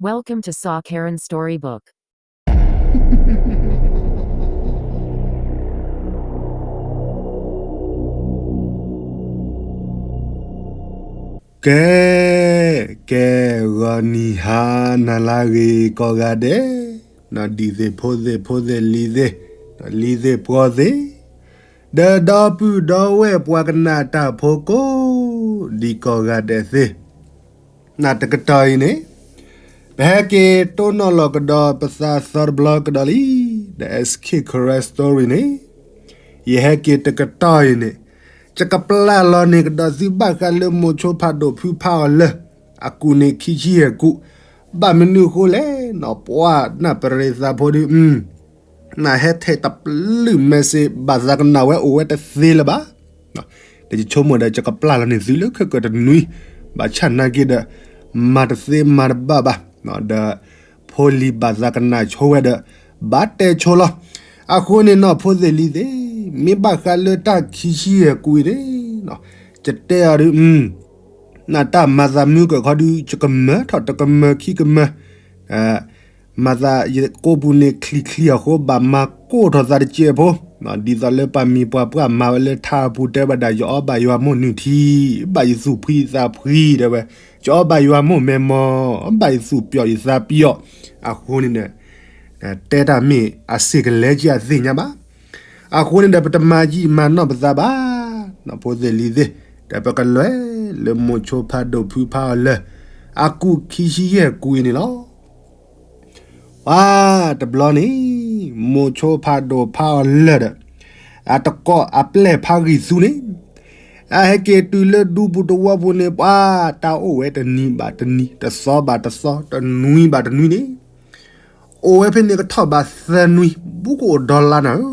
Welcome to Saw Karen Storybook. ကဲ, ကဲ, ဂီၤနံၤဟါနၤလၢအဂ့ၤကိးဂၤဒဲး, နီၢ်ဒံၣ်သ့ၣ်ဖိသ့ၣ်ဖိသ့ၣ်လံၤသ့ၣ်, လံၤသ့ၣ်ပှီၤသ့ၣ်, ဒီးဒီပုၢ်ဒီဝဲၢ်ပှၤကနၣ်တၢ်ဖိကိးဒံးကိးဂၤဒဲးသ့ၣ် နတကတီၢ်အံၤန့ၣ်, ပဟဲက့ၤတိၢ်နီၣ်လီၤကဒီးပသးသီတဘျီကဒီးလံ, The S K Karen Story န့ၣ်, ယဟဲက့ၤတကတီၢ်အံၤန့ၣ်, ယကပျၢ်လီၤန့ၢ်ကဒီးသုဘၣ်ဃးလၢမိၤဆိဖးဒိၣ်ဖုဖးအီၤလၢာ်, အကူၣ်န့ၣ်ခံဆံယဲၢ်ကူၣ်, ဘၣ်မနုၤအဃိလဲၣ်နီၤ ပှၤနၢ်ပရံးသးဖိဒု, နဟဲထဲးတပျုာ် message ဘၣ်သးကနၣ်ဝဲအိၣ်ဝဲတသ့လၢၤဘၣ်. ဒီးယဆိကမိၣ်ဒီး ယကပျၢ်လီၤန့ၢ်သုလၢခဲကတနွံ, ဘၣ်ဆၣ်နာ်က့ဒီး, မၤတသ့မၤတဘၣ်ဘၣ်, ဒီးဖိလံၤဘၣ်သးကနၣ်ဆိဝဲဒီး, ဘၣ်တဲဆိလီၤ. အဃိန့ၣ်နီၢ်ဖိသ့ၣ်လံၤသ့ၣ်, မ့ၢ်ဘၣ်ဃးလၢတၢ်ခံဆံယဲၢ်ကူၣ်အံၤန့ၣ်, ယတဲအီၤဒု, နတၢ်မၤသးမုာ်ကခီဒု ယကမၢထီၣ်တကမၢခံကမၢ, မၤသးယကိးပူၤန့ၣ်ချံချံအဃိ ဘၣ်မၤကိၢ်ထီၣ်သးတစဲးဖိ, ဒ်သိးလၢပှၤမံၤပှၤပှၢ်မၤဝဲလၢထါအပူၤတဲဝဲဒၣ် ယအီၣ်ဘၣ်ယွၤမိၢ်နုၢ်ထံ, ဘၣ်ယသူၣ်ဖှံသးဖှံတဲဝဲ, ယအီၣ်ဘၣ်ယွၤမိၢ်မဲာ်မီၢ်, ဘၣ်ယသူၣ်ပျီၣ်ယသးပျီၣ်, အဃိန့ၣ်ဒီး, တဲတၢ်မ့ၢ်အစ့ၢ်ကလဲာ်က့အသ့ၣ်ညါဘၣ်. အဃိန့ၣ်ဒီး ပတမၤယံာ်မၤနီၢ်ပသးဘၣ်, နီၢ်ဖိသ့ၣ်လံၤသ့ၣ်, ဒီးပကလဲၤလၢမိၤဆိဖးဒိၣ်ဖုဖးအီၤလၢာ်, အကူၣ်ခံဆံယဲၢ်ကူၣ်အံၤန့ၣ်လီၤ. ပှၤတဘျီန့ၣ်, မိၤဆိဖးဒိၣ်ဖးအီၤလၢာ်ဒီး, အတကိးအပျဲၢ်ဖးဂံၢ်သူန့ၣ်, အဟဲက့ၤတုၤလၢဒူပူၤတဝီပူၤန့ၣ် ပှၤတၢ်အိၣ်ဝဲတနံၤဘၣ်တနံၤ တသီဘၣ်တသီ တနွံဘၣ်တနွံန့ၣ်, အိၣ်ဝဲဖဲန့ၣ်ကထီၣ်ဘၣ်သၢနွံ ဘူးကအိၣ်ဒီလါနၤဧၢ,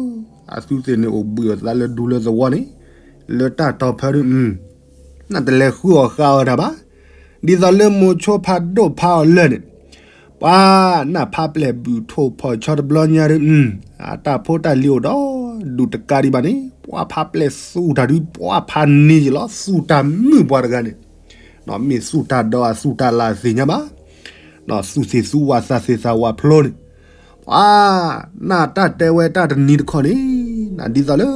အသုသ့ၣ်န့ၣ်အိၣ်ဘှံးအသးလၢဒူလၢသဝီန့ၣ်, လၢတၢ်တီၤဖၢဒု, နတလဲၤဃုအီၣ်ဃုအီတၢ်ဘၣ်. ဒ်သိးလၢမိၤဆိဖးဒိၣ်ဖးအီၤလၢာ်န့ၣ်, ပှၤနၢ်ဖးပျဲၢ်ဘုၣ်ထိၣ်ဖီၣ်ဆီတဘျီညါဒု, အတၢ်ဖိတၢ်လံၤအိၣ်ဒီးဒူၣ်တကးဒံးဘၣ်န့ၣ် ပှၤဖးပျဲၢ်သူၣ်တၢ်ဒု ပှၤဖးန့ၢ်ယလီၤ သူၣ်တၢ်မုာ်ပှၤတဂၤန့ၣ်, မ့ၢ်သူၣ်တၢ်ဒီးအသူၣ်တၢ်လၢ်အသ့ၣ်ညါဘၣ်. သူၣ်သ့ၣ်သူဝၣ်သးသ့ၣ်သးဝၣ်ဖျိန့ၣ်, ပှၤနၢ်တၢ်တဲဝဲတၢ်တနံၤတခီန့ၣ်, နဒ်သိးလၢ,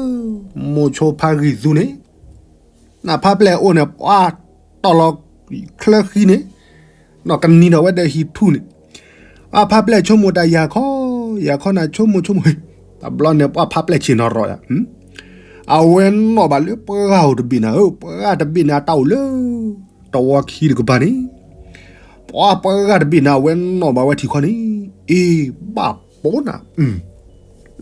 မိၤဆိဖးဂံၢ်သူန့ၣ် နဖးပျဲၢ်အိၣ်န့ၣ် ပှၤတီၢ်လီၤချၢဃံန့ၣ်, နီၢ်ကနံၤဒီးဝဲဒီးဟံၣ်ထူၣ်န့ၣ်, အဖးပျဲၢ်ဆိကမိၣ်တၢ်ယၤခီ, ယၤခီနၤဆိကမိၣ်ဆိကမိၣ်, တဘျီန့ၣ် ပှၤဖးပျဲၢ်ဆ့ၣ်နီၤရီၤယၤ, အဝဲနီၣ်ဘၣ်လၢပှၢ်အိၣ်တဘ့ၣ်နၤဧၢ, ပှၢ်တဘ့ၣ်န့ၣ် အတၢ်အိၣ်လၢ တဝီခံတကပၤန့ၣ်, ပှၤပှၢ်တဘ့ၣ်န့ၣ် အဝဲနီၣ်ဘၣ်ဝဲထံၣ်ခီန့ၣ်, အ့ ဘၣ်ပိာ်နၤ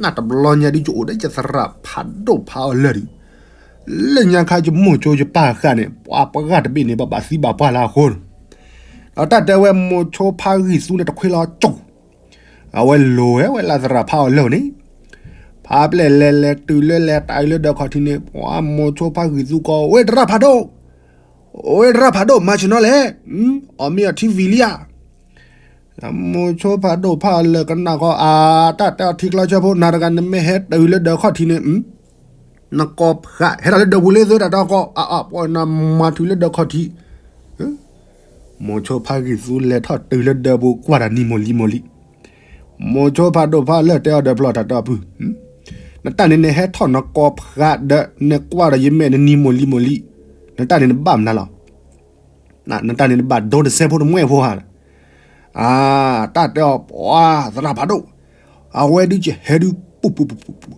နတဘျီညါဒု ယအိၣ်ဒီးယသရၣ်ဖးဒိၣ်ဖးအီၤလၢာ်ဒု, လၢညါခါယမိၢ်ကၠိယပၢ်ဃာ်န့ၣ် ပှၤပှၢ်တဘ့ၣ်န့ၣ် ဘၣ်ဘၣ်သံဘၣ်ပှၢ်လၢအဃိ, ဒီးတၢ်တဲဝဲမိၤဆိဖးဂံၢ်သူန့ၣ် တခွ့လီၤကၠိ, အဝဲလိၤဝဲဝဲလၢသရၣ်ဖးအီၤလၢာ်န့ၣ်, ဖးပျဲၢ်လဲၤလဲၤတုၤလၢလဲၤတၢ်အုးလၢဒၢးခီၣ်ထံးန့ၣ် ပှၤမိၤဆိဖးဂံၢ်သူကိး ဝဲသရၣ်ဖးဒိၣ် ဝဲသရၣ်ဖးဒိၣ် မၤဆ့ၣ်နီၤလဲၣ်, အီၣ်မ့ၤအီထံဝံၤလံဧါ, မိၤဆိဖးဒိၣ်ဖးအီၤလၢာ်ကနၣ်ဃီ အတၢ်တဲအီၤထံကျီဆၢဖိ နၤတဂၤနမ့ၢ်ဟဲတုၤလၢဒၢးခီၣ်ထံးန့ၣ်, နကိးဖး ဟဲထီၣ်လၢဒၢးပူၤလၢသုတၢ်တီကိး အအပှၤနမၤတုၤလၢဒၢးခီၣ်ထံး, မိၤဆိဖးဂံၢ်သူလဲၤထီၣ်တုၤလၢဒၢးပူၤ ကွၢ်တၢ်နံၤမိၢ်လံၤမိၢ်လံၤ, မိၤဆိဖးဒိၣ်ဖးအီၤလၢာ်တဲအီၤဒီးဖျီတၢ်တီအပုၢ်, နတၢ်န့ၣ်နဟဲထီၣ်နကိးဖးဒီး နကွၢ်ဒီးယမဲာ်နနံၤမိၢ်လံၤမိၢ်လံၤ, နတၢ်န့ၣ်နဘၣ်မနုၤလီၤ, နတၢ်န့ၣ်နဘၣ်ဒိတစဲးဖိတမှဲဖိဧါ, အတၢ်တဲအီၤပှၤသရၣ်ဖးဒိၣ်, အဝဲဒုးယဟဲဒုးပူၤပူၤပူၤပူၤပူၤ,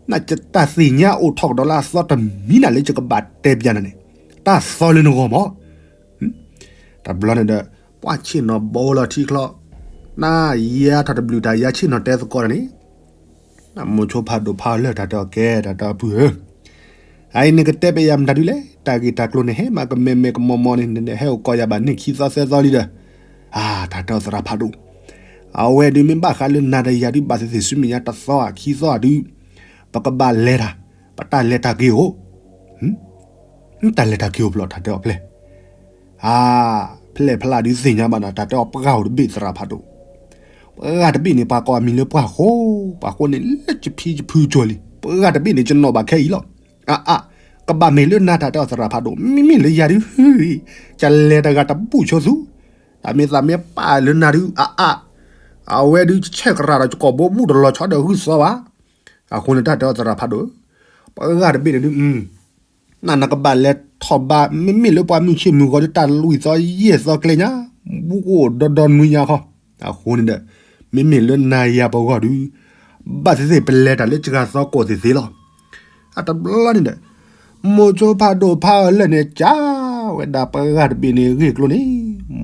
နတၢ်သ့ၣ်ညါအိၣ်ထီၣ်ကဒီးလၢအသီတမံၤနၤလၢယကဘၣ်တဲပျးနၤန့ၣ်, တၢ်သီလၢနဂီၢ်မး တဘျီန့ၣ်ဒီး ပှၤဆ့ၣ်နီၤဘီလီၤထံချီ, နယၤထီၣ်တဘျုးတၢ်ယၤဆ့ၣ်နီၤတဲသကိးတၢ်န့ၣ်, မိၤဆိဖးဒိၣ်ဖးအီၤလၢာ်တၢ်တဲအီၤကဲ တၢ်တဲအီၤပုၢ်ဧၢ, အအံၤနကတဲပျးယၤမတၤဒုလဲၣ်, တၢ်ဂ့ၢ်တၢ်ကျိၤန့ၣ်ဟဲမးကမဲာ်မဲာ်ကမီၤမီၤန့ၣ် နဟဲအိၣ်ကိးယၤဘၣ်န့ၣ်ခံသီသၢသီလံဒီး, အါ တၢ်တဲအီၤသရၣ်ဖးဒိၣ်, အဝဲဒုးမ့ၢ်ဘၣ်ဃးလၢနၤဒီးယၤဒုးဘၣ်သ့ၣ်သ့ၣ်ဆူမဲာ်ညါတသီဧါခံသီဧါဒုး, ပကဘၣ်လဲၤတၢ်, ပတၢ်လဲၤတၢ်က့ၤအိၣ် တၢ်လဲၤတၢ်က့ၤအိၣ်ဖျိး တၢ်တဲအီၤဖျဲၣ်, အါ, ဖျဲၣ်ဖျါဒုးသ့ၣ်ညါဘၣ်နီၤ တၢ်တဲအီၤပှၢ်အိၣ်တဘ့ၣ်သရၣ်ဖးဒိၣ်, ပှၢ်တဘ့ၣ်န့ၣ် ပှၤကိးအမံၤလၢပှၢ်ဃိ, ပှၢ်ဃိန့ၣ် လၢယဖံယဖုကၠီလံ, ပှၢ်တဘ့ၣ်န့ၣ် ယနီၣ်ဘၣ်ခဲအံၤလီၤ, အါအါ, ကဘၣ်မ့ၢ်လၢနၤတၢ်တဲအီၤသရၣ်ဖးဒိၣ် မ့မ့ၢ်လၢယၤဒုး, ကလဲၤတဂၤတဘူၣ်ဆိသူ, တၢ်မ့ၢ်သးမ့ၢ်ပာ်လၢနၤဒုးအအါ, အဝဲဒုးဆဲးကရၢ်ဒီး ကကိာ်ဘိဘူၣ်တလီၤဆီဒီးဂုၢ်သီဘၣ်. အဃိန့ၣ် တၢ်တဲအီၤသရၣ်ဖးဒိၣ်ဧၢ, ပှၤဂၤတဘ့ၣ်န့ၣ်ဒုး နနကဘၣ်လဲၤထီၣ်ဘါ မ့မ့ၢ်လၢပှၤမုၢ်ဆ့ၣ်မုၢ်ဂီၤဒုး တၢ်လွံၢ်သီယဲၢ်သီကျဲညါ, ဘူးကအိၣ်ဒီဒီနွံညါခီ. အဃိန့ၣ်ဒီး မ့မ့ၢ်လၢနၤယၤပဂီၢ်ဒုး ဘၣ်သ့ၣ်သ့ၣ်ပလဲၤတၢ်လၢစှၤသီကိးသ့ၣ်သ့ၣ်လီၤ. အတဘျီန့ၣ်ဒီး မိၤဆိဖးဒိၣ်ဖးအီၤလၢာ်န့ၣ် ကးဝဲဒၣ်ပှၤဂၤတဘ့ၣ်န့ၣ်ဂ့ၢ်ကျိၤန့ၣ်,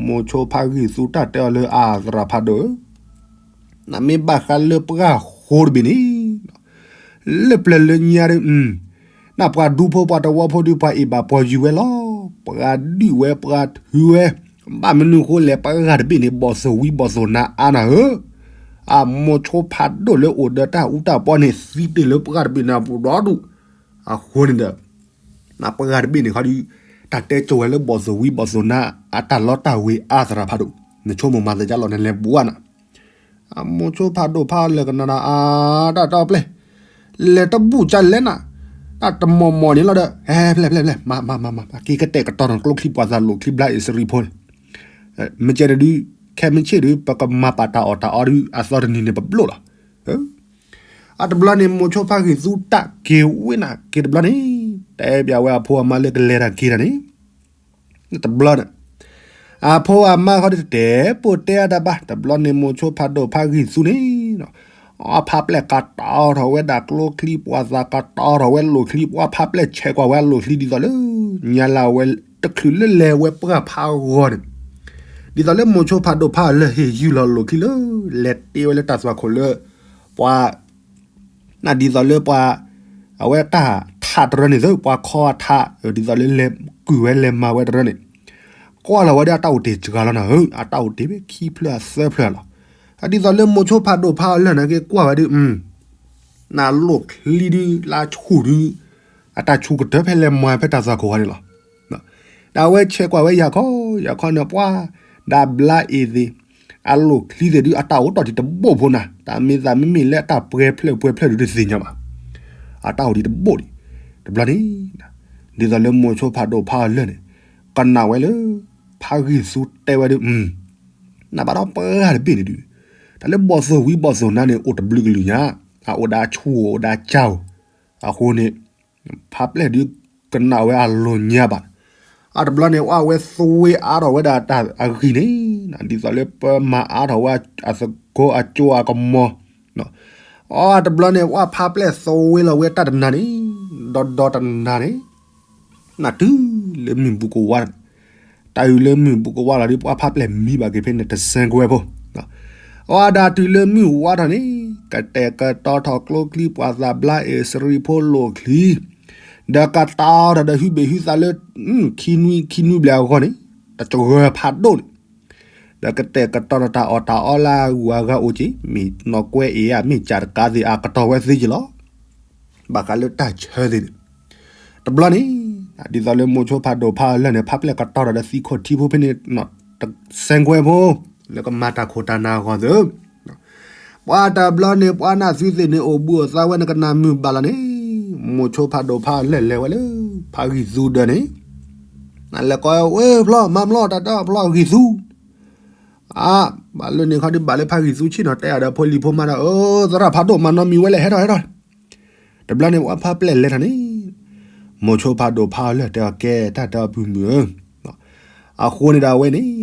မိၤဆိဖးဂံၢ်သူတၢ်တဲအီၤလၢအသရၣ်ဖးဒိၣ်ဧၢ နမ့ၢ်ဘၣ်ဃးလၢပှၤဃိတဘ့ၣ်န့ၣ် လၢပျၢၤလၢညါဒုး နပှၤဒူဖိပှၤတဝီဖိဒုး ပှၤအ့ၣ်ဘၣ်ပှၤယုၤဝဲလီၤ. ပှၤဒုးဝဲပှၤထုးဝဲ, ဘၣ်မနုၤဃိလဲၣ် ပှၤဂၤတဘ့ၣ်န့ၣ် ဘီၣ်သိၣ်ဝံဘီၣ်သိၣ်နါအါနၤဧၢ, အမိၤဆိဖးဒိၣ်လၢအိၣ်ဒီးတၢ်အူတၢ်ပီန့ၣ် သံတ့ၢ်လၢပှၤဂၤတဘ့ၣ်န့ၣ်အပူၤဒီဒူၣ်. အဃိန့ၣ်ဒီး နပှၤဂၤတဘ့ၣ်န့ၣ်ခီဒုး တၢ်တဲကၠိဝဲလၢဘီၣ်သိၣ်ဝံဘီၣ်သိၣ်နါ အတၢ်လီတၢ်ဝ့ၤအါသရၣ်ဖးဒိၣ်, နဆိကမိၣ်မၤသးဒ်လဲၣ် နလဲၤဘူးဘၣ်နၤ အမိၤဆိဖးဒိၣ်ဖးအီၤလၢာ်ကနၣ်ဒီး အါ တၢ်တဲအီၤပျဲၢ်, လဲၤတဘူၣ်ကလဲၣ်နၤ, တၢ်တမီၢ်မီၢ်န့ၣ်လီၤဒီး ဟဲဖျဲၣ်ဖျဲၣ်ဖျဲၣ် မၤမၤမၤမၤ က့ၤကတဲာ်ကတီၤနၤကျိချံပှၤသးလိၣ်ချံဘျါအ့ၣ်စရံဖိန့ၣ်, မ့ၢ်ကဲန့ၣ်ဒုး ခဲမုၢ်ဆ့ၣ်ဒုး ပကမၤပာ်တၢ်အီၣ်တၢ်အီဒုး အသီတနံၤန့ၣ်ပဘျိၣ်လီၤ. အတဘျီန့ၣ် မိၤဆိဖးဂံၢ်သူတၢ်က့ၤဝဲနၤက့ၤတဘျီန့ၣ်, တဲဘၣ်ဝဲအဖိအမါလၢကလဲၤတၢ်က့ၤတၢ်န့ၣ် တဘျီန့ၣ် အဖိအမါဃီဒုးတတဲပိာ်တဲအတၢ်ဘၣ်, တဘျီန့ၣ် မိၤဆိဖးဒိၣ်ဖးဂံၢ်သူန့ၣ် အဖါပျဲၢ်ကတီၤထီၣ်ဝဲဒၣ်ကျိချံပှၤသး ကတီၤထီၣ်ဝဲလိၣ်ချံ ပှၤဖါပျဲၢ်ဆဲးကွၢ်ဝဲအလိၣ်ချံ ဒ်သိးလၢ ညါလၢအဝဲတချုးလၢလဲၤဝဲပှၢ်ဖးဂီၤန့ၣ်, ဒ်သိးလၢမိၤဆိဖးဒိၣ်ဖးအီၤလၢာ်ဟ့ၣ်ယူၢ်လီၤလိၣ်ချံလၢ လဲၤတ့ဝဲလၢတၢ်သွၣ်ခိၣ်လၢ ပှၤ နဒ်သိးလၢပှၤ အဝဲတၢ်ထးတရၢန့ၣ်သၢ ပှၤခီအထး ဒ်သိးလၢလဲၤကုၢ်ဝဲလဲၤမၤဝဲတရၢန့ၣ်, ကွၢ်လီၤဝဲဒၣ်အတၢ်အိၣ်တ့ၢ်စှၤလီၤနၤဧၢ, အတၢ်အိၣ်တ့ၢ်ဖဲခံဖျၢၣ်အသၢဖျၢၣ်လီၤ. ဒ်သိးလၢမိၤဆိဖးဒိၣ်ဖးအီၤလၢာ်န့ၣ်က့ၤကွၢ်ဝဲဒုး နလိၣ်ချံဒုး လၢဆူၣ်ဒုး အတၢ်ဆူၣ်ကတၢၢ်ဖဲလဲၤမၤဖဲတၢ်သွၣ်ခိၣ်ဝဲန့ၣ်လီၤ. ဒီးအဝဲဆဲးကွၢ်ဝဲယၤခီ ယၤခီန့ၣ် ပှၤ ဒီးဘျါအ့ၣ်သ့ၣ် အလိၣ်ချံသ့ၣ်ဒုး အတၢ်အိၣ်တီၢ်တံၢ်တဘိၣ်ဖိနၤ, တၢ်မ့ၢ်သးမ့မ့ၢ်လၢအတၢ်ပှဲၤဖျၢၣ်ပှဲၤဖျၢၣ်ဒုးတသ့ၣ်ညါဘၣ်. အတၢ်အိၣ်တံၢ်တဘိၣ်ဒံး, တဘျီန့ၣ် ဒ်သိးလၢမိၤဆိဖးဒိၣ်ဖးအီၤလၢာ်န့ၣ် ကနၣ်ဝဲလၢ ဖးဂံၢ်သူတဲဝဲဒုး နဘၣ်ဒီးပှၤဂၤတဘ့ၣ်န့ၣ်ဒုး တၢ်လၢဘီၣ်သိၣ်ဝံဘီၣ်သိၣ်နါန့ၣ် အိၣ်တဘျုးကလုာ်ညါ, အအိၣ်ဒီးအဆူၣ်အိၣ်ဒီးအကၢ်အိၣ်, အဃိန့ၣ် ဖါပျဲၢ်ဒုးကနၣ်ဝဲအလိၤညါဘၣ်. အတဘျီန့ၣ် အဝဲသဝ့အါထီၣ်ဝဲဒၣ်တၢ်အဂံၢ်န့ၣ် ဒ်သိးလၢပမၤအါထီၣ်ဝဲအသကိးအကၠိအကမီၤ, အတဘျီန့ၣ် ပှၤဖါပျဲၢ်သဝ့လီၤဝဲတၢ်တနၤန့ၣ် ဒီဒီတနၤန့ၣ် နတုၤလၢမုၢ်ဘူးကဝါ, တၢ်အုၣ်လၢမုၢ်ဘူးကဝါလီၤဒုး ပှၤဖါပျဲၢ်မံဘၣ်က့ၤဖဲန့ၣ်တစဲးကွဲဖိ, အဝဲဒၣ်တုၤလၢမုၢ်ဝါထီၣ်န့ၣ် ကတဲာ်ကတီၤထီၣ်ကျိချံပှၤသးဘျါအ့ၣ်စရံဖိလိၣ်ချံ, ဒီးကတီၤထီၣ်ဒီးဟုဘ့ၣ်ဟုသးလၢ ခံနွံခံနွံဘျဲၣ်အဂီၢ်န့ၣ် တစှၤဖးဒိၣ်န့ၣ် ဒီးကတဲာ်ကတီၤထီၣ်တၢ်အီၣ်တၢ်အီလၢအဂုၤအဂၤအိၣ်က့ၤ မ့ၢ်နီၢ်ကွဲအ့ၣ်ဧါ မ့ၢ်ကၠးတကးသ့ၣ် အကတီၤဝဲသ့က့ၤလီၤ. ဘၣ်ဃးလၢတၢ်ဆၢသ့ၣ်န့ၣ် တဘျီန့ၣ် ဒ်သိးလၢမိၤဆိဖးဒိၣ်ဖးအီၤလၢာ်န့ၣ် ဖါပျဲၢ်ကတီၤထီၣ်ဒီးသံခိၣ်ထံဖိဖဲန့ၣ် တစဲးကွဲဖိ လၢကမၤတၢ်ခိၣ်တၢ်နၢ်အဂီၢ်သ့ၣ် ပှၤတဘျီန့ၣ် ပှၤနၢ်သုသ့ၣ်န့ၣ် အိၣ်ဘှံးအိၣ်သါဝဲ နကနၣ်မုာ်ဘၣ်လီၤန့ၣ် မိၤဆိဖးဒိၣ်ဖးအီၤလၢာ်လဲၤဝဲလၢ ဖးဂံၢ်သူဒၢးန့ၣ် နလဲၤကိးဝဲဖျီ မၤမလီၤ တၢ်တဲဖျီဂံၢ်သူ အါ ဘၣ်လၢန့ၣ်ခီဒုးဘၣ်လၢဖးဂံၢ်သူဆ့ၣ်နီၤ တဲအီၤဒီးဖိလံၤဖိမါဒီး အၢ သရၣ်ဖးဒိၣ်မၤနီတမံၤဝဲလဲၣ် ဟဲထီၣ်ဟဲထီၣ် တဘျီန့ၣ် ပှၤဖါပျဲၢ်လဲၤထီၣ်န့ၣ် မိၤဆိဖးဒိၣ်ဖးအီၤလၢာ်တဲအီၤ ကဲတၢ်တဲအီၤပုၢ်မုၣ်ဧၢ, အဃိန့ၣ်ဒီးအဝဲန့ၣ်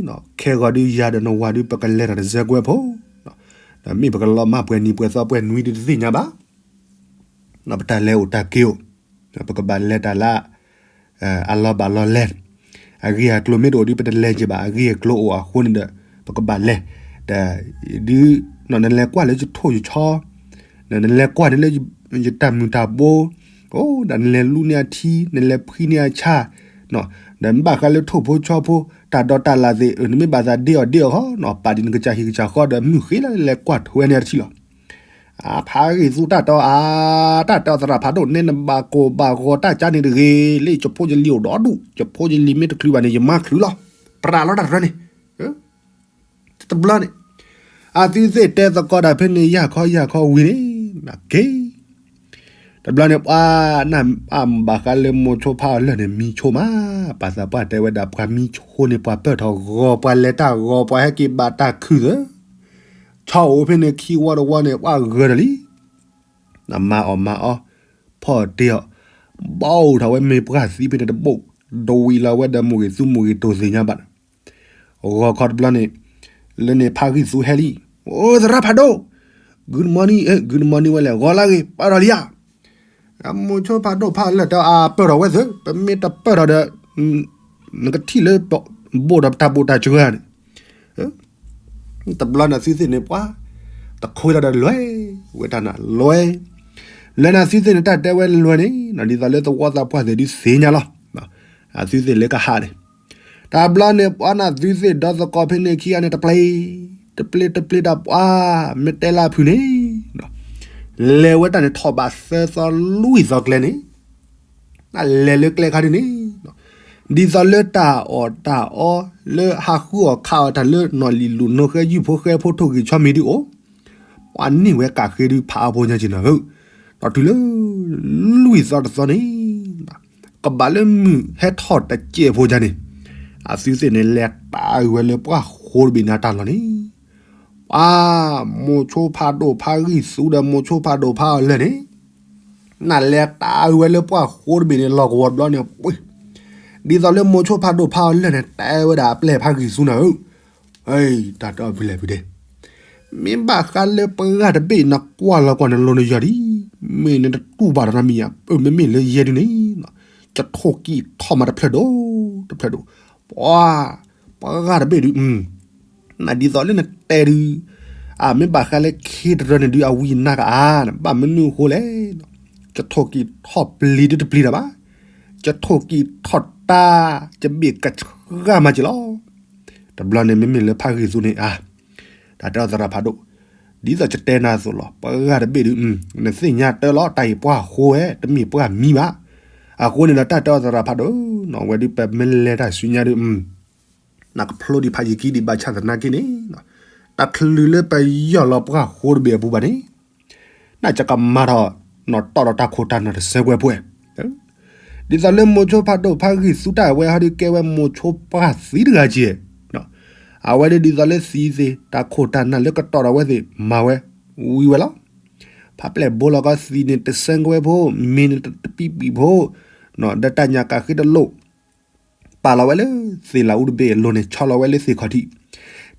ခဲဂီၤဒုးယၤဒီးနဝၤဒုး ပကလဲၤတၢ်တစဲးကွဲဖိ ဒီးမ့ၢ်ပကလီၤမၢ်ပှဲၤနံၤပှဲၤသီပှဲၤနွံဒုးတသ့ၣ်ညါဘၣ် ပတၢ်လဲၤအိၣ်တၢ်က့ၤအိၣ် ပကဘၣ်လဲၤတၢ်လၢ အလီၤဘၣ်လီၤလဲၢ်, အဂ့ၢ်အကျိၤမ့ၢ်တအိၣ်ဒုး ပတလဲၤက့ၤဘၣ် အဂ့ၢ်အကျိၤအိၣ်အဃိန့ၣ်ဒီး ပကဘၣ်လဲၤ, ဒီး ဒုး နလဲၤကွၢ်လၢယထိၣ်ယဆီ, နလဲၤကွၢ်န့ၣ်လၢ ယတၢ်မုၢ်တၢ်ဘိ, အိၣ်ဒီးနလဲၤလူန့ၢ်အထံ နလဲၤဖှံန့ၢ်အဆၣ်, ဒီးမ့ၢ်ဘၣ်ဃးလၢထိၣ်ဖိဆီဖိ တၢ်ဒိးတၢ်လၢ်သ့ၣ် နမ့ၢ်ဘၣ်သးဒ့အီၣ်ဒ့အီၣ်ဃီ ပာ်ဒ်နကစၢ်ဟံၣ်ကစၢ်ဃီဒီးမုၢ်ဃ့လၢလဲၤကွၢ်ထွဲန့ၢ်အထံလီၤ. အဖးဂံၢ်သူတၢ်တဲအီၤ အါ တၢ်တဲအီၤသရၣ်ဖးဒိၣ် နဲနဘၣ်ကိၢ်ဘၣ်ဂီၤတၢ်ကါန့ၣ်တဂ့ၤ, လၢယဖိယလံၤအိၣ်ဒီဒူၣ်, ယဖိယလံၤမ့ၢ်တချုးဘၣ်န့ၣ် ယမါချုးလီၤ. ပြးလီၤတၢ်တရၢန့ၣ်, တဘျီန့ၣ်, အသုသ့ၣ်တဲသကိးတၢ်ဖဲန့ၣ် ယၢ်ခီယၢ်ခီဝံၤန့ၣ်, က့ၤ တဘျီန့ၣ် ပှၤနၢ်အဘၣ်ဃးလၢမိၤဆိဖးအီၤလၢာ်န့ၣ် မံဆိမး, ပှၤသးပှၢ်တဲဝဲဒၣ် ပှၤမံဆိန့ၣ် ပှၤပၢၢ်ထီၣ်ဂီၤ ပှၤလဲၤတၢ်ဂီၤ ပှၤဟဲက့ၤဘၣ်တၢ်ခုၣ်သၢ, ဆီအိၣ်ဖဲန့ၣ်ခံဝီတဝီန့ၣ် ပှၤဂၢၢ်တၢ်လံ. နမၤအီၣ်မၤအီ, ဖီၣ်တ့ၢ်အီၣ်, ဘီအိၣ်ထီၣ်ဝဲမ့ၢ်ပှၢ်သံဖဲန့ၣ်တဘိၣ်, ဒဝံးလီၤဝဲဒီးမိၢ်ဂ့ၤသူမိၢ်ဂ့ၤတိၢ်သ့ၣ်ညါဘၣ်. ဂီၤခီတဘျီန့ၣ်, လၢန့ၣ်ဖးဂံၢ်သူဟဲလံ, အိ သရၣ်ဖးဒိၣ်, good morning, good morning ဝဲလဲၣ်, ဂီၤလၢဂ့ၤ ပၢၢ်ထီၣ်လံဧါ. မိၤဆိဖးဒိၣ်ဖးလၢာ်တဲအပၢၢ်ထီၣ်ဝဲသ့, ပမ့ၢ်တပၢၢ်ထီၣ်ဒီး နကထံၣ်လၢဘိၣ်ဒီးတၢ်ဘိၣ်တၢ်စှၤန့ၣ် တဘျီန့ၣ်သုသ့ၣ်န့ၣ်ပှၤ တခွဲလီၤဒီးလွဲၢ်ဝဲတၢ်နၤလွဲၢ်, လၢန့ၣ်သုသ့ၣ်န့ၣ်တၢ်တဲဝဲလွဲၢ်န့ၣ် ဒ်သိးလၢသဝီသးပှၢ်သ့ၣ်ဒုးသ့ၣ်ညါလီၤ. အသုသ့ၣ်လၢကဟးန့ၣ်, တဘျီန့ၣ်ပှၤနၢ်သုသ့ၣ်ဒီသကိးဖဲန့ၣ်ခံဂၤန့ၣ် တပျ့ၤ, တပျ့ၤတပျ့ၤတၢ်ပှၤ မ့ၢ်တဲလၢအဖုၣ်န့ၣ် လဲၤဝဲတၢ်န့ၣ်ထီၣ်ဘးသၢသီလွံၢ်သီကျဲန့ၣ် တၢ်လဲၤလၢကျဲခါဒ်န့ၣ်, ဒ်သိးလၢတၢ်အီၣ်တၢ်အီ လၢဟးဃုအီၣ်ခးအီၣ်တၢ်လၢနီၣ်လံၤလူၢ်နိဃဲယုၢ်ဖိဃဲဖိထိၣ်ဂ့ၤဆီမံၤဒုးအိၣ်, ပှၤန့ၢ်ဝဲကးဃ့ဒုးဖးအီဖိညါက့ၤနၤဧၢ, ဒီးတုၤလၢ လွံၢ်သီတသီန့ၣ် ကဘၣ်လၢမုၢ်ဟဲထီၣ်တစဲးဖိညါန့ၣ်, အသုသ့ၣ်န့ၣ်လဲၤတၢ်အုးဝဲလၢပှၢ်ဃိတဘ့ၣ်န့ၣ်အတၢ်လီၢ်န့ၣ် ပှၤ မိၤဆိဖးဒိၣ်ဖးဂံၢ်သူဒီးမိၤဆိဖးဒိၣ်ဖးအီၤလၢာ်န့ၣ် နလဲၤတၢ်အုးဝဲလၢပှၢ်ဃိတဘ့ၣ်န့ၣ် လီၢ်ကဝီၤတဘျီန့ၣ် ပှ့ၤ, ဒ်သိးလၢမိၤဆိဖးဒိၣ်ဖးအီၤလၢာ်န့ၣ် တဲဝဲဒၣ်အပျဲၢ်ဖးဂံၢ်သူနၤဧၢ, တၢ်တအီၣ်ဖုလဲၣ်ဖုဒဲး, မ့ၢ်ဘၣ်ဃးလၢပှၤဂၤတဘ့ၣ်နကွၢ်လီၤကွၢ်နလိၤနယီၤဒံး, မ့ၢ်နတတူၢ်ဘၣ်ဒီးနမံၤဧါ, မ့မ့ၢ်လၢယဲဒုန့ၣ် ကထိၣ်ကံၢ်ထီၣ်မးတဖျၢၣ်ဒိၣ် တဖျၢၣ်ဒိၣ်, ပှၤ ပှၤဂၤတဘ့ၣ်ဒုး နဒ်သိးလၢနတဲဒုး, အမ့ၢ်ဘၣ်ဃးလၢခ့တရၢန့ၣ်ဒုး အဝံအနါကအါန့ၣ် ဘၣ်မနုၤအဃိလဲၣ်, ကထိၣ်ကံၢ်ထီၣ်ပျံၤဒုးတပျံၤတၢ်ဘၣ်, ကထိၣ်ကံၢ်ထီၣ်တၢ် ကဘ့ၣ်ကဆှၣ်မးက့ၤလီၤ. တဘျီန့ၣ်မ့မ့ၢ်လၢဖးဂံၢ်သူန့ၣ်အါ, တၢ်တဲအီၤသရၣ်ဖးဒိၣ်, ဒ်သိးယတဲနၤအသိးလီၤ ပှၤဂၤတဘ့ၣ်ဒုး, နသ့ၣ်ညါတၢ်လီၤ တၢ်အံၤပှၢ်ဃိဝဲ တမ့ၢ်ပှၢ်မံဘၣ်. အဃိန့ၣ်ဒီးတၢ်တဲအီၤသရၣ်ဖးဒိၣ်, ဝဲဒုးပမ့ၢ်လဲၤတၢ်ဆူညါဒုး နကဖျိဒံးဖးယံာ်ခံဒံးဘၣ်ဆၣ်သနာ်က့န့ၣ်, တချုးလၢပယီၢ်လီၤပှၢ်ဃိတဘ့ၣ်အပူၤဘၣ်န့ၣ်, နကကမၤထီၣ်နီၣ်တီၢ်ဒီးတၢ်ခိၣ်တၢ်နၢ်တစဲးကွဲးပှဲၤ, ဒ်သိးလၢမိၤဆိဖးဒိၣ်ဖးဂံၢ်သူတၢ်အဝဲဟီဒုးကဲဝဲမိၤဆိပှၢ်သံတဂၤက့ၤ, အဝဲဒၣ်ဒ်သိးလၢသံသ့ၣ် တၢ်ခိၣ်တၢ်နၢ်လၢကတီၢ်ဒီးဝဲသ့ၣ် မၤဝဲ ဝံၤဝဲလီၤ. ဖးပျဲၢ်ဘိလီၤကီသံးန့ၣ် တစဲးကွဲးဖိ, မ့ၢ်န့ၣ်တပံးပံးဖိ, ဒီးတၢ်ညၣ်ကးဃ့တလိၣ် ပာ်လီၤဝဲလၢသ့ၣ်လးအူတဘ့ၣ်အလိၤန့ၣ် ဆီလီၤဝဲလၢသ့ၣ်ခီၣ်ထံး,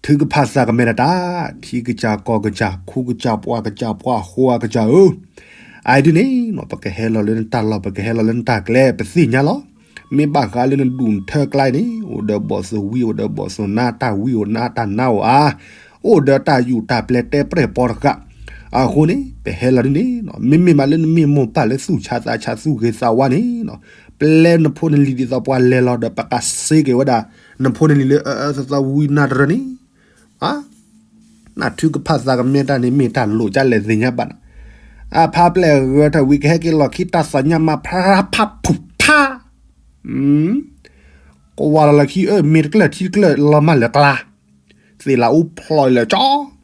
ထုကဖၣ်သးကမဲာ်တၢ်, ထံကစၢ်ကီၢ်ကစၢ် ခူကစၢ်ပှၢ်ကစၢ်ပှၢ်ဃိအကစၢ်ဧၢ, အအံၤဒ်န့ၣ် ပကဟဲလီၤလၢနတၢ်လီၢ် ပကဟဲလီၤလၢနတၢ်ကျဲ ပသ့ၣ်ညါလီၤ. မ့ၢ်ဘၣ်ဃးလၢနဒူၣ်နထၢကျါအံၤန့ၣ် အိၣ်ဒီးဘီၣ်သိၣ်ဝံ အိၣ်ဒီးဘီၣ်သိၣ်နါ တၢ်ဝံအိၣ်နါတၢ်နါအိၣ်အါ, အိၣ်ဒီးတၢ်ယူၢ်တၢ်ပျဲတဲပြဲၢ်ပီတဃာ်, အဃိန့ၣ် ပဟဲလီၤဒ်န့ၣ် မ့မ့ၢ်မးလၢနမ့ၢ်မိၢ်ပၢ်လၢသူၣ်ဆါသးဆါသူၣ်ဂ့ၤသးဝါန့ၣ် ပျဲနဖိနလံၤဒ်သိးပှၤလဲၤလီၤဒီးပကစ့က့ၤဝဲဒၣ် နဖိနလံၤလၢအအၢသသီဝံနါတရၢန့ၣ် နထုကဖၣ်သးကမဲာ်တၢ်န့ၣ် မ့ၢ်တၢ်လိၣ်ကလဲၣ်သ့ၣ်ညါဘၣ်နၤ, အဖါပျဲၢ်ဂၢၢ်ထီၣ်ဝံၤကဟဲက့ၤလီၢ်ခံတၢ်သးညါမၤဖျါဖးဖုၣ်ဖး, ကွၢ်လီၤလၢခံအၢ မ့ၢ်တကျၢၢ်ထံတကျၢၢ်လီၤမၢ်လၢကျါ, သ့ၣ်လးအူဖျိးလၢကၠီ,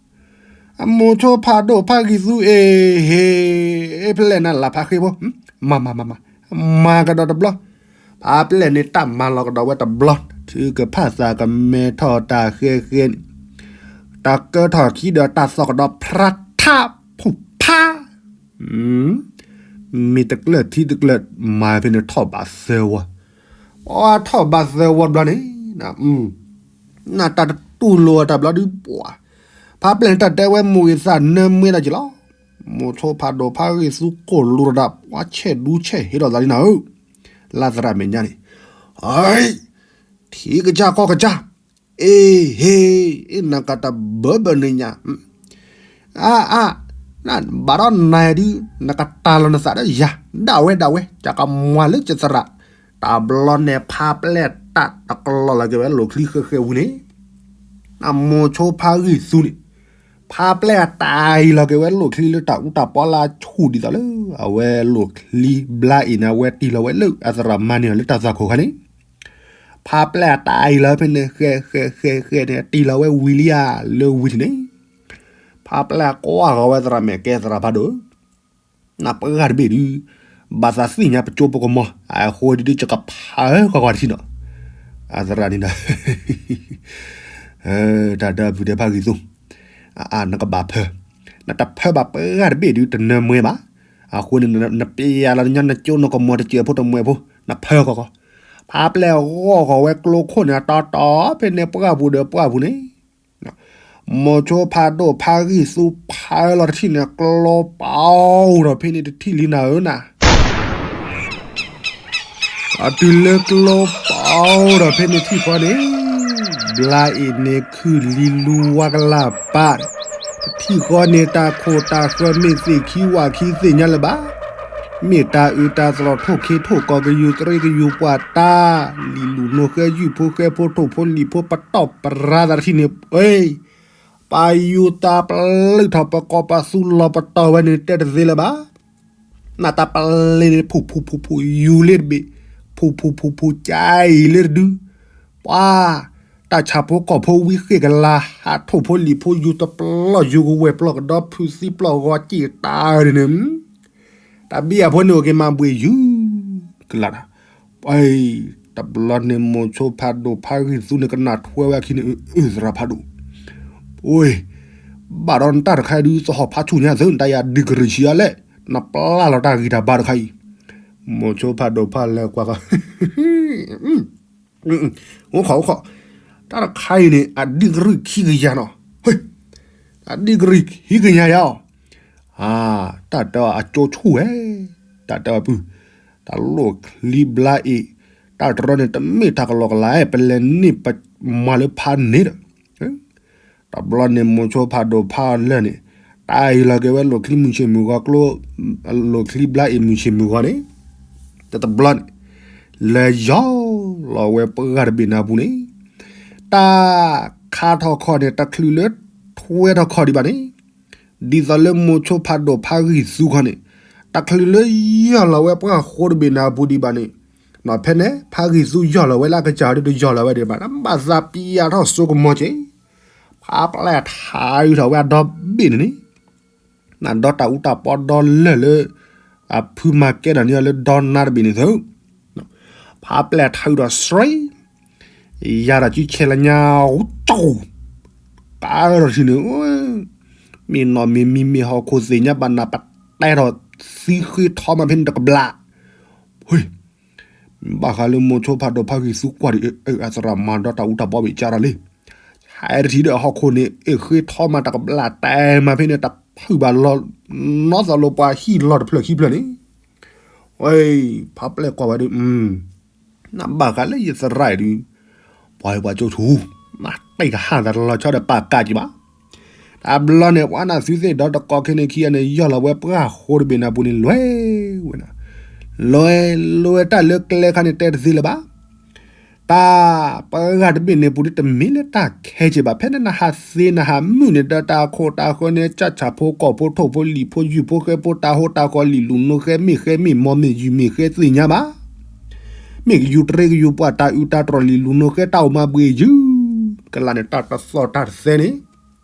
အမိၤဆိဖးဒိၣ်ဖးဂံၢ်သူအ့ၣ်ဟ့ၣ်, ဖဲလဲၣ်နၤလၢဖးဃ့ဖိ, မၤမၤမၤမၤ, မၤကဒီးတဘျီ ဖါပျဲၢ်န့ၣ်တၢ်မၤလီၤကဒီးဝဲတဘျီ, ထုကဖၣ်သးကမဲထီၣ်တၢ်ဃဲဃဲန့ၣ်, တၢ်ကၢထီၣ်ခံဒီးတၢ်သီၣ်ကဒီးဖျါထးဖုၣ်ဖး, မ့ၢ်တကျၢၢ်ထံတကျၢၢ်မၤဖဲန့ၣ်ထီၣ်ဘးသၢဝီ, အထီၣ်ဘးသၢဝီတဘျီန့ၣ် နတၢ်တတူၢ်လိာ်တၢ်ဘျီဒုးပှၤ, ဖါပျဲၢ်န့ၣ်တၢ်တဲဝဲမိၢ်ဂ့ၤသးနၢမွဲတၢ်က့ၤလီၤ, မိၤဆိဖးဒိၣ်ဖးဂံၢ်သူကိၢ်လိာ်တၢ် ပှၤဆဲးဒူဆဲးဟ့ထီၣ်သးလံနၤဧၢ, လါသရၣ်မဲာ်ညါန့ၣ်, ထံကစၢ်ကီၢ်ကစၢ်, အ့ၣ်ဟ့ၣ်, အ့ၣ်နကတၢ်ဘၢဘၢန့ၣ်ညါ အါအါ, နဘၣ်ဒီးနၤဒုး နကတၢ်လီၤနသးဒီးယၤ ဒၣ်ဝဲဒၣ်ဝဲ ကကမွၤလၢကသရၣ်, တၢ်ဘျီန့ၣ်ဖါပျဲၢ်တၢ်တကလီၤလီၤက့ၤဝဲလိၣ်ချံဃဲဃဲဝံၤန့ၣ်, နမိၤဆိဖးဂံၢ်သူန့ၣ်, ဖါပျဲၢ်တၢ်အံၤလီၤက့ၤဝဲလိၣ်ချံလၢတၢ်အူတၢ်ပီလၢအဆူၣ်ဒ်သိးလၢ အဝဲလိၣ်ချံဘျါအံၤန့ၣ် အဝဲတံၢ်လီၤဝဲလၢအသရၣ်မၤန့ၢ်အီၤလၢတၢ်သွၣ်ခိၣ်ခါန့ၣ် ဖါပျဲၢ်အတၢ်အံၤလီၤဖဲန့ၣ် ဃဲဃဲဃဲဃဲန့ၣ် တံၢ်လီၤဝဲဝံၤလံဧါ လၢဝံၤထံးန့ၣ်, ဖါပျဲၢ်ကွၢ်ဃီၤဝဲသရၣ်မဲာ်ကဲသရၣ်ဖးဒိၣ်ဧၢ, နပှၤတဘ့ၣ်ဒုး ဘၣ်သးသ့ၣ်ညါပကၠိပကမီၤ အဃိဒုး ယကဖးကီကီတထံၣ်နီၤ, အသရၣ်န့ၣ်ဒီး တၢ်ဒီပုၢ်ဒီဝဲၢ်ဖါဂံၢ်သူ အါ နကဘၣ်ဖၢ, နတဖၢဘၣ်ပှၤတဘ့ၣ်ဒုး တနၢၤမွဲဘၣ်. အဃိန့ၣ် နပျဲလီၤညါနကၠိနကမီၤတစဲးဖိတမှဲးဖိ နဖၢကီကီ, ဖးပျဲၢ်ဂီၢ်ဂီၢ်ဝဲကျိခိၣ်န့ၣ် အတီတီဖဲန့ၣ် ပှၢ်ပူၤဒီးပှၢ်ပူၤန့ၣ် မိၤဆိဖးဒိၣ်ဖါဂံၢ်သူဖးလီၤတထံၣ်န့ၣ် ကျိပအိၣ်ဒီးဖဲန့ၣ်တထံၣ်လံနၤဧၢနၤ, အတုၤလၢကျိပအိၣ်ဒီးဖဲန့ၣ်ထံၣ်ဃီန့ၣ် ဘျါအံၤန့ၣ်ခုၣ်လံလူဝါကလၢ်ပၢ်, တထံၣ်ဃီန့ၣ် တၢ်ခိၣ်တၢ်ဃၢမ့ၢ်သ့ၣ်ခံဝၣ်ခံသ့ၣ်ညါလၢၤဘၣ်, မ့ၢ်တၢ်အုးတၢ်သရိာ်ထိၣ်ခ့ထိၣ်ကီး ကယူၤတရ့ကယူၤပှၤတၢ် လံာ်လူၤနိဃဲယုၢ်ဖိဃဲဖိထိၣ်ဖိလံာ်ဖိပတီၢ်ပရၤသးတထံၣ်န့ၣ် အ့ ပယူၤတၢ်ပလုၢ်ထီၣ်ပကိးပသူလီၤပတီၢ်ဝဲန့ၣ် တဲတသ့လၢၤဘၣ်. နတၢ်ပလ့ၤန့ၣ် ဖူဖူဖူဖူယူၤလ့တဘ့ၣ်, ဖူဖူဖူဖူကအံၤလ့တဒု, ပှၤ တၢ်ဆၣ်ဖိကီၢ်ဖိဝံဃ့ၢ်ကလၤ ဟးထိၣ်ဖိလံာ်ဖိယူၤတပျီၢ်ယူၤကဝဲၢ်ပျီၢ်ကဒီဖုသံပျီၢ်ဂီၤစ့ၢ်တၢ်န့ၣ်န့ၣ် တၢ်ဘံၣ်အဖိန့ၣ်အိၣ်က့ၤမၤဘှ့ၣ်ယုၤကလးဒီး, ပှၤ တဘျီန့ၣ်မိၤဆိဖးဒိၣ်ဖါဂံၢ်သူန့ၣ် ကနၣ်ထွဲဝဲအခံန့ၣ် အၢ သရၣ်ဖးဒိၣ်, အိ ဘၣ်ဒီးနတၢ်တခါဒုး သဟီၣ်ဖးဆူၣ်ညါသု နတၢ်ယၤဒံကရံၣ်ဆံးအါလဲၣ်, နပျၢ်လီၤတၢ်ဂံၢ်တၢ်ဘါတခါအံၤ, မိၤဆိဖးဒိၣ်ဖးလဲၤကွၢ်ဃီ အိၣ်ခိးအိၣ်ခိး, တၢ်တခါအံၤန့ၣ် အဒံကရံၣ်ခံကယၤနီၤ, အဒံကရံၣ်ခံကယၤယၤအီၤ, တၢ်တဲအကၠိဆူၣ်ဝဲ, တၢ်တဲအပုၢ်, တၢ်လိၣ်ချံဘျါအံၤ, တၢ်တရၢန့ၣ် တမ့ၢ်တၢ်ကလီကလီ ပလဲၤန့ၢ်ပမၤလၢဖးန့ၣ်ဒီး တဘျီန့ၣ်မိၤဆိဖးဒိၣ်ဖးအီၤလၢာ်န့ၣ်, တၢ်အံၤလီၤက့ၤဝဲလိၣ်ချံမုၢ်ဆ့ၣ်မုၢ်ဂီၤကျိ, လိၣ်ချံဘျါအံၤမုၢ်ဆ့ၣ်မုၢ်ဂီၤန့ၣ်, တတဘျီန့ၣ်, လဲၤယီၤလီၤဝဲပှၢ်တဘ့ၣ်န့ၣ်အပူၤန့ၣ်, တၢ်ခါထီၣ်ခီၣ်န့ၣ် တချုးလၢထွဲထီၣ်ခီၣ်ဒံးဘၣ်န့ၣ်, ဒ်သိးလၢမိၤဆိဖးဒိၣ်ဖါဂံၢ်သူခီန့ၣ်, တချုးလၢယီၤလီၤဝဲပှၢ်ဃိတဘ့ၣ်န့ၣ်အပူၤဒံးဘၣ်န့ၣ်, နီၢ်ဖဲန့ၣ် ဖါဂံၢ်သူယီၤလီၤဝဲလၢအကစၢ်ဒုးတယီၤလီၤဝဲဒံးဘၣ် နဘၣ်သးပျၢ်ထီၣ်စိကမီၤက့ၤ, ဖးပျဲၢ်ထးအုးထီၣ်ဝဲအဒီဘ့ၣ်န့ၣ်န့ၣ်, နဒီတၢ်အူတၢ်ပီဒီလၢာ်လၢ အဖုမၤကဲထီၣ်န့ၢ်အီၤလၢဒီနါတဘ့ၣ်န့ၣ်သု, ဖးပျဲၢ်ထးအုးဒီးစှံ, ယၤဒီးစုဆဲးလၢညါ, ကၢထီၣ်ထံန့ၣ်, မ့ၢ်နီၢ်မ့ၢ်မံၤမ့ၢ်ဟီၣ်ခိၣ်သ့ၣ်ညါဘၣ်နၤ ပတဲထီၣ်သံဃ့ထီမးဖဲန့ၣ်တကဘျၣ်, ဘၣ်ဃးလၢမိၤဆိဖးဒိၣ်ဖါဂံၢ်သူကွၢ်ဒီး အသရၣ်မၤဒီတၢ်အူတၢ်ပီဘ့ၣ်ကၢထီၣ်လံ, ဟဲတထံၣ်ဒီးဟီၣ်ခိၣ်န့ၣ် အ့ၣ်ဃ့ထီမးတကဘျၣ်တဲမးဖဲန့ၣ် တဖုၣ်ဘၣ်လီၤ, နီၢ်သးလိၤပှၤဟံၣ်လီၤတဖျၢၣ်ခံဖျၢၣ်န့ၣ်, ဖးပျဲၢ်ကွၢ်ဝဲဒုး နဘၣ်ဃးလၢယသရၣ်အံၤဒုး, ပှၤပှၤကၠိဆူၣ်, နတဲကဟၣ်သးတလီၤဆီဒီးပာ်ကးက့ၤဘၣ်, တဘျီန့ၣ် ပှၤနသုသ့ၣ်ဒီတကီခဲန့ၣ်ခံဂၤန့ၣ် ယီၢ်လီၤဝဲပှၢ်ဃိတဘ့ၣ်န့ၣ်အပူၤန့ၣ် လဲၤဝဲနၤ, လဲၤလဲၤဝဲတၢ်လၢကျဲခါန့ၣ်တဲတသ့လၢၤဘၣ် တၢ်ပှၤတဘ့ၣ်န့ၣ်ပူၤဒ်တမ့ၢ်လၢတၢ်ခဲက့ၤဘၣ် ဖဲန့ၣ်နဟးသ့နဟးမုာ်န့ၣ်ဒီးတၢ်ခိၣ်တၢ်ဃၢန့ၣ် ကၢ်ဆၣ်ဖိကီၢ်ဖိထိၣ်ဖိလံာ်ဖိယူၢ်ဖိဃဲဖိတၢ်ဟိတၢ်ဃီလံာ်လူၤနိဃဲမ့ၢ်ဃဲမ့ၢ်မီမ့ၢ်ယူၤမ့ၢ်ဃဲသ့ၣ်ညါဘၣ် မ့ၢ်ကယူၤတရ့ကယူၤပှၤတၢ်အုးတၢ်တြီၢ်လံာ်လူၤနိဃဲတၢ်အိၣ်မၤဘှ့ၣ်ယုၤ ကလးန့ၣ် တၢ်တသီၣ်တၢ်တသဲန့ၣ်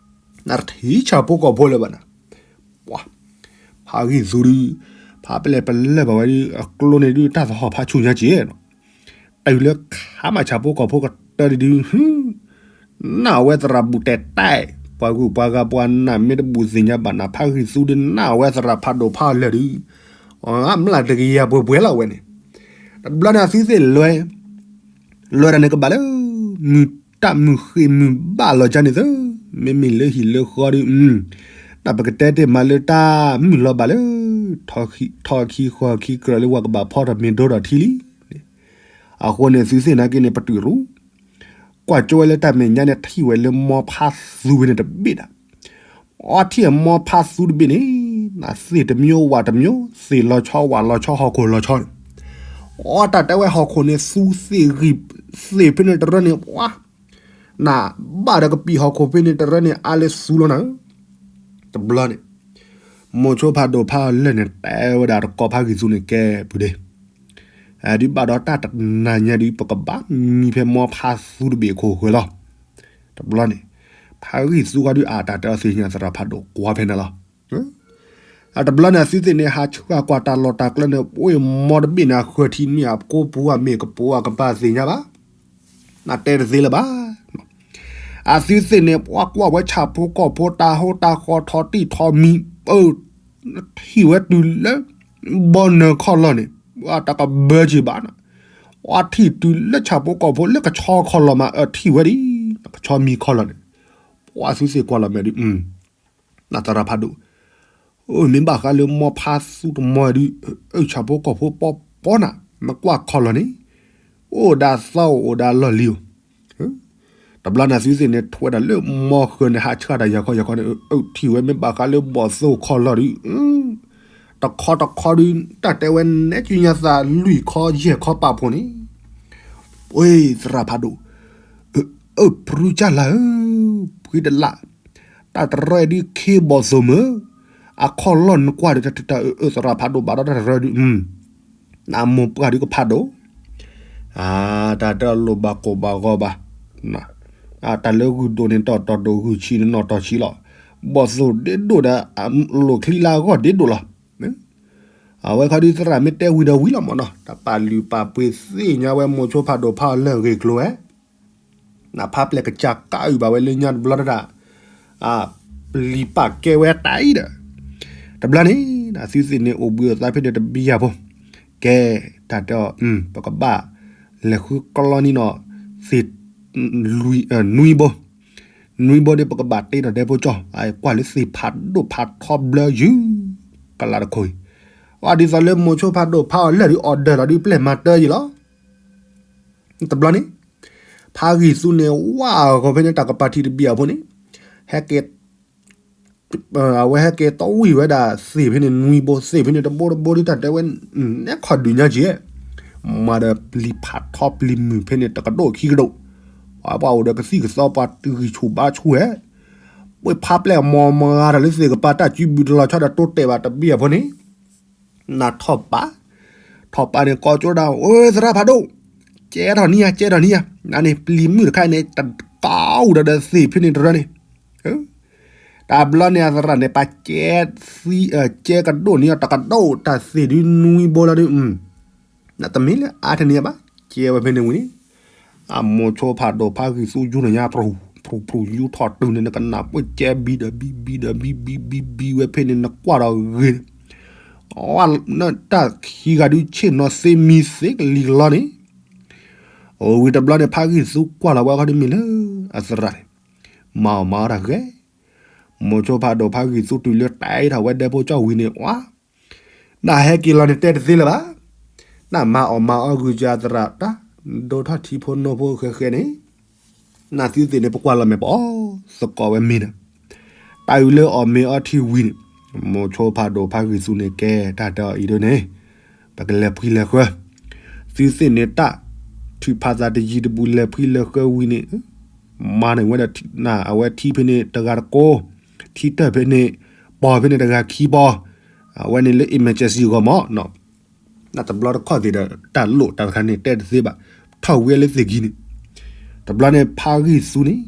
နတထံၣ်ဆၣ်ဖိကီၢ်ဖိလၢၤဘၣ်နၤ ပှၤ ဖးဂံၢ်သူဒုး ဖးပလဲၢ်ပလၢၢ်ဘၣ်ဝဲဒုး အကျိန့ၣ်ဒုး တၢ်သဟီၣ်ဖးဆူၣ်ညါက့ၤနီၤ တုၤလၢခါမးဆၣ်ဖိကီၢ်ဖိကတၢၢ်ဒုး နၢ်ဝဲသရၣ်ဘူးတဲတဲ ပှၤဂုၤပှၤဂၤပှၤနၢ်မ့ၢ်တဘူးသ့ၣ်ညါဘၣ်နၤ ဖးဂံၢ်သူဒုး နၢ်ဝဲသရၣ်ဖးဒိၣ်ဖးအီၤလၢာ်ဒုး အမျၢ်တကယၤပှဲၤပှဲၤလီၤဝဲန့ၣ် တဘျီန့ၣ်အသုသ့ၣ်လဲၤ လဲၤတၢ်န့ၣ်ကဘၣ်လၢ မုၢ်တၢ်မုၢ်ဃ့ၢ်မုၢ်ဘၣ်လီၤကါန့ၣ်သၢ မ့မ့ၢ်လၢဟံၣ်လၢဃီဒုး တၢ်ပကတဲတ့ၢ်မးလၢတၢ်မုၢ်လီၤဘၣ်လၢ ထီၣ်ခံဃီခံကြၢးလၢပှၤကဘၣ်ဖီထီၣ်မ့ၢ်ဒိထီၣ်ထံလံ. အဃိန့ၣ်သုသ့ၣ်နာ်က့န့ၣ် ပတုာ်ရူ ကွၢ်ကၠိဝဲလၢတၢ်မဲာ်ညါန့ၣ် ထံၣ်ဝဲလၢမီဖးသူဝဲန့ၣ်တဘ့ၣ်ဒၣ် အီထံၣ်အမီဖးသူတဘ့ၣ်န့ၣ် သ့ၣ်တမျိုးဝၣ်တမျိုး သ့ၣ်လီၤဆီဝၣ်လီၤဆီဟီၣ်ခိၣ်လီၤဆီန့ၣ် အီတၢ်တဲဝဲဟီၣ်ခိၣ်န့ၣ်သူသ့ၣ်ဂံၢ်သ့ၣ်ဖဲန့ၣ်တရၢန့ၣ် ပှၤ နဘၣ်ဒီးကပံာ်ဟီၣ်ခိၣ်ဖဲန့ၣ်တရၢန့ၣ် အါလၢသူလီၤနၤဧၢ တဘျီန့ၣ် မိၤဆိဖးဒိၣ်ဖးလၢာ်န့ၣ် တဲဝဲဒၣ်တကီဖးဂံၢ်သူန့ၣ်ကဲပုၢ်ဒ့ ဒုးဘၣ်ဒီးတၢ်တနၤညါဒုး ပကဘၣ်မံဖဲမီဖးသူတဘ့ၣ်အခိၣ်ဃၢၤလီၤ. တဘျီန့ၣ် ဖးဂံၢ်သူဃီဒုးအတၢ်တဲအီၤသ့ၣ်ညါသရၣ်ဖးဒိၣ်ကွၢ်ဖဲန့ၣ်လီၤ. အတဘျီန့ၣ် အသုသ့ၣ်န့ၣ် ဟးဆှၣ်ကွၢ်တၢ်လီၢ်တၢ်ကျဲန့ၣ် ပှ့ၤမီတဘ့ၣ်န့ၣ် အဃၢၤထံနွံအကိပူၤ အမ့ၢ်ကပိၤအကပၤသ့ၣ်ညါဘၣ်. နတဲတသ့လၢၤဘၣ်. အသုသ့ၣ်န့ၣ် ပှၤကွၢ်ဝဲဆၣ်ဖိကီၢ်ဖိ တၢ်ဟိတၢ်ဃီ ထီၣ်တံၢ်ထီၣ်မံၤ ပၢထံၣ်ဝဲတုၤလၢ ဘီနၢၤခီၣ်လီၢ်န့ၣ် တၢ်ကဘၢက့ၤဘၣ်နီၤ. ပှၤထံၣ်တုၤလၢဆၣ်ဖိကီၢ်ဖိလၢကဆီခီၣ်လီၢ်မး အထံၣ်ဝဲဒၣ် ကဆီမံၤခီၣ်လီၢ်န့ၣ် ပှၤသုသ့ၣ်ကွၢ်လီၤမဲာ်ဒုး နသရၣ်ဖးဒိၣ်, အိၣ်မ့ၢ်ဘၣ်ဃးလၢမီဖါသူတမီဒုး, အၢ ဆၣ်ဖိကီၢ်ဖိပီပီနၤ, မ့ၢ်ကွၢ်ခီၣ်လီၢ်န့ၣ်, အိၣ်ဒၣ်သီအိၣ်ဒၣ်လီၢ်လံၤဧိၤ, တဘျီန့ၣ်သုသ့ၣ်န့ၣ် ထွဲဒၣ်လၢမီဃၢၤန့ၣ် ဟးဆှၣ်တၢ်ယၤခီယၤခီန့ၣ်, အၢ ထံၣ်ဝဲမ့ၢ်ဘၣ်ဃးလၢဘီၣ်သိၣ်ခီၣ်လီၢ်ဒုး, တခီတခီဒုး တၢ်တဲဝဲနဲကၠူညါသးလွံၢ်ခီယဲၢ်ခီပာ်ဖှိၣ်န့ၣ်, ပှ့ၤသရၣ်ဖးဒိၣ် အၢ ဖရူကၢ်လၢ်ဧၢ, ဖှံတလး, တၢ်တရၢဒုးခ့ဘီၣ်သိၣ်မၢ, အခီၣ်လီၢ်နကွၢ်ဒီးတၢ်တၢ်အၢ သရၣ်ဖးဒိၣ်ဘၣ်ဒီးတၢ်တရၢဒုး, နမိၢ်ပှၢ်ဒုးကဖးဒိၣ်, တၢ်တလိၣ်ဘၣ်ကိၢ်ဘၣ်ဂီၤဘၣ်, တၢ်လၢဂုၢ်ဒိၣ်န့ၣ် တီၢ်တီၢ်ဒိၣ်ဂုၢ်ဆံးန့ၣ်နီၢ်တီၢ်ဆံးလီၤ, ဘီၣ်သိၣ်ဒ့ဒိၣ်ဒီး လိၣ်ချံလၢအဂီၢ်ဒ့ဒိၣ်လီၤ. အဝဲခီဒုးသရၣ်မ့ၢ်တဲဝံၤဒီးဝံၤလီၤမၢ်နီၤ, တၢ်ပာ်လုၢ်ပာ်ပှ့ၤသ့ၣ်ညါဝဲမိၤဆိဖးဒိၣ်ဖးအီၤလၢအဂ့ၢ်ကျိၤဝဲ, နဖးပျဲၢ်ကစၢ်ကးအုၣ်ဘၣ်ဝဲလၢညါတဘျီတဒၣ်, ပျံၤပာ်ကဲဝဲတၢ်အံၤဒီး, တဘျီန့ၣ် သုသ့ၣ်န့ၣ်အိၣ်ဘှံးအိၣ်သါဖဲန့ၣ်တဘံယၢ်ဖိ, ကဲ, တၢ်တဲအီၤ, ပကဘၣ်လဲၤဃုကျီနံနီၤ, သ့ၣ် နွံဘိ, နွံဘိဒီးပကဘၣ်တ့ထီၣ်ဒဲဖိကၠီၣ်, ကွၢ်လၢသ့ၣ်ဖးဒိၣ်ဖးထီဘျၢယုၢ်, ကလးတခိၣ်အံၤ, အဒ်သိးလၢမိၤဆိဖးဒိၣ်ဖးအီၤလၢာ်ဒုး order လီၤဒုးပျဲၢ်မၤတၢ်ယံၤလီၤ. တဘျီန့ၣ်, ဖးဂံၢ်သူန့ၣ် ဝါအဂီၢ်ဖဲန့ၣ် တၢ်ကပၤထံးတဘံယၢ်ဖိန့ၣ်, ဟဲက့ၤ အဝဲဟဲက့ၤတီဝံၢ်ဝဲဒၣ်သ့ၣ်ဖဲန့ၣ်နွံဘိ, သ့ၣ်ဖဲန့ၣ်တဘိတဘိဒ်တၢ်တဲဝဲ, နဲခီၣ်ဒုးညါက့ၤ, မၤဒီးပျံၤဖးထီပျံၤမုၢ်ဖဲန့ၣ် တကဒိၣ်ခံကဒိၣ်, ပှၤအိၣ်ဒီးကသံၣ်ကသီပှၤဂံၢ်ဆူၣ်ဘါဆူၣ်ဝဲ, ပှ့ၤဖးပျဲၢ်မီၤမၤတၢ်လၢသ့ၣ်ကပၤတၢ်စုဘုးတလီၤဆီဒီးတိတဲာ်ဘၣ်တဘံယၢ်ဖိန့ၣ်, နထီၣ်ပာ်, ထီၣ်ပာ်န့ၣ် ကိးကၠိဒၣ်, အိ သရၣ်ဖးဒိၣ်, ကဲထီၣ်နံၤဧါ ကဲထီၣ်နံၤဧါ, နန့ၣ် ပျံၤမုၢ်တခါအံၤန့ၣ် တကးအူဒီးသ့ၣ်ဖဲန့ၣ်တရၢန့ၣ်, တဘျီန့ၣ်အသရၣ်န့ၣ် ပာ်ကဲသံ, ကဲကဒိၣ်န့ၢ်အီၤတကဒိၣ်တၢ်သ့ၣ်ဒုးနွံဘိလီၤဒုး, နတမ့ၢ်လၢအါတန့ၢ်ဘၣ်, ကဲဝဲဖဲန့ၣ်ဝံၤန့ၣ်, အမိၤဆိဖးဒိၣ်ဖးဂံၢ်သူယူၢ်လီၤညါ ဖြူၣ်ဖြူၣ်ယူၢ်ထီၣ်တုၤန့ၣ် နကနၣ်ပှ့ၤကဲဘံဒီးဘံဘံဒီးဘံဘံဘံဘံဝဲဖဲန့ၣ် နကွၢ်ဒီးဂ့ၤ, တၢ်ခံဂၤဒုးဆ့ၣ်နီၤသ့မံသ့ကလံၤကလီန့ၣ်, ဝံၤတဘျီန့ၣ် ဖးဂံၢ်သူကွၢ်လီၤဝဲခီဒ်မ့ၢ်လၢ အသရၣ်န့ၣ်, မၤအီၣ်မၤအီၣ်တၢ်ဂ့ၤ, မိၤဆိဖးဒိၣ်ဖးဂံၢ်သူတုၤလၢတၢ်အံးထီၣ်ဝဲဒဲဖိကၠီၣ်ဝံၤန့ၣ် အ နဟဲက့ၤလီၤန့ၣ်တဲတသ့လၢၤဘၣ်, နမၤအီၣ်မၤအီၣ်ဂုာ်ကသရၣ်တၢ်, ဒိၣ်ထီၣ်ထံဖိနိဖိဃဲဃဲန့ၣ်, နသုသ့ၣ်န့ၣ် ပကွၢ်လီၤမဲာ်ပအီၣ်သကိးဝဲမ့ၤဒီး, တၢ်အုးလၢအီၣ်မ့ၤအီထံဝံၤန့ၣ်, မိၤဆိဖးဒိၣ်ဖးဂံၢ်သူန့ၣ်ကဲတၢ်တဲအီၤအံၤဒ်န့ၣ်, ပကလဲၤဖှံလဲၤဃၢ, သုသ့ၣ်န့ၣ်တၢ်, ထုးဖးသးတယံၤတဘူးလဲၤဖှံလဲၤဃၢဝံၤန့ၣ်, မၤန့ၢ်ဝဲဒၣ်အဝဲထံဖဲန့ၣ်တဂၤတကိး, ထံတၢၢ်ဖဲန့ၣ်, ပီၢ်ဖဲန့ၣ်တဂၤခံပီၢ်, အဝဲန့ၣ်လၢ emergency ဂီၢ်မး, နတဘျီတခီၣ်သ့ၣ်ဒီး တၢ်လိၣ်တၢ်တခါန့ၣ် တဲတသ့ဘၣ်, ထီၣ်ဝံၤလၢသ့ၣ်ခံန့ၣ်, တဘျီန့ၣ်ဖးဂံၢ်သူန့ၣ်,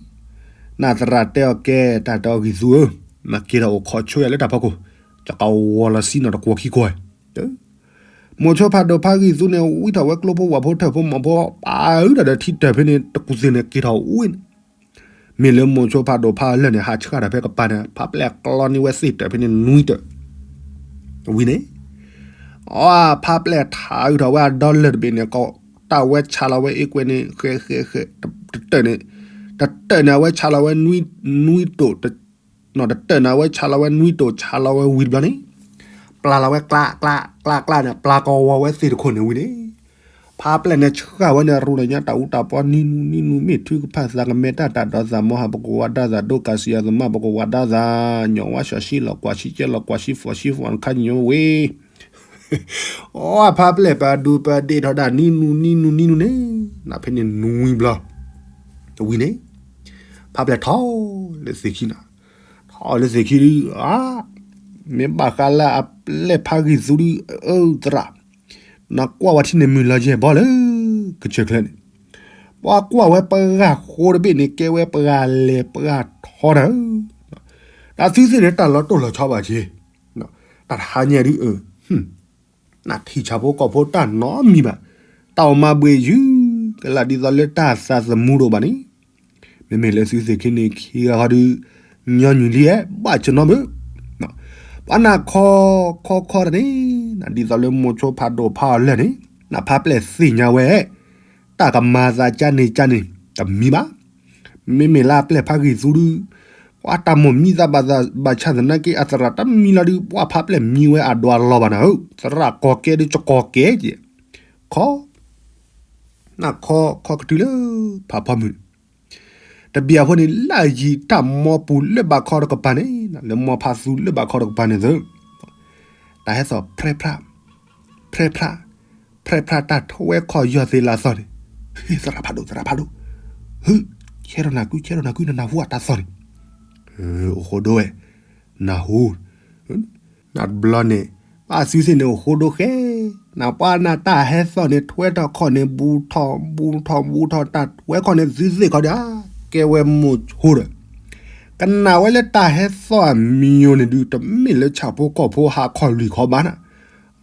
နသရၣ်တဲအီၤကဲတၢ်တဲအီၤဂံၢ်သူဧၢ, နက့ၤထီၣ်အိၣ်ခိးဆိယၤလၢတၢ်ဖီခိၣ်, ကကဝီၤလီၤဆံနီၤတကွီၤခံကွီၤ, မိၤဆိဖးဒိၣ်ဖးဂံၢ်သူန့ၣ် ဝံထီၣ်ဝဲကျိဖိဝၣ်ဖိထၢၣ်ဖိမီၢ်ဖိ ပာ်အုးတၢ်ဒီးထံတၢၢ်ဖဲန့ၣ် တကူၣ်သ့ၣ်န့ၣ် က့ၤထီၣ်ဝံၤန့ၣ်, မ့ၢ်လၢမိၤဆိဖးဒိၣ်ဖးအီၤလၢာ်န့ၣ် ဟးဆှၣ်တၢ်ဖဲကပၤန့ၣ် ဖးပျဲၢ်ကျီန့ၢ်ဝဲသ့ၣ်တၢၢ်ဖဲန့ၣ်နွံတၢၢ် ဝံၤန့ၣ်, အဖးပျဲၢ်ထးအုးထီၣ်ဝဲအဒီလၢာ်တဘ့ၣ်န့ၣ် ကတၢၢ်ဝဲဆါလီၤဝဲအ့ကွဲန့ၣ် ဃဲဃဲဃဲ, တတၢၢ်န့ၣ်, တတၢၢ်န့ၣ် အဝဲဆါလီၤဝဲနွံတိၢ်, တတၢၢ်န့ၣ် အဝဲဆါလီၤဝဲနွံတိၢ် ဆါလီၤဝဲဝံၤတဘျီန့ၣ်, ပျၢ်လီၤဝဲကျါကျါကျါကျါန့ၣ် ပျၢ်ကဝီၤဝဲသ့ၣ်တခိၣ်န့ၣ်ဝံၤန့ၣ်, ဖးပျဲၢ်န့ၣ်ဆှၣ်ဝဲန့ၣ် ရူၢ်လီၤညါတၢ်အူတၢ်ပီနံၤနူၤနံၤနူၤ မ့ၢ်ထုကဖၣ်သးကမဲတၢ်တၢ်ဒီးသးမီဟးပကဝးဒၣ်သး ဒိကၢ်စံယၤသမၣ်ပကဝးဒၣ်သး ညီၣ်ဝါဆှီလီၤကွၢ်ဆံကဲလီၤကွၢ်ဆံ ဖီၣ်ဆံဖီၣ်ခါညီဝ့ၢ်, အဖးပျဲၢ်ပဒူပဒ့ၣ်ထီၣ်ဒၣ်နံၤနူၤနံၤနူၤနံၤနူၤန့ၣ်, နဖဲန့ၣ်နွံဘျီ, တဝံၤန့ၣ်, ဖးပျဲၢ်ထီၣ်လၢသ့ၣ်ခံန့ၣ်, ထီၣ်လၢသ့ၣ်ခံဒုး, မ့ၢ်ဘၣ်ဃးလၢအပျဲၢ်ဖးဂံၢ်သူဒုး အၢသရၣ် နကွၢ်ဝဲထံန့ၣ်မုၢ်လီၤယဲၢ်ဘီလၢ ကစၢၢ်ချၢန့ၣ်, ပှၤကွၢ်ဝဲပှၤဃိတဘ့ၣ်န့ၣ် ကဲဝဲပှၤလဲၤပှၤထီတၢ်, တၢ်သုသ့ၣ်န့ၣ် တၢ်လီၤတိၢ်လီၤဆီဘၣ်က့ၤ, တၢ်တဟါညါဒုး နထံၣ်ဆၣ်ဖိကီၢ်ဖိတၢ်နီတမံၤဘၣ်, တၢ်အိၣ်မၤဘှံးယုၢ်ကလာ်ဒ်သိးလၢတၢ်သးသမူတအိၣ်ဘၣ်န့ၣ်, မ့မ့ၢ်လၢသုသ့ၣ်ခံန့ၣ်ခံဂၤဃီဒုး ညီနုၢ်လံဟဲဘၣ်ဆ့ၣ်နီၤမုၢ်, ပှၤနၢ်ခီခီခီတၢ်န့ၣ် ဒ်သိးလၢမိၤဆိဖးဒိၣ်ဖးအီၤလၢာ်န့ၣ် နဖးပျဲၢ်သ့ၣ်ညါဝဲ တၢ်ကမၤသးကါန့ၣ်ကါန့ၣ် တမံၤဘၣ်. မ့မ့ၢ်လၢအပျဲၢ်ဖးဂံၢ်သူဒုး ပှၤတၢ်မိၣ်မံသးဘၣ်သးဘၣ်ဆၣ်သနာ်က့ အသရၣ်တမံၤလီၤဒုး ပှၤဖးပျဲၢ်မံဝဲအဒွးလီၤဘၣ်နၤဧၢ, သရၣ်ကီၢ်ကဲဒုး ကကီၢ်ကဲက့ၤ, ခီ နၢ်ခီခီကတုၤလၢ ဖးဖီမုၢ်န့ၣ်, တဘျီအဃိန့ၣ် လၢယံာ်တၢ်မီပူၤလၢဘးခီတကပၤန့ၣ် လၢမီဖးသူလၢဘးခီတကပၤန့ၣ်သ့ၣ် တၢ်ဟဲသီၣ်ဖြဲဖြး ဖြဲဖြး ဖြဲဖြးတၢ်ထွဲခီၣ်ယီၢ်သ့လၢအသီၣ်န့ၣ်, သရၣ်ဖးဒိၣ် သရၣ်ဖးဒိၣ်, ဟု ဆဲထီၣ်နၢ်ကု ဆဲထီၣ်နၢ်ကု နနၢ်ဟူအတၢ်သီၣ်န့ၣ်, အိၣ်ဃိဒိဝဲ နၢ်ဟူ နတဘျီန့ၣ် ဘၣ်သုသ့ၣ်န့ၣ်အိၣ်ဃိဒိဃဲ, နပှၤနၢ်တၢ်ဟဲသီၣ်န့ၣ် ထွဲထီၣ်ခီၣ်န့ၣ် ဘူးထီၣ်ဘူးထီၣ်ဘူးထီၣ် တၢ်ထွဲခီၣ်န့ၣ် သုသ့ၣ်ခီဒၣ် ကဲဝဲမိၤဆိဒီး ကနၣ်ဝဲလၢတၢ်ဟဲသီၣ်အမံၤယိၤန့ၣ်ဒုး တမ့ၢ်လၢဆၣ်ဖိကီၢ်ဖိဟးခီၣ်လွံၢ်ခီဘၣ်နၤ,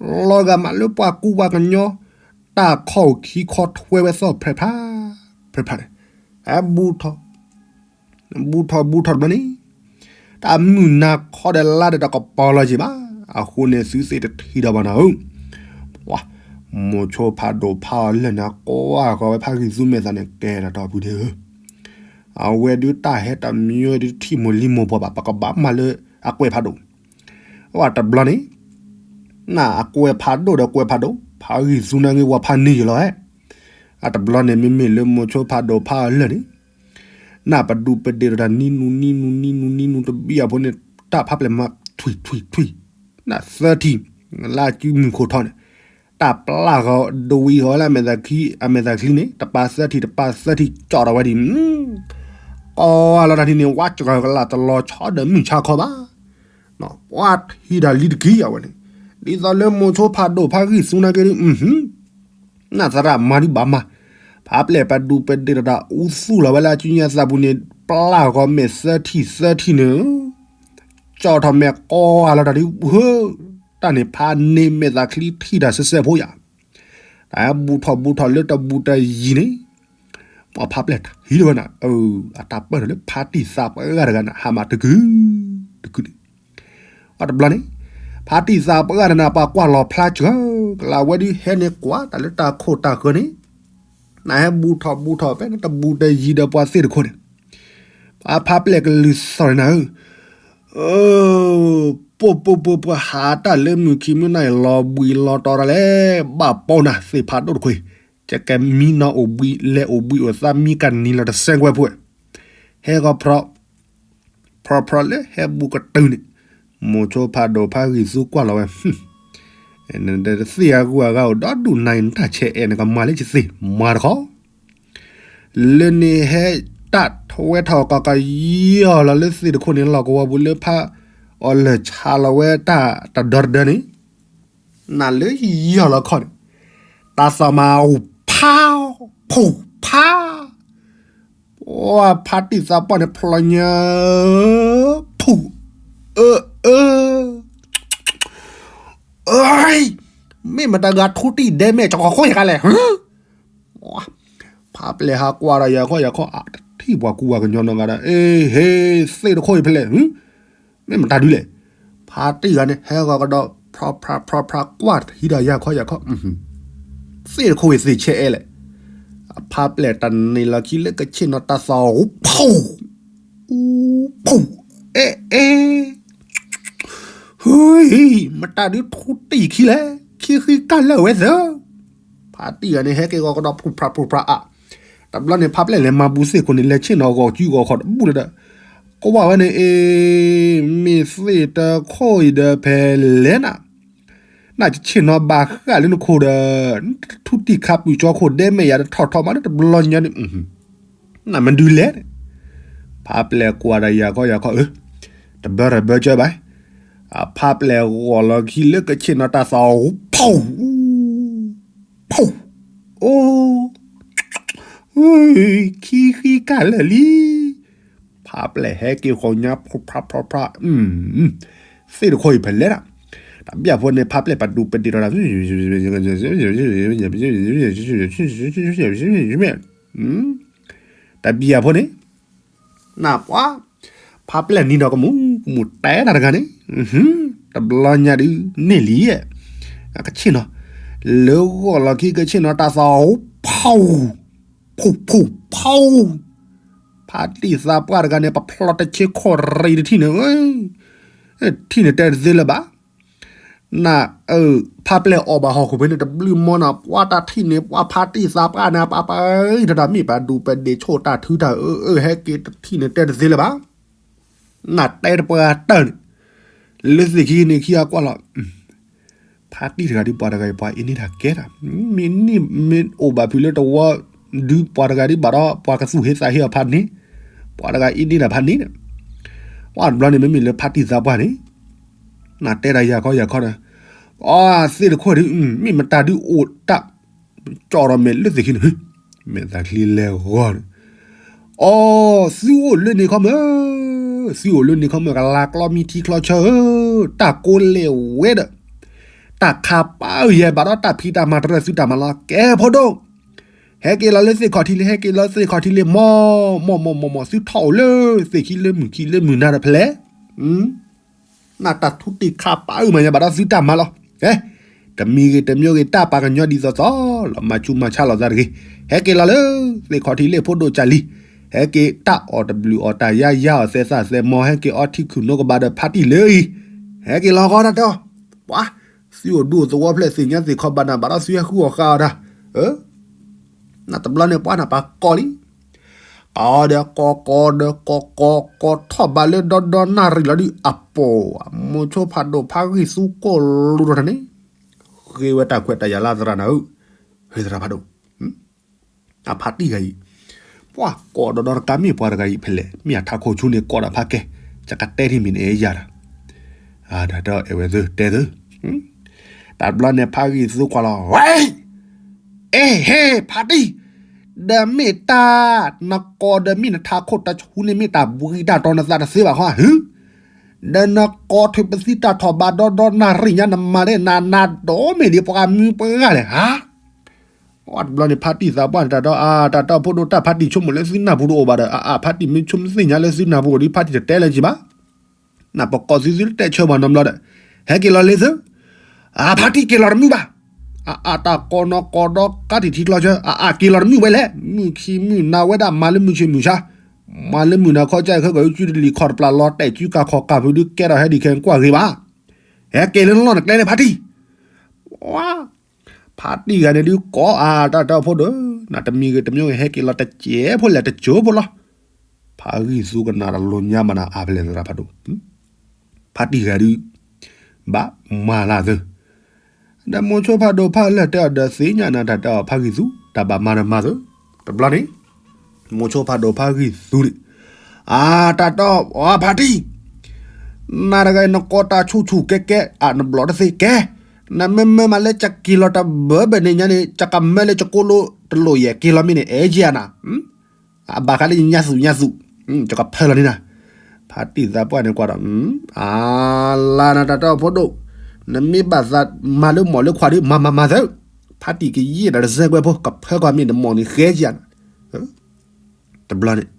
လီၤဂာ်မးလၢပှၤကူပှၤကညီ တၢ်ခီၣ်ခံခီထွဲဝဲသီၣ်ဖြဲဖြး ဖြဲဖြးန့ၣ်, ဟဲဘူးထီၣ် ဘူးထီၣ်ဘူးထီၣ်တဘျီန့ၣ်, တၢ်မုၢ်နၤခီဒီးလါဒီးတကပီၤလီၤက့ၤဘၣ်. အဃိန့ၣ်သုသ့ၣ်တထံၣ်ဒီးဘၣ်နၤဧၢ, မိၤဆိဖးဒိၣ်ဖးအီၤလၢာ်န့ၣ် ကွၢ်ဃီၤဝဲဖးဂံၢ်သူမဲာ်သးန့ၣ် ကဲထီၣ်တီၢ်ပူၤဒ့ဧၢ, အဝဲဒုးတၢ်ဟဲတၢ်မံဝဲဒုးထံၣ်မိၢ်လံမိၢ်ပှၢ်ဘၣ် ပကဘၣ်မၤလၢအကွဲးဖးဒိၣ်, အဝဲတဘျီန့ၣ် နအကွဲးဖးဒိၣ်ဒီးကွဲးဖးဒိၣ် ဖးဂံၢ်သူနာ်က့ၤဝဲဖးန့ၢ်ယလီၤဧဲ, အတဘျီန့ၣ် မ့မ့ၢ်လၢမိၤဆိဖးဒိၣ်ဖးအီၤလၢာ်န့ၣ် နပဒူးပဒ့ၣ်တၢ်နံနူနံနူနံနူနံနူတဘံၣ်အဖိန့ၣ် တၢ်ဖးပျဲၢ်မၤထွံၣ်ထွံၣ်ထွံၣ်, နသၢထံၣ် လၢအစုမုၢ်ခိၣ်ထီန့ၣ် တၢ်ပျၢ်ဃီၤဒဝံဃီၤလၢအမဲာ်သးချံ အမဲာ်သးချံန့ၣ် တပၤသၢထံၣ် တပၤသၢထံၣ် ကၠီၣ်ထီၣ်ဝဲဒံး ကိးလီၤတၢ်ထံၣ်န့ၣ် ဝါစှၤကလးတလီၤဆီဒီးမုၢ်ဆါခီဘၣ်, ပှၤထံၣ်တၢ်လံတက့ၢ်အဝဲန့ၣ်, ဒ်သိးလၢမိၤဆိဖးဒိၣ်ဖးဂံၢ်သူနာ်က့ၤဒုး နသရၣ်မၤဒုးဘၣ်မၤ, ဖးပျဲၢ်ပဒူးပဒ့ၣ်တၢ်အူသူၣ်လီၤဝဲလၢအစုညါသးပူၤန့ၣ် ပျၢ်ဃီၤမဲာ်သၢထံၣ်သၢထံၣ်န့ၣ် ကၠီၣ်ထီၣ်မဲာ်ကိးလီၤတၢ်ဒုး ဟၢ တၢ်န့ၣ်ဖးန့ၢ်မဲာ်သးချံထံၣ်တၢ်စဲးစဲးဖိယၤ, တၢ်ဟဲဘူးထီၣ်ဘူးထီၣ်လၢတဘူးတယံၤန့ၣ် ပှၤဖးပျဲၢ်ထံၣ်လီၤဝဲနၤ, အတၢ်ပၢၢ်ထီၣ်လၢဖးတံၢ်သးပှၢ်ဂၤတဂၤန့ၣ် ဟးမၤတကုာ်တကုာ်န့ၣ်, အတဘျီန့ၣ် ဖးတံၢ်သးပှၢ်ဂၤတဂၤန့ၣ် ပှၤကွၢ်လီၤဖျါစှၤ ကလးဝဲဒုးဟဲန့ၣ်ကွၢ်တၢ်လၢတၢ်ခိၣ်တၢ်ဃၢၤန့ၣ်, နဟဲဘူးထီၣ်ဘူးထီၣ်ဖဲန့ၣ် တဘူးတယံၤဒီးပှၤသ့ၣ်တခိၣ်န့ၣ် ပှၤဖးပျဲၢ်ကလုၢ်သီၣ်န့ၣ်နၤဧၢ ပှၤပှၤပှၤပှၤဟးတၢ်လၢမုၢ်ခံမုၢ်နၤအံၤ လီၤဘှံးလီၤတီၤတၢ်လဲၣ်, ဘၣ်ပိာ်နၤသ့ၣ်ဖးဒိၣ်တခွ့, ကကဲမံနီၤအိၣ်ဘှံးလဲၤအိၣ်ဘှံးအိၣ်သါမံကနံၤလီၤတစဲးကွဲးဖိ, ဟဲဂီၤဖြီ ဖြီဖြီလၢဟဲဘူးကတုၤန့ၣ်, မိၤဆိဖးဒိၣ်ဖးဂံၢ်သူကွၢ်လီၤဝဲ, နတသ့ၣ်အဂုၤအဂၤအိၣ်ဒီဒူၣ်နၤအံၤ နတၢ်ဆဲးအဲၣ်နကမၤလၢယသ့ၣ်မၤတခီ လၢန့ၣ်ဟဲတၢ်ထဝဲထီၣ်ကီးကယီၢ်လီၤလၢသ့ၣ်တခိၣ်န့ၣ် လီၤကဝီၤပူၤလၢဖးအီၤလၢာ်ဆါလီၤဝဲတၢ်တဒီတဒၢန့ၣ်, နလၢယီၢ်လီၤခီၣ်န့ၣ်, တၢ်သီၣ်မၤအိၣ်ဖး ဖူၣ်ဖး ပှၤဖးတံၢ်သးပှၢ်န့ၣ်ဖျီညါ ဖူၣ် အၢ အၢ အၢ မ့ၢ်မတၤဂၤထူတံၢ်ဒဲမဲာ်ကီၢ်ခိၣ်ယကလဲၣ် ဖးပျဲၢ်ဟးကွၢ်ဒီးယၤခီၣ်ယၤခီၣ် အတထံၣ်ပှၤကူပှၤကညီနီတဂၤဒီး အ့ ဟ့ သ့ၣ်တခိၣ်အံၤဖဲလဲၣ် မ့ၢ်မတၤဒုလဲၣ် ဖးတံၢ်ဂၤန့ၣ် ဟဲဂီၤကဒီး ဖြီဖြါဖြီဖြါ ကွၢ်ထံဒီးယၤခီၣ်ယၤခီၣ် သ့ၣ်တခိၣ်အံၤသ့ၣ်ဆဲးအဲၣ်လဲၣ် အဖးပျဲၢ်တၢ်န့ၣ်လီၤခံလၢကဆ့ၣ်နီၤတၢ်သီၣ် ဖူၣ် ဖူၣ် အဲၣ်အဲၣ် ဟုၣ် မတၤဒုထူတံၢ်ခံလဲၣ် ခံဃံကၢ်လၢာ်ဝဲသၢ ဖးတံၢ်ဂၤန့ၣ် ဟဲက့ၤဂီၤကဒီး ဖူၣ်ဖြးဖူၣ်ဖြးအါ တဘျီန့ၣ် ဖးပျဲၢ်လဲၤမၤဘူးသ့ၣ်ခိၣ်န့ၣ် လဲၤဆ့ၣ်နီၤဂီၤစုဂီၤခီၣ်တဘူၣ်လၢၤဒီး ကွၢ်ဝဲန့ၣ် အ့ မ့ၢ်သ့ၣ်တခိၣ်အံၤဒီးဖဲလဲၣ်နၤ နကဆ့ၣ်နီၤဘၣ်ဃးလၢနခိၣ်ဒီး ထူတံၢ်ခးပုၢ်ကၠီခိၣ်ဒဲမဲာ်ယၤတထီၣ်ထီၣ်မးလၢတဘျီညါန့ၣ် နမ့ၢ်ဒုးလဲၣ်န့ၣ် ဖးပျဲၢ်ကွၢ်ဒီးယၤခီၣ်ယၤခီၣ် အၢ တဘၢတဘၢကၢဘၣ် အဖးပျဲၢ်ဂီၤလီၤခံလၢကဆ့ၣ်နီၤတၢ်သီၣ် ဖူၣ် ဖူၣ် အိ ခံဃံကၢ်လၢာ်လံ ဖးပျဲၢ်ဟဲက့ၤဃီၤညါ ဖူၣ်ဖြးဖူၣ်ဖြး သ့ၣ်တခိၣ်အံၤဖဲလဲၣ်နၤ တဘျီဖိန့ၣ် ဖါပျဲၢ်ပဒူပဒ့းထီၣ်တၢ် တဘျီဖိန့ၣ် နပှၤ ဖါပျဲၢ်နံၤဒီးကမူးကမူးတဲတၢ်တဂၤန့ၣ်, တဘျီညါဒုးန့ၢ်လံ, ကဆ့ၣ်နီၤ, လၢဂီၢ်လီၤခံကဆ့ၣ်နီၤတၢ်သီ ဖူဖူဖူ, ဖါတံၢ်သးပှၢ်တဂၤန့ၣ် ပဖျီတဆ့ခိၣ်ရံတထံၣ်န့ၣ်, ထံၣ်န့ၣ်တဲတသ့လၢၤဘၣ်. န ဖါပျဲၢ်အီၣ်ဘၣ်ဟီၣ်ခိၣ်ဖဲန့ၣ် တဘျုးမီနၤ ပှၤတၢ်ထံၣ်န့ၣ် ပှၤဖါတံၢ်သးပှၢ်န့ၣ် ပှၤပှၤအံၤတၢ်မ့ၢ်ပဒူပဒ့းဆိၣ်တၢ်ထုတၢ်အၢအၢ ဟဲက့ၤတထံၣ်န့ၣ်တဲတသ့လၢၤဘၣ်. နတဲတပှၤတၢၢ်န့ၣ်, လၢသ့ၣ်ခံန့ၣ်ခံအကွၢ်လီၤ. ဖါတံၢ်တဂၤဒုးပှၤတဂၤအံၤ ပှၤအ့န့ၢ်တၢ်ကဲတၢ်, မ့ၢ်အိၣ်ဘၣ်ဖုးလၢတဝီဒုး ပှၤတဂၤဒုးဘၣ်ဒီး ပှၤကသူၣ်ဟ့သးဟ့အီၤဖးန့ၣ်, ပှၤတဂၤအ့န့ၢ်တၢ်ဖးန့ၣ်, ပှၤတဘျီန့ၣ် မ့မ့ၢ်လၢဖါတံၢ်သးပှၢ်န့ၣ် နတဲတၢ်ယၤခီယၤခီဒီး, အသ့ၣ်တခိၣ်ဒုး မ့ၢ်မတၤဒုးအိၣ်တၢ် ကၠီဒီးမဲာ်လၢသ့ၣ်ခံန့ၣ်, မဲာ်သးချံလဲၤဂီၢ်န့ၣ်, အီ သုအိၣ်လၢန့ၣ်ခီမၢ်, သုအိၣ်လၢန့ၣ်ခီမၢ် ကလၤကျီမံထံချီဆၢဧၢ, တၢ်ကိးလဲၣ်ဝဲဒီး တၢ်ခးပၢ်ယဲၢ်ဘၣ်ဒီး တၢ်ဖံးတၢ်မၤတရၢၢ်သုတၢ်မၤလီၤ ကဲဖိဒိၣ်, ဟဲက့ၤလီၤလၢသ့ၣ်ခီၣ်ထံးလံ ဟဲက့ၤလီၤသ့ၣ်ခီၣ်ထံးလံ မီၢ်မီၢ်မီၢ်မီၢ်မီၢ် သုထီၣ်အိၣ်လၢသ့ၣ်ခံလၢမုၢ်ခံလၢမုၢ်နၤဒီးဖဲလဲၣ် နတၢ်ထူတ့ၢ်ခးပၢ်အုၣ်မၤညါဘၣ်ဒီးသုတၢ်မၤလီၤ. တမံၤဂ့ၤတမံၤဂ့ၤ တၢ်ပာ်ကညီဒ်သိးသိးလီၤ မၤဆူးမၤဆါလိာ်သးတဂ့ၤ, ဟဲက့ၤလီၤလၢ သ့ၣ်ခီၣ်ထံးလၢဖိဒိၣ်ကၢ်လံ, ဟဲက့ၤတၢ်အီၣ်တဘျုးအီၣ်တၢ်ယါယါအီၣ်သဲသးသဲမီၤ ဟဲက့ၤအီထံခုၣ်နိကဘၣ်ဒီးဖါတံၢ်လၢအံၤ, ဟဲက့ၤလီၤဃီတၢ်တဲအီၤ, ပှၤ သုအိၣ်ဒူအိၣ်သဝီဖျဲၣ်သ့ၣ်ညါသ့ၣ်ခီဘၣ်နၤဘၣ်ဒီးသုဟဲဃုအီၣ်ဃာ်အီၤတၢ် နတဘျီန့ၣ်ပှၤနပာ်ကီၢ်လံ, ကီဒီးကီကီဒီးကီကီကီထီၣ်ဘၣ်လၢဒီဒီနၣ်ရံၣ်လီၤဒုးအပိာ်, မိၤဆိဖးဒိၣ်ဖးဂံၢ်သူကိၢ်လိၤထီၣ်န့ၣ်, ဃ့ဝဲတၢ်ခွဲးတၢ်ယာ်လၢသရၣ်နၤဧၢ, ဟ့သရၣ်ဖးဒိၣ်, အဖါတံၢ်ဂၤအံၤ, ပှၤကီၢ်ဒီဒီတကါမ့ၢ်ပှၤတဂၤအံၤဖဲလဲၣ် မ့ၢ်အထးခိၣ်ဆူန့ၣ်ကီၢ်ဒီးဖးကဲ, ယကတဲထံၣ်မံၤန့ၣ်အဲၣ်ယၤဒီး, တၢ်ဒီးအဲၣ်ဝဲသုတဲသု တဘျီန့ၣ်ဖးဂံၢ်သူကွၢ်လီၤ, ဝဲ, အဲၣ်ဟ့ၣ်ဖါတံၢ်, ဒီးမ့ၢ်တၢ်နကီၢ်ဒီးမ့ၢ်နထးခိၣ်တဆူန့ၣ်မ့ၢ်တၢ်ဘှံးတၢ်တီၤနသးတသ့ဘၣ်ဃီဧါ, ဒီးနကီၢ်ထုးပသံတၢ်ထီၣ်ဘးဒီဒီနၣ်ရံၣ်ညါနမၤဒ်နၤနၤဒိးမ့ၢ်ဒ်ပှၤမုၢ်ပှၢ်လဲၣ်ဧါ တဘျီန့ၣ်ဖါတံၢ်သးပှၢ်န့ၣ်တၢ်ဒီးအါ တၢ်တီဖိဒိၣ်တၢ်ဖါတံၢ်ဆိကမိၣ်လၢသုနၢ်ပူၤတအိၣ်ဘၣ်ဒီး အါအါ ဖါတံၢ်မ့ၢ်ဆိကမိၣ်သ့ၣ်ညါလၢသုနၢ်ပူၤဒီး ဖါတံၢ်တတဲလၢၤကံဘၣ်, နပကီၢ်သုသုတတဲဆၢပှၤနီတဘျီဒီး, ဟဲက့ၤလီၤလ့သု, အါ ဖါတံၢ်က့ၤလီၤတမုာ်ဘၣ်, အါအါ တၢ်ကီနီကီဒီကါတံၢ်ထံကျီဆၢ အါအါ က့ၤလီၤတမုာ်ဝဲလဲၣ် မုၢ်ခံမုၢ်နၤဝဲဒၣ်မၤလၢမုၢ်ဆ့ၣ်မုၢ်ဆါ, မၤလၢမုၢ်နၤခီကၢ်ခဲကီၢ် ယုကၠူတလံၤခီၣ်တပျၢ်လီၤတဲာ်စုကၢ်ခီၣ်ကၢ်ဖုးဒုးကဲထီၣ်ဟဲဒံးခဲကွၢ်ဂ့ၤဘၣ်, ဟဲက့ၤလၢလီၢ်နကျဲန့ၣ်ဖါတံၢ်, ဝါ ဖါတံၢ်ဂၤန့ၣ်ဒုးကိးအါ တၢ်တီဖိဒိၣ်, နတမံၤဂ့ၤတမံၤဂ့ၤ ဟဲက့ၤလီၤတစဲးဖိလဲၣ်တစိၢ်ဖိလီၤ, ဖးဂံၢ်သူကနၣ်တၢ်လိၤညါမးနၤအါဖဲလဲၣ်သရၣ်ဖးဒိၣ်, ဖါတံၢ်ဂၤဒုး, ဘၣ်မၤလၢသု, ဒီးမိၤဆိဖးဒိၣ်ဖးလၢာ်တဲအီၤဒီးသ့ၣ်ညါနၤတၢ်တဲအီၤဖးဂံၢ်သူ, တၢ်ဘၣ်မၤဒီးမၤသု, တဘျီန့ၣ် မိၤဆိဖးဒိၣ်ဖးဂံၢ်သူန့ၣ်, အါ တၢ်တီအီၤဖါတံၢ် နၤတဂၤအံၤနကိးတၢ်ဆူၣ်ဆူၣ်ကဲကဲ အါ နဘျီတသ့ကဲ, နမ့မ့ၢ်မးလၢယက့ၤလီၤတဘၢဘၣ်န့ၣ်ညါန့ၣ် ယကမၢလၢယကိၣ်လိတလိၣ်ယဲၢ်က့ၤလီၤမ့ၢ်န့ၣ် အဲၣ်ယၤနၤ, အဘၣ်ဃးလၢယညါသူၣ်ညါသူၣ်, ယကဖၢလီၤန့ၣ်နၤ, ဖါတံၢ်သးပှၢ်န့ၣ်ကွၢ်ဒီး, အါ လၢနတၢ်တီဖိဒိၣ်, နမ့ၢ်ဘၣ်သးမၤလၢမိၢ်လၢခွါဒီး မၤမၤမၤသၢ, ဖါတံၢ်ကယံာ်ဒီးတစဲးကွဲဖိ ကဖၢကွၢ်မ့ၢ်နမိၢ်န့ၣ်ဃဲယၤနၤ တဘျီန့ၣ်,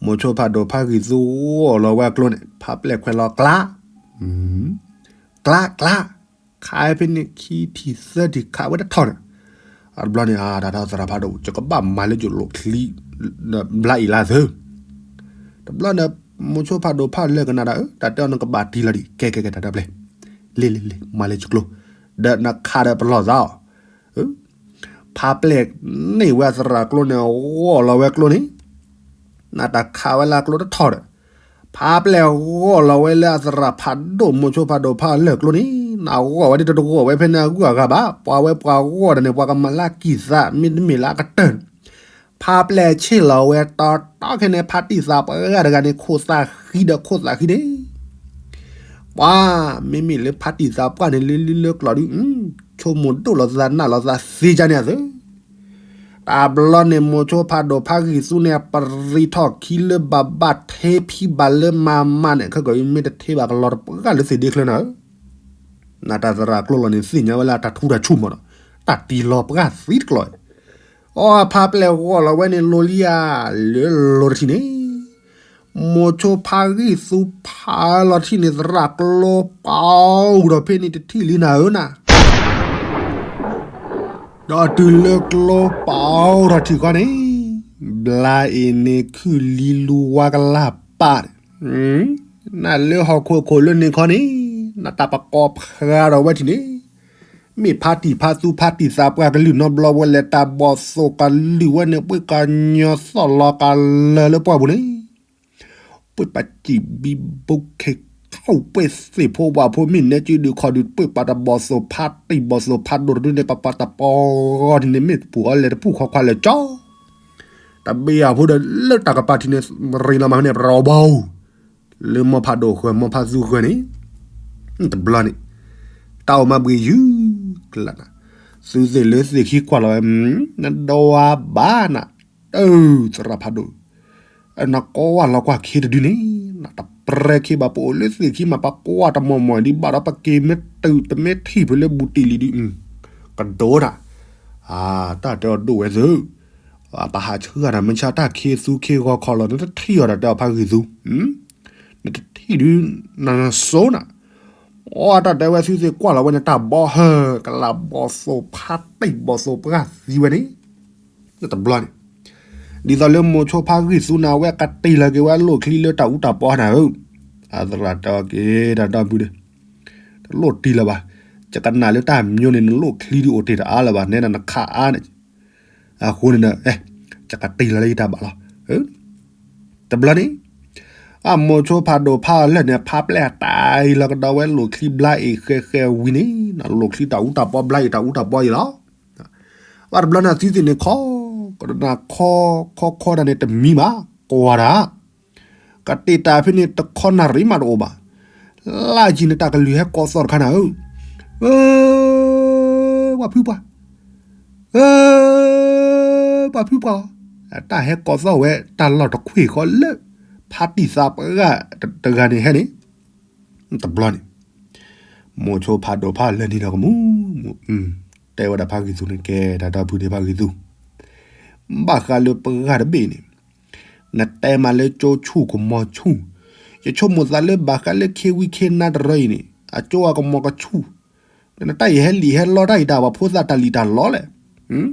မိၤဆိဖးဒိၣ်ဖးဂံၢ်သူဂီၢ်လီၤဝဲအကျိန့ၣ် ဖါပျဲၢ်ခွဲးလီၤကျါ, ကျါ ကျါ, ခးဖဲန့ၣ်ခံထံၣ်သၢထံၣ်ခးဝဲတထီၣ်န့ၣ်, အတဘျီန့ၣ် အါ တၢ်ဒီးသရၣ်ဖးဒိၣ် ယကဘၣ်မၤလၢယလိာ်ချံ, ဘျါအံၤလၢသု, တဘျီန့ၣ်, မိၤဆိဖးဒိၣ်ဖးလၢာ်ကနၣ်ဒီး တၢ်တဲအီၤနကဘၣ်တံၢ်လီၤဒံး ကဲကဲကဲတၢ်ဒီပျဲၢ်, လ့လ့လ့ မၤလၢယကျိ, ဒီးနခးဒီးပလီၢ်သးအီၤ ဖါပျဲၢ်န့ၢ်ဝဲအသရၣ်ကျိန့ၣ် ဂီၢ်လီၤဝဲကျိန့ၣ်, နတၢ်ခးဝဲလၢအကျိတထီၣ်ဒီး, ဖါပျဲၢ်ဂီၢ်လီၤဝဲလၢအသရၣ်ဖးဒိၣ်မိၤဆိဖးဒိၣ်ဖးလၢာ်ကျိန့ၣ်, နဂီၢ်ဝဲဒ်တတဂီၢ်ဝဲဖဲန့ၣ်အဂုၤအဂၤဘၣ်, ပှၤဝဲပှၤဂီၢ်ဒီးန့ၣ် ပှၤကမၤလၢကံၢ်သး မ့တမ့ၢ်လၢအကတၢၢ်န့ၣ်, ဖါပျဲၢ်ဆ့ၣ်လီၤဝဲတီတီခဲန့ၣ် ဖါတံၢ်သးပှၢ်တဂၤန့ၣ် ခိၣ်သးဃံဒီးခိၣ်သးဃံန့ၣ် ပှၤ မ့မ့ၢ်လၢဖါတံၢ်သးပှၢ်န့ၣ် လၢလံလၢကျိၤဒုး, ဆိကမိၣ်ဒိၣ်လီၤသးနးလီၤသးသ့ကန့ၣ်အသိး, တဘျီန့ၣ် မိၤဆိဖးဒိၣ်ဖးဂံၢ်သူန့ၣ် ပရံးထီၣ်ခံလၢဘၣ်ဘၣ် ထဲဖံဘၣ်လၢမၤမၤန့ၣ် ခဲကီၢ်အံၤမ့ၢ်တထဲဘၣ်ကလီၤတပှၢ်လၢသ့ၣ်ဒ့ချၢနၤဧၢ, နတၢ်သရၣ်ကျိလီၤန့ၣ် သ့ၣ်ညါဝဲလၢအတၢ်ထူတၢ်ဆူၣ်မးဒီး တၢ်တံၢ်လီၤပှၢ်သံတကျိၤ, အီ ဖးပျဲၢ်ဂီၢ်လီၤဝဲန့ၣ် လိၤလံဧါ, လၢလိၤတထံၣ်န့ၣ် မိၤဆိဖါဂံၢ်သူဖးလီၤထံၣ်န့ၣ် သရၣ်ကျိပာ်ဒီးဖဲန့ၣ်တထံၣ်လံနၤဧၢနၤ, ဒီးတုၤလၢကျိပာ်ထီၣ်ထံၣ်ခီန့ၣ် ဘျါအံၤန့ၣ်ခုၣ်လံလူဝါကလၢ်ပာ်, နလၢဟီၣ်ခိၣ်ခိၣ်လၢန့ၣ်ခီန့ၣ် နတၢ်ပကိးဖျါဒီးဝဲထံၣ်န့ၣ် မ့ၢ်ဖါတံၢ်ဖါသူဖါတံၢ်သးပှၢ်ကလုၢ်နီတဘျီဝဲလဲၣ် တၢ်ဘီၣ်သိၣ်ကလုၢ်ဝဲန့ၣ် ပှ့ၤကညီသီၣ်လီၤကလၢာ်လၢပှၢ်ပူၤန့ၣ် ပှ့ၤပာ်စံၣ်ဘံဘူခဲခီၣ်ပှဲၤသ့ၣ်ဖိဝၣ်ဖိ မ့ၢ်နဲကၠုဒုးခီၣ်ဒုး ပှ့ၤပာ်တၢ်ဘီၣ်သိၣ်ဖါတံၢ်ဘီၣ်သိၣ်ဖးဒိၣ်တဒုန့ၣ် ပပာ်တၢ်ပီဂီၢ်ထံၣ်န့ၣ် မ့ၢ်ပူၤအီၤလဲၣ်တပူၤ ခီခွါလဲၣ်ကၠီ တဘ့ၣ်အဖိဒီးလၢတၢ်ကပၤထံၣ်န့ၣ် ရ့လီၤမးဖဲန့ၣ် ပရီဘီ လၢမိၢ်ဖးဒိၣ်ဃၢၤ မိၢ်ဖးသူဃၢၤန့ၣ် တဘျီန့ၣ် တၢ်အိၣ်မးဘှံးယုၢ်ကျါနၤ, သုသ့ၣ်လၢသ့ၣ်ခံကွၢ်လီၤဝဲ နဒိးဝါဘၣ်နၤ, အၢ သရၣ်ဖးဒိၣ် နကွၢ်လီၤကွၢ်ခ့တဒုန့ၣ် နတပြဲခ့ဘၣ် ပအိၣ်လၢသ့ၣ်ခံမး ပကွၢ်တမီၢ်မီၢ်ဒံးဘၣ်ဒီး ပက့ၤမ့ၢ်တုၤတမ့ၢ်ထံၣ်ဖဲလၢဘူးတံၢ်လံဒု ကဒိးတၢ်, တၢ်တဲအီၤဒိၣ်ဝဲသု, ပဟးဆှၢတၢ်မ့ၢ်ဆါတၢ်ခ့သူခ့ဂီၤခီလီၤ နတထံၣ်အီၤတၢ်တဲအီၤဖးဂံၢ်သူ, နတထံၣ်ဒု နနစိနၤ, အတၢ်တဲဝဲသုသ့ၣ်ကွၢ်လီၤဝဲန့ၣ် တၢ်ဘီဟၢ ကလးဘီၣ်သိၣ်ဖါတံၢ်ဘီၣ်သိၣ်ပှၢ်သံဝဲန့ၣ် တဘျီန့ၣ် ဒ်သိးလၢမိၤဆိဖါဂံၢ်သူနၤ အဝဲကတံၢ်လီၤက့ၤဝဲလိၣ်ချံလၢတၢ်အူတၢ်ပီနၤဧၢ, အသရၣ်တဲအီၤက့ၤတၢ်ဒီပုၢ်ဒီး တလိၣ်တံၢ်လၢၤဘၣ်, ယကနၣ်လၢတၢ်မံၤန့ၣ် နလိၣ်ချံဒုးအိၣ်တ့ၢ်တအါလၢၤဘၣ် နဲဒၣ်နခးအါန့ၣ်, အဃိန့ၣ်ဒီး ယကတံၢ်လီၤလၢယတၢ်ဘၣ်လီၤ, တဘျီန့ၣ် အမိၤဆိဖးဒိၣ်ဖးအီၤလၢာ်န့ၣ် ဖးပျဲၢ်အတၢ်အံၤလီၤကဒီးဝဲလိၣ်ချံဘျါအံၤဃဲဃဲဝံၤန့ၣ် နလိၣ်ချံတၢ်အူတၢ်ပီဘျါအံၤတၢ်အူတၢ်ပီအံၤလီၤ, ဘၣ်တဘျီန့ၣ်သုသ့ၣ်န့ၣ်ခီ, ကနၣ်ခီခီခီတၢ်န့ၣ်တမံၤဘၣ်, ကွၢ်တၢ် ကတ့ၢ်တၢ်ဖဲန့ၣ်တခီနၣ်ရံၣ်မးတအိၣ်ဘၣ်, လၢယံၤန့ၣ်တၢ်ကလုၢ်ဟဲကိးသီၣ်တခါနၤဧၢ, ပှၤဖုပှၢ်, ပှၤဖုပှၢ်, တၢ်ဟဲကိးသီၣ်ဝဲ တၢ်လီၢ်တခွ့ၣ်ဃီလၢ ဖါတံၢ်သးပှၢ်တဂၤန့ၣ်ဟဲန့ၣ်, တဘျီန့ၣ် မိၤဆိဖးဒိၣ်ဖးလၢာ်န့ၣ်ဒီးကမူၣ်မူၣ်, တဲဝဲဒၣ်ဖးဂံၢ်သူန့ၣ် ကဲတၢ်ဒီပုၢ်ဒီးဖးဂံၢ်သူ, ဘၣ်ဃးလၢပဂၤတဘ့ၣ်န့ၣ် နတဲမးလၢကၠိဆူၣ်ကမီၤဆူၣ်, ယဆိကမိၣ်သးလၢဘၣ်ဃးလၢခ့ဝံခ့နါတရၢအံၤန့ၣ် အကၠိအကမီၤကဆူၣ်, နတၢ်အံၤဟဲလံာ်ဟဲလီတၢ်အံၤတၢ်ပှၤဖိသၣ်တၢ်လံၣ်တၢ်လီလဲၣ်,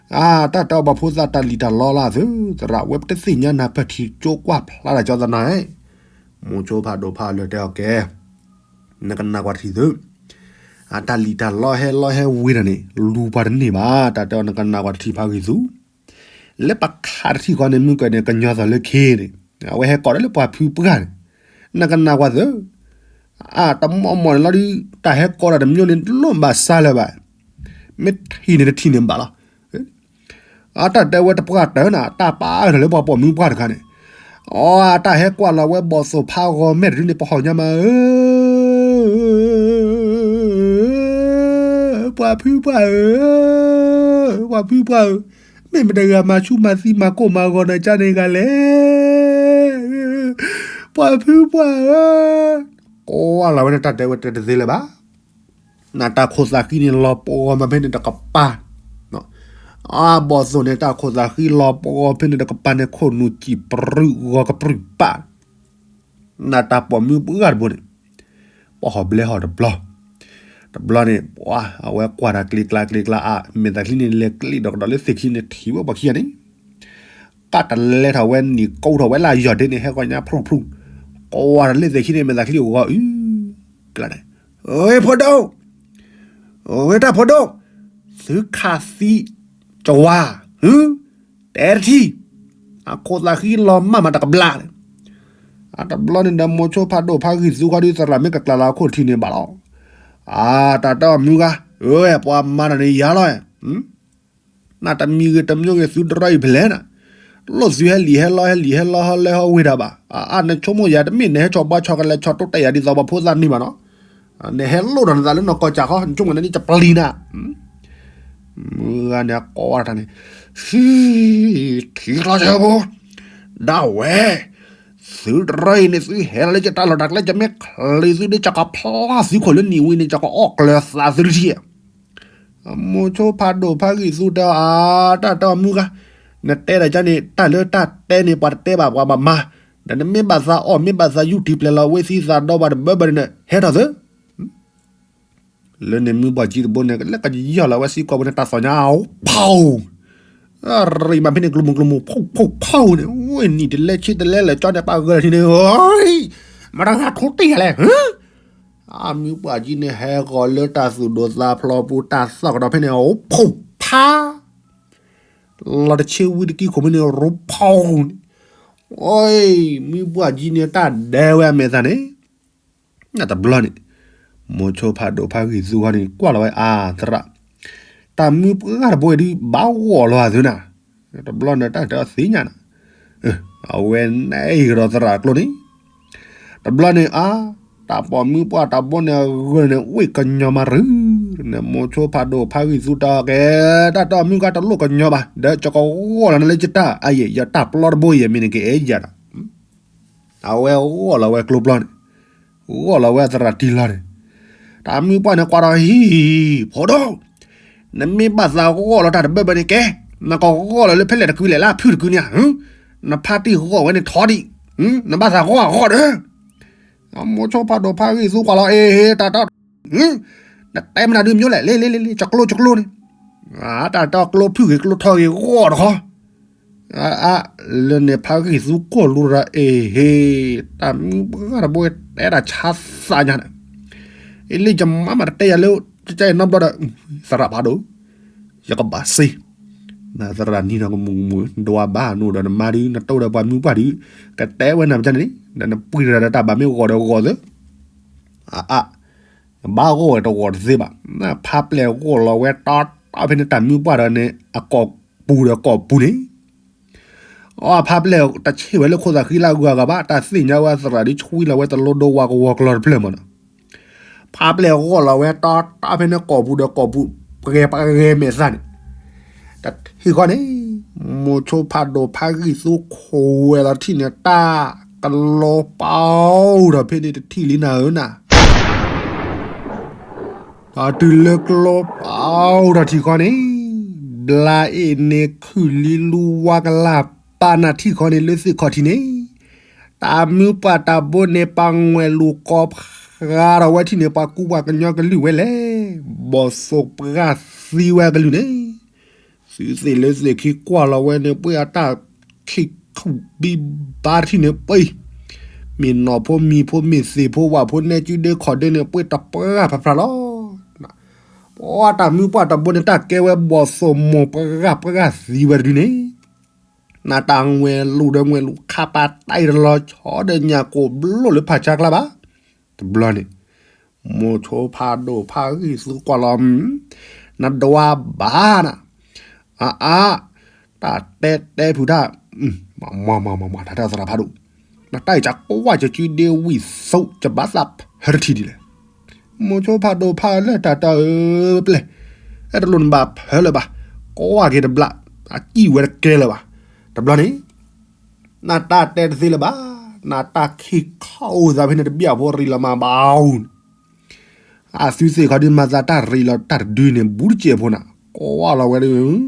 အတၢ်တဲအီၤပှၤဖိသၣ်တၢ်လံၣ်တၢ်လီလၢသု, သရၣ်ဝဲပတသ့ၣ်ညါနၤ ပထံၣ်ကၠိကွၢ်ဖျါတၢ်ကၠီသနာ်, မိၤဆိဖးဒိၣ်ဖးလၢာ်တဲအီၤကဲ, နကနၣ်ကွၢ်တထံၣ်သု, အတၢ်လံၣ်တၢ်လီဟဲလီဟဲဝ့ၤတၢ်န့ၣ် လူၤပှၤတန့ၢ်ဘၣ်, တၢ်တဲအီၤနကနၣ်ကွၢ်တထံၣ်ဖးဂံၢ်သူ, လၢပခးတထံၣ်ဃီန့ၣ် မုၢ်ကၢၢ်န့ၣ် ကညီသီၣ်လၢခ့န့ၣ် အဝဲဟဲကိးတၢ်လၢပှၤဖုပှၢ်န့ၣ်, နကနၣ်ကွၢ်သု, အတမီၢ်မီၢ်န့ၣ်လီၤဒုး တၢ်ဟဲကိးတၢ်တမံၤန့ၣ် လိၣ်ဘၣ်စၢ်လၢၤဘၣ်, မ့ၢ်ထံၣ်န့ၣ်တထံၣ်န့ၣ်ဘၣ်လီၤ အတၢ်တဲဝဲတပှၢ်တၢၢ်နၤ တၢ်ပာ်အၢၣ်ထီၣ်လၢပှၤပိာ်မုၣ်ပှၢ်တခါန့ၣ်, အတၢ်ဟဲကွၢ်လီၤဝဲဘီၣ်သိၣ်ဖးဂီၤမဲာ်တဒုန့ၣ် ပဟီၣ်ညါမးဧၢ, ပှၤဖုပှၢ်ဧၢ, ပှၤဖုပှၢ်ဧၢ, မ့ၢ်မတဂၤမၤဆူၣ်မၤသံမၤကိၢ်မၤဂီၤနၤကၢန့ၣ်ဂၤလဲၣ်, ပှၤဖုပှၢ်ဧၢ, ကွၢ်လီၤဝဲန့ၣ် တၢ်တဲဝဲတဲတသ့လၢၤဘၣ် နတၢ်ခိၣ်သးဃံန့ၣ် လီၤပှီၢ်မးဖဲန့ၣ်တကပၤ, အဘီၣ်သိၣ်န့ၣ် တၢ်ခိၣ်သးဃံလီၤပှီၢ်ဖဲန့ၣ်တကပၤန့ၣ် ခိၣ်နူာ်စံၣ်ပြူးဂီၤကပြုၢ်ပာ်, နတၢ်ပိာ်မုၣ်ပှၢ်တဘိန့ၣ်, ပှၤဟီၣ်ဘျဲဟီၣ်တဘျီ, တဘျီန့ၣ် ပှၤအဝဲကွၢ်တၢ်ကျ့ကျါကျ့ကျါအါ မဲာ်သးချံန့ၣ် လဲၤကျ့ဒီးကဒီးလၢသ့ၣ်ခံန့ၣ် ထံၣ်ဝဲပှၤခံဂၤန့ၣ် ကတလဲထီၣ်ဝဲနံၣ်ကိးထီၣ်ဝဲလၢအယီၢ်ဒ့န့ၣ် ဟဲဂီၤညါဖျိဖျိ, ကွၢ်တၢ်လၢသ့ၣ်ခံန့ၣ် မဲာ်သးချံဂီၤအုး, ကျါန့ၣ်, ဝ့ၢ်ဖိဒိၣ်, ဝ့ၢ်တၢ်ဖိဒိၣ်, သုခးသံကဝါ, တဲတထံၣ်, အခိၣ်သးဃံလီၤမၢ်မးတကဘျါန့ၣ်, အတဘျီန့ၣ်ဒီးမိၤဆိဖးဒိၣ်ဖးဂံၢ်သူခီဒုးသရၣ်မ့ၢ်ကကျါလၢအခိၣ်ထံးန့ၣ်ဘၣ်လီၤ, အတၢ်တဲအီၤမုၢ်ဂၤ, ပှၤမၤတၢ်န့ၣ်ယၤလီၤ နတမံၤဂ့ၤတမံၤဂ့ၤ သုတရီအံၤဖဲလဲၣ်နၤ, လိၣ်သုဟဲလံာ်ဟဲလီဟဲလံာ်ဟဲလီဟီလဲဟီဝ့ၤတၢ်ဘၣ်, အါ နဆိကမိၣ်ယၤတမ့ၢ်နဟဲဆီၣ်ဘှါဆီၣ်ကလဲၤဆီၣ်တိတဲာ်ယၤဒ်သိးပှၤဖိသၣ်န့ၣ်ဘၣ်နီၤ, နဟဲလိၣ်ဒီးနသးလၢနီၢ်ကီၢ်စၢ်ဃီ နဆိကမိၣ်နန့ၣ်ကပျံၤနၤ, မုၢ်ဂၤန့ၣ်အကိးဝဲတၢ်န့ၣ်, ဟံ, ထံချီဆၢဖိ, ဒၣ်ဝဲ, သုတရၢအံၤန့ၣ် သုဟဲလီၤလၢယတၢ်လီၢ်တၢ်ကျဲ ယမ့ၢ်ချံးသုဒီး ယကဖျါသုခိၣ်လၢနံၤဝံၤန့ၣ် ယကအီၣ်ကျၢၤသးသုတထံၣ်. မိၤဆိဖးဒိၣ်ဖးဂံၢ်သူတဲအီၤ အါ တၢ်တၢ်မုၢ်ဂၤ, နတဲဒၣ်ကန့ၣ် တၢ်လၢတၢ်တဲန့ၣ် ပှၤတတဲဘၣ်ပှၤဘၣ်မၤ, ဒီးနမ့ၢ်ဘၣ်သးအီၣ် မ့ၢ်ဘၣ်သးယူၢ်ထံၣ်ပျဲၤလီၤဝဲသံသးဒီးပှၤတဘၢဘၢန့ၣ် ဟဲထီၣ်သု လၢန့ၣ်မုၢ်ပှၢ်ကံတဘိန့ၣ် လၢကယီၢ်လီၤဝဲစ့ၢ်ကီးဝဲန့ၣ် တၢ်သီၣ်ညါအီၤဖီၣ်, ရံးမးဖဲန့ၣ် ကျိၤမုၢ်ကျိၤမုၢ် ဖီၣ်ဖီၣ်ဖီၣ်န့ၣ် ဝဲနံၣ်တလဲဆံတလဲလၢာ်ကၠီန့ၣ် ပာ်ဂၢၢ်ထံန့ၣ် မတၤဂၤထိတ့ၢ်ယၤလဲၣ်. အမုၢ်ပှၢ်ကံန့ၣ် ဟဲဂီၤလၢတၢ်သူၣ်ဒိၣ်သးဖျိးပူၤ တၢ်သီၣ်ကဒီးဖဲန့ၣ် အိၣ်ဖီၣ်ဖး လီၤတဆ့ဝံတကံခိၣ်မ့ၢ်န့ၣ် ရိဖီၣ်န့ၣ်, အိ မုၢ်ပှၢ်ကံန့ၣ် တၢ်ဒဲဝဲအမဲာ်သၣ်န့ၣ် တဘျီန့ၣ် မိၤဆိဖးဒိၣ်ဖးဂံၢ်သူဃီန့ၣ် ကွၢ်လီၤဝဲအါသရၣ်, တၢ်မုၢ်ပှၢ်တဘိအံၤဒုး ဘၣ်ဂီၢ်လီၤအသုနၤ, တဘျီန့ၣ် တၢ်တဲအီၤသ့ၣ်ညါနၤ, အဝဲနဲၣ်ကဒီးသရၣ်ကျိန့ၣ်, တဘျီန့ၣ်အါ, တၢ်ပိာ်မုၢ်ပှၢ်တဘိန့ၣ်အဂၢၢ်န့ၣ် ဝ့ၢ်ကညီမးရု, န့ၣ်မိၤဆိဖးဒိၣ်ဖးဂံၢ်သူတဲအီၤကဲ, တၢ်တၢ်မုၢ်ဂၤတလိၣ်ကညီဘၣ်, ဒီးယကဂီၢ်လီၤနၤလၢယတၢ်အယံာ် ယတၢ်ပျီတဘိအံၤ မ့ၢ်နကအဲၣ်ယၤဒီး အဝဲဂီၢ်လီၤဝဲကျိပျီန့ၣ်, ဂီၢ်လီၤဝဲသရၣ်တံၢ်လီၤန့ၣ်, တၢ်မုၢ်ပှၢ်န့ၣ်ကွၢ်ဒီးဟံၣ်, ဖိဒိၣ်, နမ့ၢ်ဘၣ်သးဂီၢ်လီၤတၢ်တဘၢဘၢန့ၣ်ကဲ, နကဂီၢ်လီၤလၢဖဲလဲၣ်တကုလဲၣ်လၢအဖုၣ်တကုန့ၣ်ဧါ, နဖါတံၢ်ဂီၢ်ဝဲန့ၣ်ထီဒံး, နဘၣ်သးဂီၢ်အဂီၢ်ဒီး မိၤဆိဖးဒိၣ်ဖးဂံၢ်သူကွၢ်လီၤအ့ၣ် တၢ်တီ, နတဲမနုၤဒုးမ့ၢ်လဲၣ် လ့လ့လ့လ့ ကကျိကကျိန့ၣ်, တၢ်တီကျိဖုၣ်ဂ့ၤကျိထီဂ့ၤဂီၢ်တခီ, အါ လၢန့ၣ်ဖးဂံၢ်သူကိၢ်လူၤဒီးအ့ၣ်ဟ့ၣ်, တၢ်မုၢ်ပှၢ်တဘိတဲတၢ်ဆါသးညါန့ၣ်, အ့ၣ်လ့ယမါမးတတဲယၤလၢ ကကဲနီတဘျီဒီး, သရၣ်ဖးဒိၣ် ယကဘၣ်စ့, နသရၣ်နံၤနီၤကမူးကမူး ဒွးဘၣ်နအိၣ်ဒီးနမါဒုး နတိၢ်ဒီးပှၤမုၢ်ပှၢ်ဒုး, ကတဲဝဲနၤပကန့ၣ် ဒီးနပှံၤတၢ်ဒီးတၢ်ဘၣ်မ့ၢ်ဂီၤဒီးဂီၤသ့, အါအါ, ဘၣ်ဂီၢ်ဝဲတဂီၤတသ့ဘၣ်, ဖါပျဲၢ်ဂီၢ်လီၤဝဲတီတီဖဲန့ၣ် တၢ်မုၢ်ပှၢ်ဒီးန့ၣ် အကိာ်ပူၤဒီးကိာ်ပူၤန့ၣ် အဖါပျဲၢ်တဆ့ၣ်ဝဲလၢခိၣ်သးဃံလၢအဂုၤအဂၤဘၣ်, တၢ်သ့ၣ်ညါဝဲသရၣ်ဒုး ဆှံလီၤဝဲတလိဒိဝါကဝီၤကျီတဖျၢၣ်မးနီၤ, ဖါပျဲၢ်ဂီၢ်လီၤဝဲတီတီဖဲန့ၣ် ကိာ်ပူၤဒီးကိာ်ပူၤ ပဂဲၤပဂဲၤမဲာ်သၣ်န့ၣ်, တထံၣ်ဃီန့ၣ် မိၤဆိဖးဒိၣ်ဖးဂံၢ်သူခိးဝဲလီၤထံၣ်န့ၣ် တၢ်ကလီပီဒီးဖဲန့ၣ်တထံၣ်လံနၤဧၢနၤ ဒီးတုၤလၢကျိပီဒီးထံၣ်ဃီန့ၣ်, ဘျါအ့ၣ်န့ၣ်ခုၣ်လံလူဝါကလၢ်ပာ်နၢ်ထံၣ်ဃီန့ၣ် လၢသ့ၣ်ခီၣ်ထံးန့ၣ်, တၢ်မုၢ်ပှၢ်တၢ်ဘိန့ၣ် ပှၤငွဲၢ်လူၤကီဖျါဒီးဝဲထံၣ်န့ၣ် ပှၤကူပှၤကညီကလုၢ်ဝဲလဲၣ်, ဘီၣ်သိၣ်ပှၢ်သံဝဲကလုၢ်န့ၣ် သုသ့ၣ်လၢသ့ၣ်ခံကွၢ်လီၤဝဲန့ၣ် ပှ့ၤအတၢ်ခံးခုၣ်ဘံဘါတထံၣ်န့ၣ်ပှ့ၤ, မ့ၢ်နီၢ်ဖိမံၤဖိမ့ၢ်သ့ၣ်ဖိဝၣ်ဖိနဲကၠူဒ့ခီၣ်ဒ့န့ၣ် ပှ့ၤတပှၢ်ဖျါဖျါလီၤ. ပှၤတၢ်မုၢ်ပှၢ်တဘိန့ၣ် တၢ်ကဲဝဲဘီၣ်သိၣ်မိၢ်ပှၢ်ပှၢ်သံဝဲတဒုန့ၣ်, နတၢ်ငွဲၢ်လူၤဒီးငွဲၢ်လူၤခါပာ်တၢ်အံၤတလီၤဆီဒီးညၣ်ကိၣ်ဘျိၣ်လၢဖးဆါကျါဘၣ်. တဘျီန့ၣ် မိၤဆိဖးဒိၣ်ဖးဂံၢ်သူကွၢ်လီၤ, နဒွးဘၣ်နၤ, အါအါ, တၢ်တဲတဲဖုးတၢ်, မၤမၤမၤမၤမၤ တၢ်တဲသရၣ်ဖးဒိၣ်, နတၢ်အံၤကကွၢ်ကကုဒ့ဝံၣ်သိး ကဘၣ်သးဖၢတထံၣ်ဒ်လဲၣ်. မိၤဆိဖးဒိၣ်ဖးလၢတၢ်တၢ်ဧၢပျဲၢ်, အဲၣ်တလိၣ်နဘၣ်ဖၢလၢၤဘၣ်, ကွၢ်က့ၤတဘျီ, အစံၣ်ဝဲတကဲလၢၤဘၣ်. တဘျီန့ၣ် နတၢ်တဲတသ့လၢၤဘၣ်, နတၢ်ခံးခီအိၣ်သးဖဲန့ၣ်တဘျီဖိရံးလီၤမးဘၣ်အူ, အသုသ့ၣ်ခီဒုးမၤသးတၢ်ရံးလီၤတၢ်တဒုန့ၣ် ဘူးတစဲးဖိနၤ, ကွၢ်လီၤဝဲဒၣ်,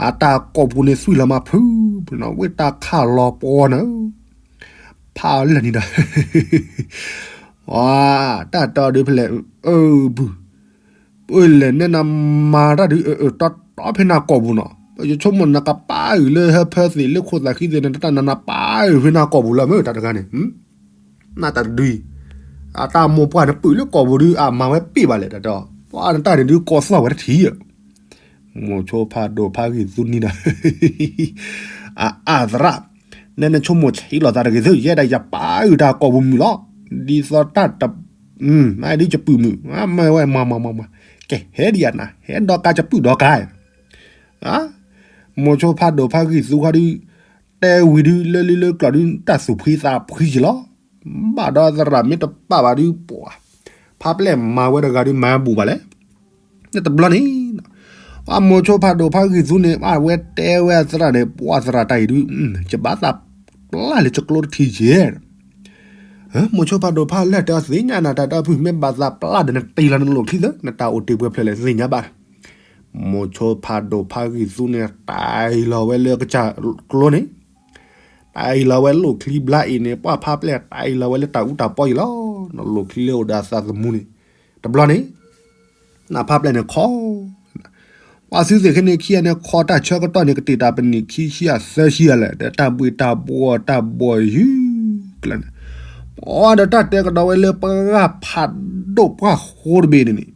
အတၢ်ကိာ်ပူၤန့ၣ်သွံၣ်လီၤမးဖုး, ဝ့ၢ်တၢ်ခးလီၤပှီၤနၤ, ဖးအီၤလၢာ်န့ၣ်ဒီး တၢ်တီဒုးဖဲလဲၣ်, အၢ ပုၢ်, ပလဲၣ်နဲနမၤတၢ်ဒုး အၢတီတီဖဲနၤကိာ်ပူၤနီၤ, ယဆိကမိၣ်နကပာ်အုၣ်လၢဟၢဖၢသ့ၣ်လၢခိၣ်သးခံသ့ၣ်န့ၣ် တၢ်နနပာ်အုၣ်ဖဲနၤကိာ်ပူၤလၢမ့ၢ်တၢ်တဂၤန့ၣ်, နတၢ်တဒုအံၤ, အတၢ်မိၢ်ပှၢ်နပုၢ်လၢကိာ်ပူၤဒုး အမၤဝဲပ့ၢ်ဘၣ်လဲၣ်တၢ်တီ, ပှၤနတၢ်န့ၣ်ဒုးကိးသီၣ်ဝဲတထံၣ်ဧၢ မိၤဆိဖးဒိၣ်ဖးဂံၢ်သူနံၤဒီး, အအၢသရၣ်, နဲနဆိကမိၣ်ဆံးလိာ်သးတဂ့ၤသု ယဲဒၣ်ယပာ်အုၣ်တၢ်ကိာ်ပူၤမုာ်လီၤ, ဒ်သိးတၢ်တ, နဒုးယပုၢ်မုာ်, မ့ၢ်ဝဲမၤမၤမၤမၤ, ကဟဲဒံးယၤနၤ ဟဲဒီးကါယပုၢ်ဒီးကါ, မိၤဆိဖးဒိၣ်ဖးဂံၢ်သူခီဒုး, တဲဝံၤဒုးလၢလံလၢကျီၢ်ဒုး တၢ်သူၣ်ဖှံသးဖှံက့ၤလီၤ, ဘၣ်ဒီးသရၣ်မ့ၢ်တပာ်ဘၣ်ဒုးပှၤ, ဖးပျဲၢ်မၤဝဲတဂၤဒုးမၤဘူၣ်ဘၣ်လဲၣ် တဘျီန့ၣ်, အမိၤဆိဖးဒိၣ်ဖးဂံၢ်သူန့ၣ် အဝဲတဲဝဲအသရၣ်န့ၣ် ပှၤသရၣ်တၢ်အံၤဒုး, ယဘၣ်သး ပျၢ်လၢကကျိတထံၣ်ယဲၢ်. မိၤဆိဖးဒိၣ်ဖးလၢာ်တဲအီၤ သ့ၣ်ညါနၤ တၢ်တၢ်ဖု မ့ၢ်ဘၣ်သးပျၢ်ဒီး နတ့ၢ်လီၤနလိၣ်ချံသၢ, နတၢ်အိၣ်တ့ၢ်ပှဲၤဖျဲးလဲၣ် သ့ၣ်ညါဘၣ်. မိၤဆိဖးဒိၣ်ဖးဂံၢ်သူန့ၣ် တ့ၢ်လီၤဝဲလၢကစၢ်ကျိန့ၣ်, တ့ၢ်လီၤဝဲလိၣ်ချံဘျါအံၤန့ၣ် ပှၢ်ဖးပျဲၢ် တ့ၢ်လီၤဝဲလၢတၢ်အူတၢ်ပီအံၤလီၤ. နလိၣ်ချံလၢအိၣ်ဒီးအသးသမူန့ၣ်, တဘျီန့ၣ် နဖးပျဲၢ်န့ၣ်ခီ ပှၤသုသ့ၣ်ခဲန့ၣ်ခံဂၤန့ၣ် ခီတၢ်ဆၢကတီၢ်န့ၣ် ကတ့ၢ်တၢ်ပနံာ်ခံဆံအသၢဆံအလဲၣ်, ဒီးတၢ်ဘှ့ၣ်တၢ်ဘှီၣ်တၢ်ဘှီၣ်ယုၢ်ကျါန့ၣ်, ပှၤဒီးတၢ်တဲကဒီးဝဲလၢပှၢ်ဖးဒိၣ်ပှၢ်ဃိတဘ့ၣ်န့ၣ်န့ၣ်,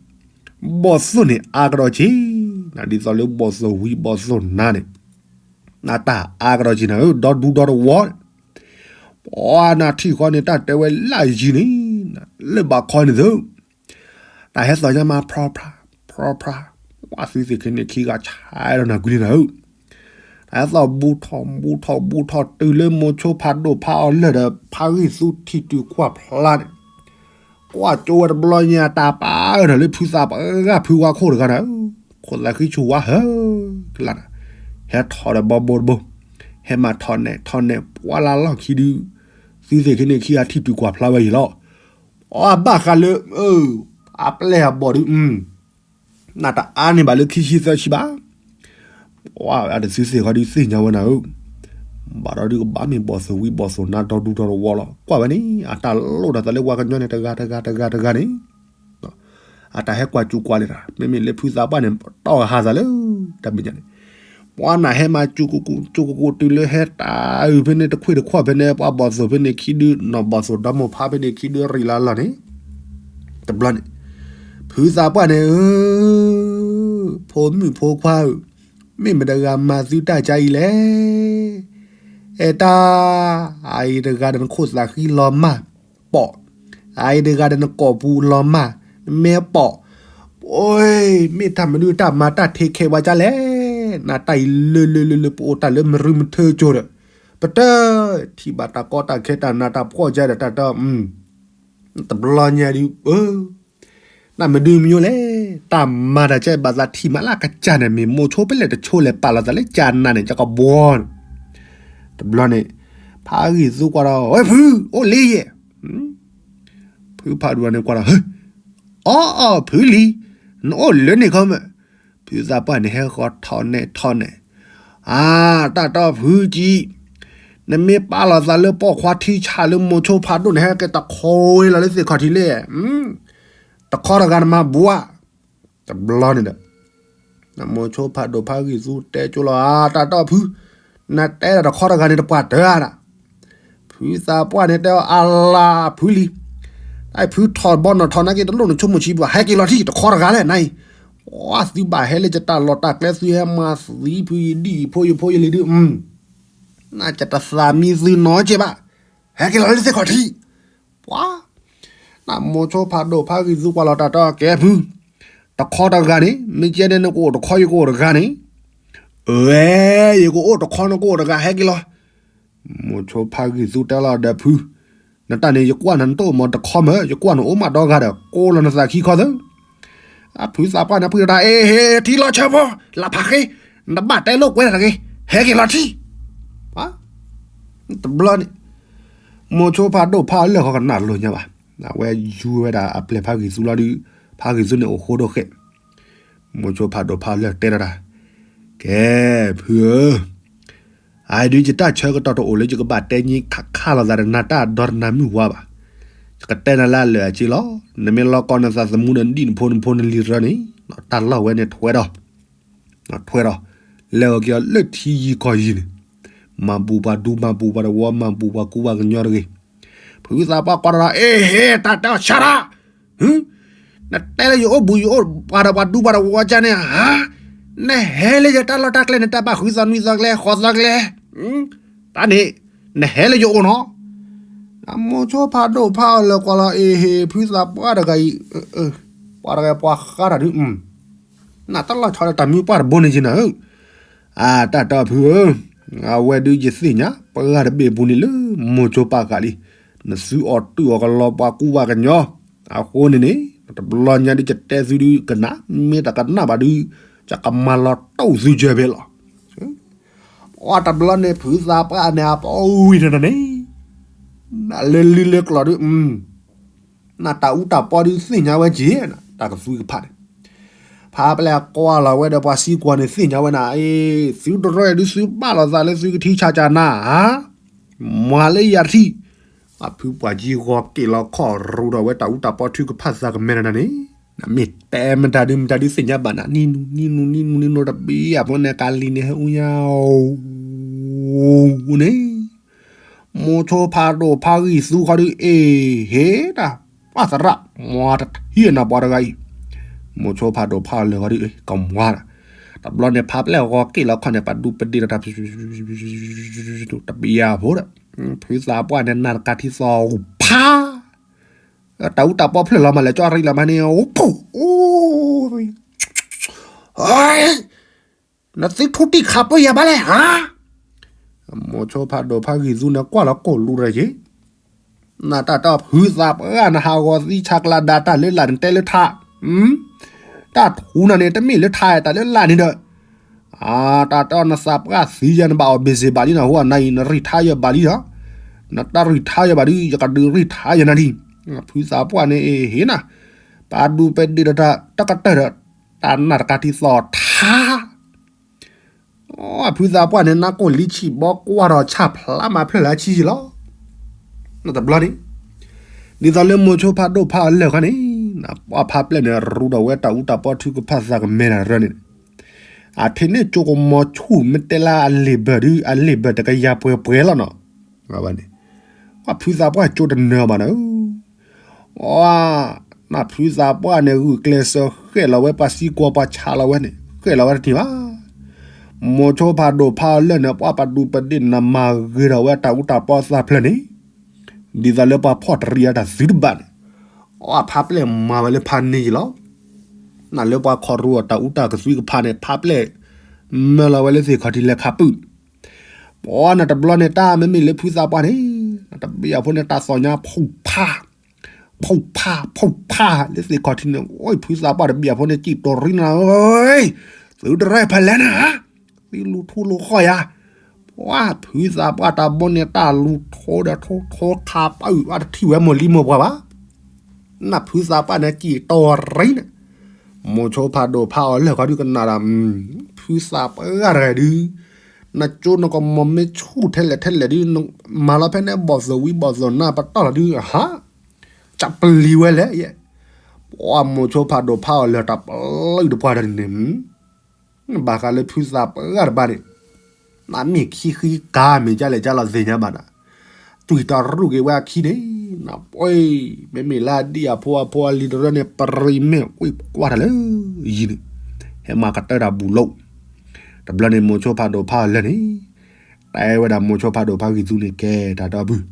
ဘီၣ်သိၣ်န့ၣ်အါကဒီးက့ၤ, ဒ်သိးလၢဘီၣ်သိၣ်ဝံဘီၣ်သိၣ်နါန့ၣ်, နတၢ်အါကဒီးက့ၤနၤဧၢ ဒီဒူဒီတဝီန့ၣ်, ပှၤနထံၣ်ဃီန့ၣ် တၢ်တဲဝဲလၢယံၤန့ၣ်, လၢဘၣ်ခီန့ၣ်သု တၢ်ဟဲသီၣ်ညါမး ဖြီဖြါ ဖြီဖြါ, ပှၤသုသ့ၣ်ခဲန့ၣ်ခံဂၤဆဲးဒီးနၤကွံာ်န့ၣ်နၤဧၢ, တၢ်ဟဲသီၣ်ဘူးထီၣ်ဘူးထီၣ်ဘူးထီၣ်တုၤလၢမိၤဆိဖးဒိၣ်ဖးအီၤလၢာ်ဒီး ဖးဂံၢ်သူထံၣ်တုၤကွၢ်ဖျါန့ၣ်, ကွၢ်ကၠိဝဲတဘျီညါ တၢ်ပာ်အၢၣ်ထီၣ်လၢဖုသးပှၢ်ဂၤဖုဝါခိၣ်တဂၤနၤဧၢ, ခိၣ်သးဃံဆူၣ်ဝါဟၢကလါနၤ, ဟဲထီၣ်ဒီးဘီဘိတဘိ, ဟဲမၤထီၣ်နဲၣ်ထီၣ်နဲၣ် ပှၢ်လၢလီၢ်ခံဒု, သုသ့ၣ်ခဲန့ၣ်ခံဂၤထံၣ်တုၤကွၢ်ဖျါဝဲယံၤလီၤ. အဘၣ်ဃးလၢ အပျဲၢ်အဘီၣ်ဒု, နတအါန့ၢ်ဘၣ်လၢခံဆံသၢဆံဘၣ်. ပှၤအတသုသ့ၣ်ဃီဒုးသ့ၣ်ညါဝဲနၤဧၢ, ဘၣ်ဒီးဒုးကဘၣ်မ့ၢ်ဘီၣ်သိၣ်ဝံဘီၣ်သိၣ်နါဒီဒူဒီတဝီလီၤ. ကွၢ်ဝဲန့ၣ် အတၢ်လိၣ်ဒီးသးလၢပှၤကညီန့ၣ် တဂၤတဂၤတဂၤတဂၤန့ၣ် အတၢ်ဟဲကွၢ်စူၤကွၢ်လဲၤတၢ် မ့မ့ၢ်လၢဖုသးပှၢ်န့ၣ် တီၢ်ဂၤဟးသးလၢ တၢ်မဲာ်ညါန့ၣ်, ပှၤနၢ်ဟဲမၤစူၤကကိးစူၤကကိးတုၤလၢဟဲတၢ်အုၣ်ဖဲန့ၣ်တခွ့ၣ်တခွီၣ်ဖဲန့ၣ် ပှၤဘီၣ်သိၣ်ဖဲန့ၣ်ခံဒု နီၢ်ဘီၣ်သိၣ်ဒီမိၢ်ဖးဖဲန့ၣ်ခံဒု ရံၣ်လၢလီၢ်န့ၣ် တဘျီန့ၣ် ဖုသးပှၢ်န့ၣ်ဧၢ, ဖိမုၣ်ဖိခွါဧၢ, မ့ၢ်မတၤတဂၤမၤသုတၢ်ကါအံၤလဲၣ်. အဲၣ်တၢ်, အအံၤတဂၤဒီးနခိၣ်သးဃံလီၤမၢ်, ပိာ်, အအံၤတဂၤဒီးနကိာ်ပူၤလီၤမၢ်, နမဲပိာ်, အိ, မ့ၢ်တၢ်မနုၤတၢ်မၤတၢ်ထဲခဲဝဲကါလဲၣ်. နတၢ်အံၤလၢလၢလၢလၢပအိၣ်တၢ်လၢမရူမထၢကၠိဒီး ပတထံၣ်ဘၣ်တၢ်ကီတၢ်ခဲတၢ်နးတၢ်ဖှီၣ်ကါဒီးတၢ်တ တဘျီညါဒုး, တၢ်မဒုမညိလဲၣ်, တၢ်မၤတၢ်ကဲဘၣ်သးထံၣ်မးလၢကစၢ်န့ၣ် မ့ၢ်မိၤဆိဖဲလဲၣ်တဆိလဲၣ် ပာ်လီၤသးလၢကၢ်နၤန့ၣ် ကကဘှီန့ၣ်, တဘျီန့ၣ် ဖးဂံၢ်သူကွၢ်ဒီး ဝဲဖု အိၣ်လံယဲၢ်, ဖုဖးဒိၣ်န့ၣ်ကွၢ်ဒီး အီအီ ဖုလံ, နအိၣ်လၢန့ၣ်ခီမး, ဖုသးပှၢ်န့ၣ်ဟဲဃီထီၣ်နဲၣ်ထီၣ်နဲၣ်, အါ, တၢ်တီဖုကံ, နမ့ၢ်ပာ်လီၤသးလၢပိာ်ခွါထံဆၣ်လၢမိၤဆိဖးဒိၣ်န့ၣ် ဟဲက့ၤတခီဝဲလီၤလၢသ့ၣ်ခီၣ်ထံးလဲၣ်, တခီတဂၤနမၤဘှါ, တဘျီန့ၣ်ဒီး မိၤဆိဖးဒိၣ်ဖးဂံၢ်သူတဲကၠိလီၤ အါ တၢ်တီဖု, နတဲဒီးတခီတဂၤန့ၣ်တပှၢ်တၢၢ်ဒၣ်, ဖုသးပှၢ်န့ၣ်တဲအီၤ အလၤဖုလံ, တၢ်ဖုထီၣ်ဘီနီၢ်ထီၣ်နာ်က့ တလိၣ်နဆိကမိၣ်ဆံးဘၣ် ဟဲက့ၤလီၤထံၣ် တခီတဂၤလဲၣ်နအံၤ, သုဘၣ်ဟဲလၢယတၢ်လီၢ်တၢ်ကျဲ သုဟဲမၤသံဖုယဒ်အံၤဖိယဖိယလံၤဒုး, နကတသးမံသုနီတကဲဘၣ်, ဟဲက့ၤလီၤလၢသ့ၣ်ခီၣ်ထံး, ပှၤ နမိၤဆိဖးဒိၣ်ဖးဂံၢ်သူကွၢ်လီၤတၢ်တီကဲဖု, တခီတဂၤန့ၣ် မ့ၢ်ကဲန့ၣ်နကအိၣ်တခီယကအိၣ်တဂၤန့ၣ်, ဝဲ ယကအိၣ်တခီနကအိၣ်တဂၤ ဟဲက့ၤလီၤ, မိၤဆိဖးဂံၢ်သူတဲလီၤဒီးဖု, နတၢ်န့ၣ် ယကွၢ်နၤနတအိၣ်မးတခီမး ယကွၢ်နအိၣ်မးဒီဂၤဒီး ကိးလီၤနသးခံခီသၢ, အဖုသးပှၢ်န့ၣ် ဖုတၢ် အ့ဟ့ ထံလီၤဆၢဖိ လၢဖးဃ့, နတဘၣ်တဲလိာ်ကွဲတၢ်တဂ့ၤ, ဟဲက့ၤလီၤထံၣ်, တဘျီန့ၣ် မိၤဆိဖးဒိၣ်ဖးလၢာ်ဃီကနၣ်လိာ်ညါဘၣ်, အဝဲယူၤဝဲဒၣ်အပျဲၢ်ဖးဂံၢ်သူလီၤဒုး, ဖးဂံၢ်သူန့ၣ်အိၣ်ဃိဒိၣ်ဃဲ, မိၤဆိဖးဒိၣ်ဖးလၢာ်တဲလီၤတၢ်, ကဲ ဖုဧၢ, အအံၤဒုး ယတၢ်ဆၢကတီၢ်တအိၣ်လၢယကဘၣ်တဲညံခးခးလိာ်သးဒီးနၤတၢ်ဒီတနၤမုၢ်ဝါဘၣ်, ယကတဲနၤလၢအလၢာ်အစ့လီၤ, နမ့ၢ်လီၤကီနသးသမူဒီးနဒံၣ်နဖိနဖိနလံၤတရၢန့ၣ်, တၢ်လီၢ်ဝဲန့ၣ်ထွဲဒီး ထွဲဒီး လဲၤအီၤက့ၤအီၤလၢထံယံၤကီၢ်ယံၤန့ၣ်, မၤဘူးပှၤဒူမၤဘူးပှၤတဝီ မၤဘူးပှၤကူပှၤကညီတဂ့ၤ, ဖုသးပှၢ်ကွၢ်ဒီး အ့ဟ့ တၢ်တဲအီၤဆါတၢ်, နတဲလၢယအိၣ်ဘူးယအိၣ်ပှၤဒီးပှၤဒူပှၤတဝီကါန့ၣ်ဧါ, နဟဲလၢယတၢ်လီၢ်တၢ်ကျဲန့ၣ် တၢ်ဘၣ်ဃုသီနွံသီကျဲ ဃိးသီကျဲ, တၢ်န့ၣ် နဟဲလၢယအိၣ်နီၤ, မိၤဆိဖးဒိၣ်ဖးအီၤလၢာ်ကွၢ်လီၤ အ့ဟ့ ဖုသးပှၢ်တဂၤအံၤ, ပှၤတဂၤပှၤဃါတၢ်ဒုး နတၢ်လီၤဆီဒီးတၢ်မုၢ်ပှၢ်တဘိန့ၣ်က့နၤဧၢ, အတၢ်တီဖုဧၢ, အဝဲဒုးယသ့ၣ်ညါ ပှၤတဘ့ၣ်ပူၤန့ၣ်လၢ မိၤဆိပာ်ဃာ်လံ, နသုးအီၣ်တုာ်အီၣ်ကလီပှၤကူပှၤကညီ, အဃိန့ၣ်န့ၣ် တဘျီညါဒုးယတဲသုဒုးကနၣ်, မ့ၢ်တကနၣ်ဘၣ်ဒုး ယကမၤလီၤတိၢ်သုကၢဖဲလီၤ. ပ အတဘျီန့ၣ် ဖုသးပှၢ်န့ၣ် အပီဝံၤတနၤန့ၣ် နလၢလံလၢကျိၤဒုး နတၢ်အူတၢ်ပီဒုးသ့ၣ်ညါဝဲက့ၤ တၢ်ကသွံကဖးန့ၣ် ဖါပျဲၢ်ကွၢ်လီၤဝဲဒီးပှၤစံကွီၤန့ၣ်သ့ၣ်ညါဝဲနၤ အ့ သုတရၢၣ်ဒုးသုဘၣ်လိာ်သးလၢသုကထံဆးကၢနၤဧါ မၤလၢယၤထံၣ် အဖုပှၤကံဂီၤက့ၤလီၤခီၣ်ရူဒီးဝဲတၢ်အူတၢ်ပီထုကဖၣ်သးကမဲနၤန့ၣ် နမ့ၢ်တဲမတၤဒုးမတၤဒုးသ့ၣ်ညါဘၣ်နၤ နံနူနံနူနံနူနံနူတဘ့ၣ်အဖိန့ၣ် ကလံၤန့ၣ်ဟဲအူညါအိၣ်န့ၣ် မိၤဆိဖးဒိၣ်ဖးဂံၢ်သူခီဒုး အ့ၣ် ဟ့ၣ်တၢ် ပှၢ်သရၣ် မွၤတထံၣ်နၤပှၤတဂၤအံၤ မိၤဆိဖးဒိၣ်ဖးအီၤလၢာ်ခီဒုး ကမွၤတၢ် တဘျီန့ၣ် ဖါပျဲၢ်ဂီၤက့ၤလီၤခီၣ်န့ၣ် ပဒူပဒ့ဒီးတၢ် တဘ့ၣ်အဖိဒီး ဖုသးပှၢ်န့ၣ် နၢ်တကးထံသီၣ်ဖး တၢ်အူတၢ်ပီဖျၢၣ်လီၤမးလဲၤကၠီရံလီၤမးန့ၣ် အိၣ်ဖှိၣ် အိၣ် နသုထူတံၢ်ခးပှဲၤယၤဘၣ်လဲၣ်ဧါ မိၤဆိဖးဒိၣ်ဖးဂံၢ်သူန့ၣ်ကွၢ်လီၤကိၢ်လူတၢ်က့ၤ နတၢ်တီဖုသးပှၢ်နဟးဂီၤသံဆးကျးဒါတၢ်လၢလာ်န့ၣ်တဲလၢထါ တၢ်ထူနၤန့ၣ် တမ့ၢ်လၢထါတၢ်လၢလာ်န့ၣ်ဒီး အတၢ်တီနသးပှၢ်သံယၤနဘၣ်အီၤဘ့ၣ်စ့ၣ်ဘၣ်လံနဟူအနၤအံၤ နရံၣ်ထါယၤဘၣ်လံဒီး နတၢ်ရံၣ်ထါယၤဘၣ်ဒုး ယကဒုးရံၣ်ထါယၤနၤဒံး ဖုသးပှၢ်န့ၣ်ဟ့ၣ်နၤ ပဒူပဒ့ဒီးတၢ်တကတၢၢ်ဒီး တၢ်နၢ်တကးထံသီၣ်ထါ ဖုသးပှၢ်န့ၣ် နၢ်ကိၢ်လံဆံးဘီကွၢ်ဒီးဆၣ်ဖျါမၤဖျၢၣ်လၢအဆံယံၤလီၤ. တဘျီန့ၣ် ဒ်သိးလၢမိၤဆိဖးဒိၣ်ဖးအီၤလၢာ်ခီန့ၣ် ပှၢ်ဖါပျဲၢ်န့ၣ် ရူဒီးဝဲတၢ်အူတၢ်ပီထုကဖၣ်သးကမဲနၤရၢန့ၣ် အထံၣ်န့ၣ်ကၠိကမီၤဆူၣ်မ့ၢ်တဲလၢအလံာ်ဘၢၣ်ဒုး အလံာ်ဘၢၣ်တကယၤပှဲၤပှဲၤလီၤနီၤ. ပှၢ်ဖုသးပှၢ်ကၠိတနၢၤဘၣ်နၤ အ နဖုသးပှၢ်န့ၣ် ဂုာ်ကျဲးစၢးဃဲၣ်လီၤဝဲပှၤစံကွီၤပှၤဆးလီၤဝဲန့ၣ် ဃဲၣ်လီၤဝဲတထံၣ်ဘၣ်. မိၤဆိဖးဒိၣ်ဖးအီၤလၢာ်န့ၣ် ပှၢ်ပဒူပဒ့ၣ်နမၤဂ့ၤထီၣ်ဝဲတၢ်အူတၢ်ပီသးဖျၢၣ်န့ၣ် ဒ်သိးလၢပှၤဖီၣ်တရံးအတၢ်သုတဘၣ်န့ၣ် အဖါပျဲၢ်မၤဝဲလၢဖါန့ၢ်ယံၤလီၤ. နလၢပှၤခီၣ်ရူအတၢ်အူတၢ်ကသွံကဖးန့ၣ် ဖါပျဲၢ် မၢလီၤဝဲလၢသ့ၣ်ခီၣ်ထံးလဲၤခးပုၢ် ပှၢ်နတဘျီန့ၣ် တၢ်မ့မ့ၢ်လၢဖုသးပှၢ်န့ၣ် တဘ့ၣ်အဖိန့ၣ် တၢ်သီၣ်ညါဖုၣ်ဖး ဖုၣ်ဖး ဖုၣ်ဖး လၢသ့ၣ်ခီၣ်ထံးန့ၣ် အိၣ်ဖုသးပှၢ်တဘ့ၣ်အဖိန့ၣ် စံၣ်တိၢ်ရံနၤဧၢ, သုတရဲၣ်ဖဲလဲၣ်နၤ, သုလူၤထူလူၤဃီယၤ, ပှၢ်ဖုသးပှၢ်တၢ်ဘီန့ၣ် တၢ်လူၤထိဒီးထိထိခးပၢ်အုၣ် အတထံၣ်ဝဲမိၢ်လံမိၢ်ပှၢ်ဘၣ် နဖုသးပှၢ်န့ၣ် စံၣ်တိၢ်ရံန့ၣ်, မိၤဆိဖးဒိၣ်ဖးအီၤလၢာ်ခီဒုးကနၣ်ဒီး, ဖုသးပှၢ်တဂၤဒုး, နကၠိနကမီၤမ့ၢ်ဆူၣ်ထဲလဲၣ်ထဲလဲၣ်ဒုး, မၤလီၤဖဲန့ၣ်ဘီၣ်သိၣ်ဝံၤဘီၣ်သိၣ်နၢ်ပတီၢ်လီၤဒုး, ဟါ, ကပျံၤဝဲလဲၣ်ယဲ, ပှၢ်မိၤဆိဖးဒိၣ်ဖးအီၤလၢာ်တၢ်ပျုၢ်တပှၢ်တၢ်န့ၣ်န့ၣ် ဘၣ်ဃးလၢဖုသးပှၢ်တဂၤတဘၣ်န့ၣ်, နမ့ၢ်ခံဃံကၤမ့ၢ်ကလဲၣ်ကလီၤသ့ၣ်ညါဘၣ်နၤ, တွံၢ်တရူၣ်က့ၤဝဲအခံန့ၣ်, နပှ့ၤ, မ့မ့ၢ်လၢအဒံၣ်အဖိအဖိအလံၤတရၢန့ၣ် ပရံးမ့ၢ်ကွံာ်ကွၢ်တၢ်လၢယံၤန့ၣ်, ဟဲမၤကတၢၢ်တၢ်ဘူးလိာ်, တဘျီန့ၣ်မိၤဆိဖးဒိၣ်ဖးအီၤလၢာ်န့ၣ်, တဲဝဲဒၣ်မိၤဆိဖးဒိၣ်ဖးဂံၢ်သူန့ၣ်ကဲတၢ်ဒီပုၢ်,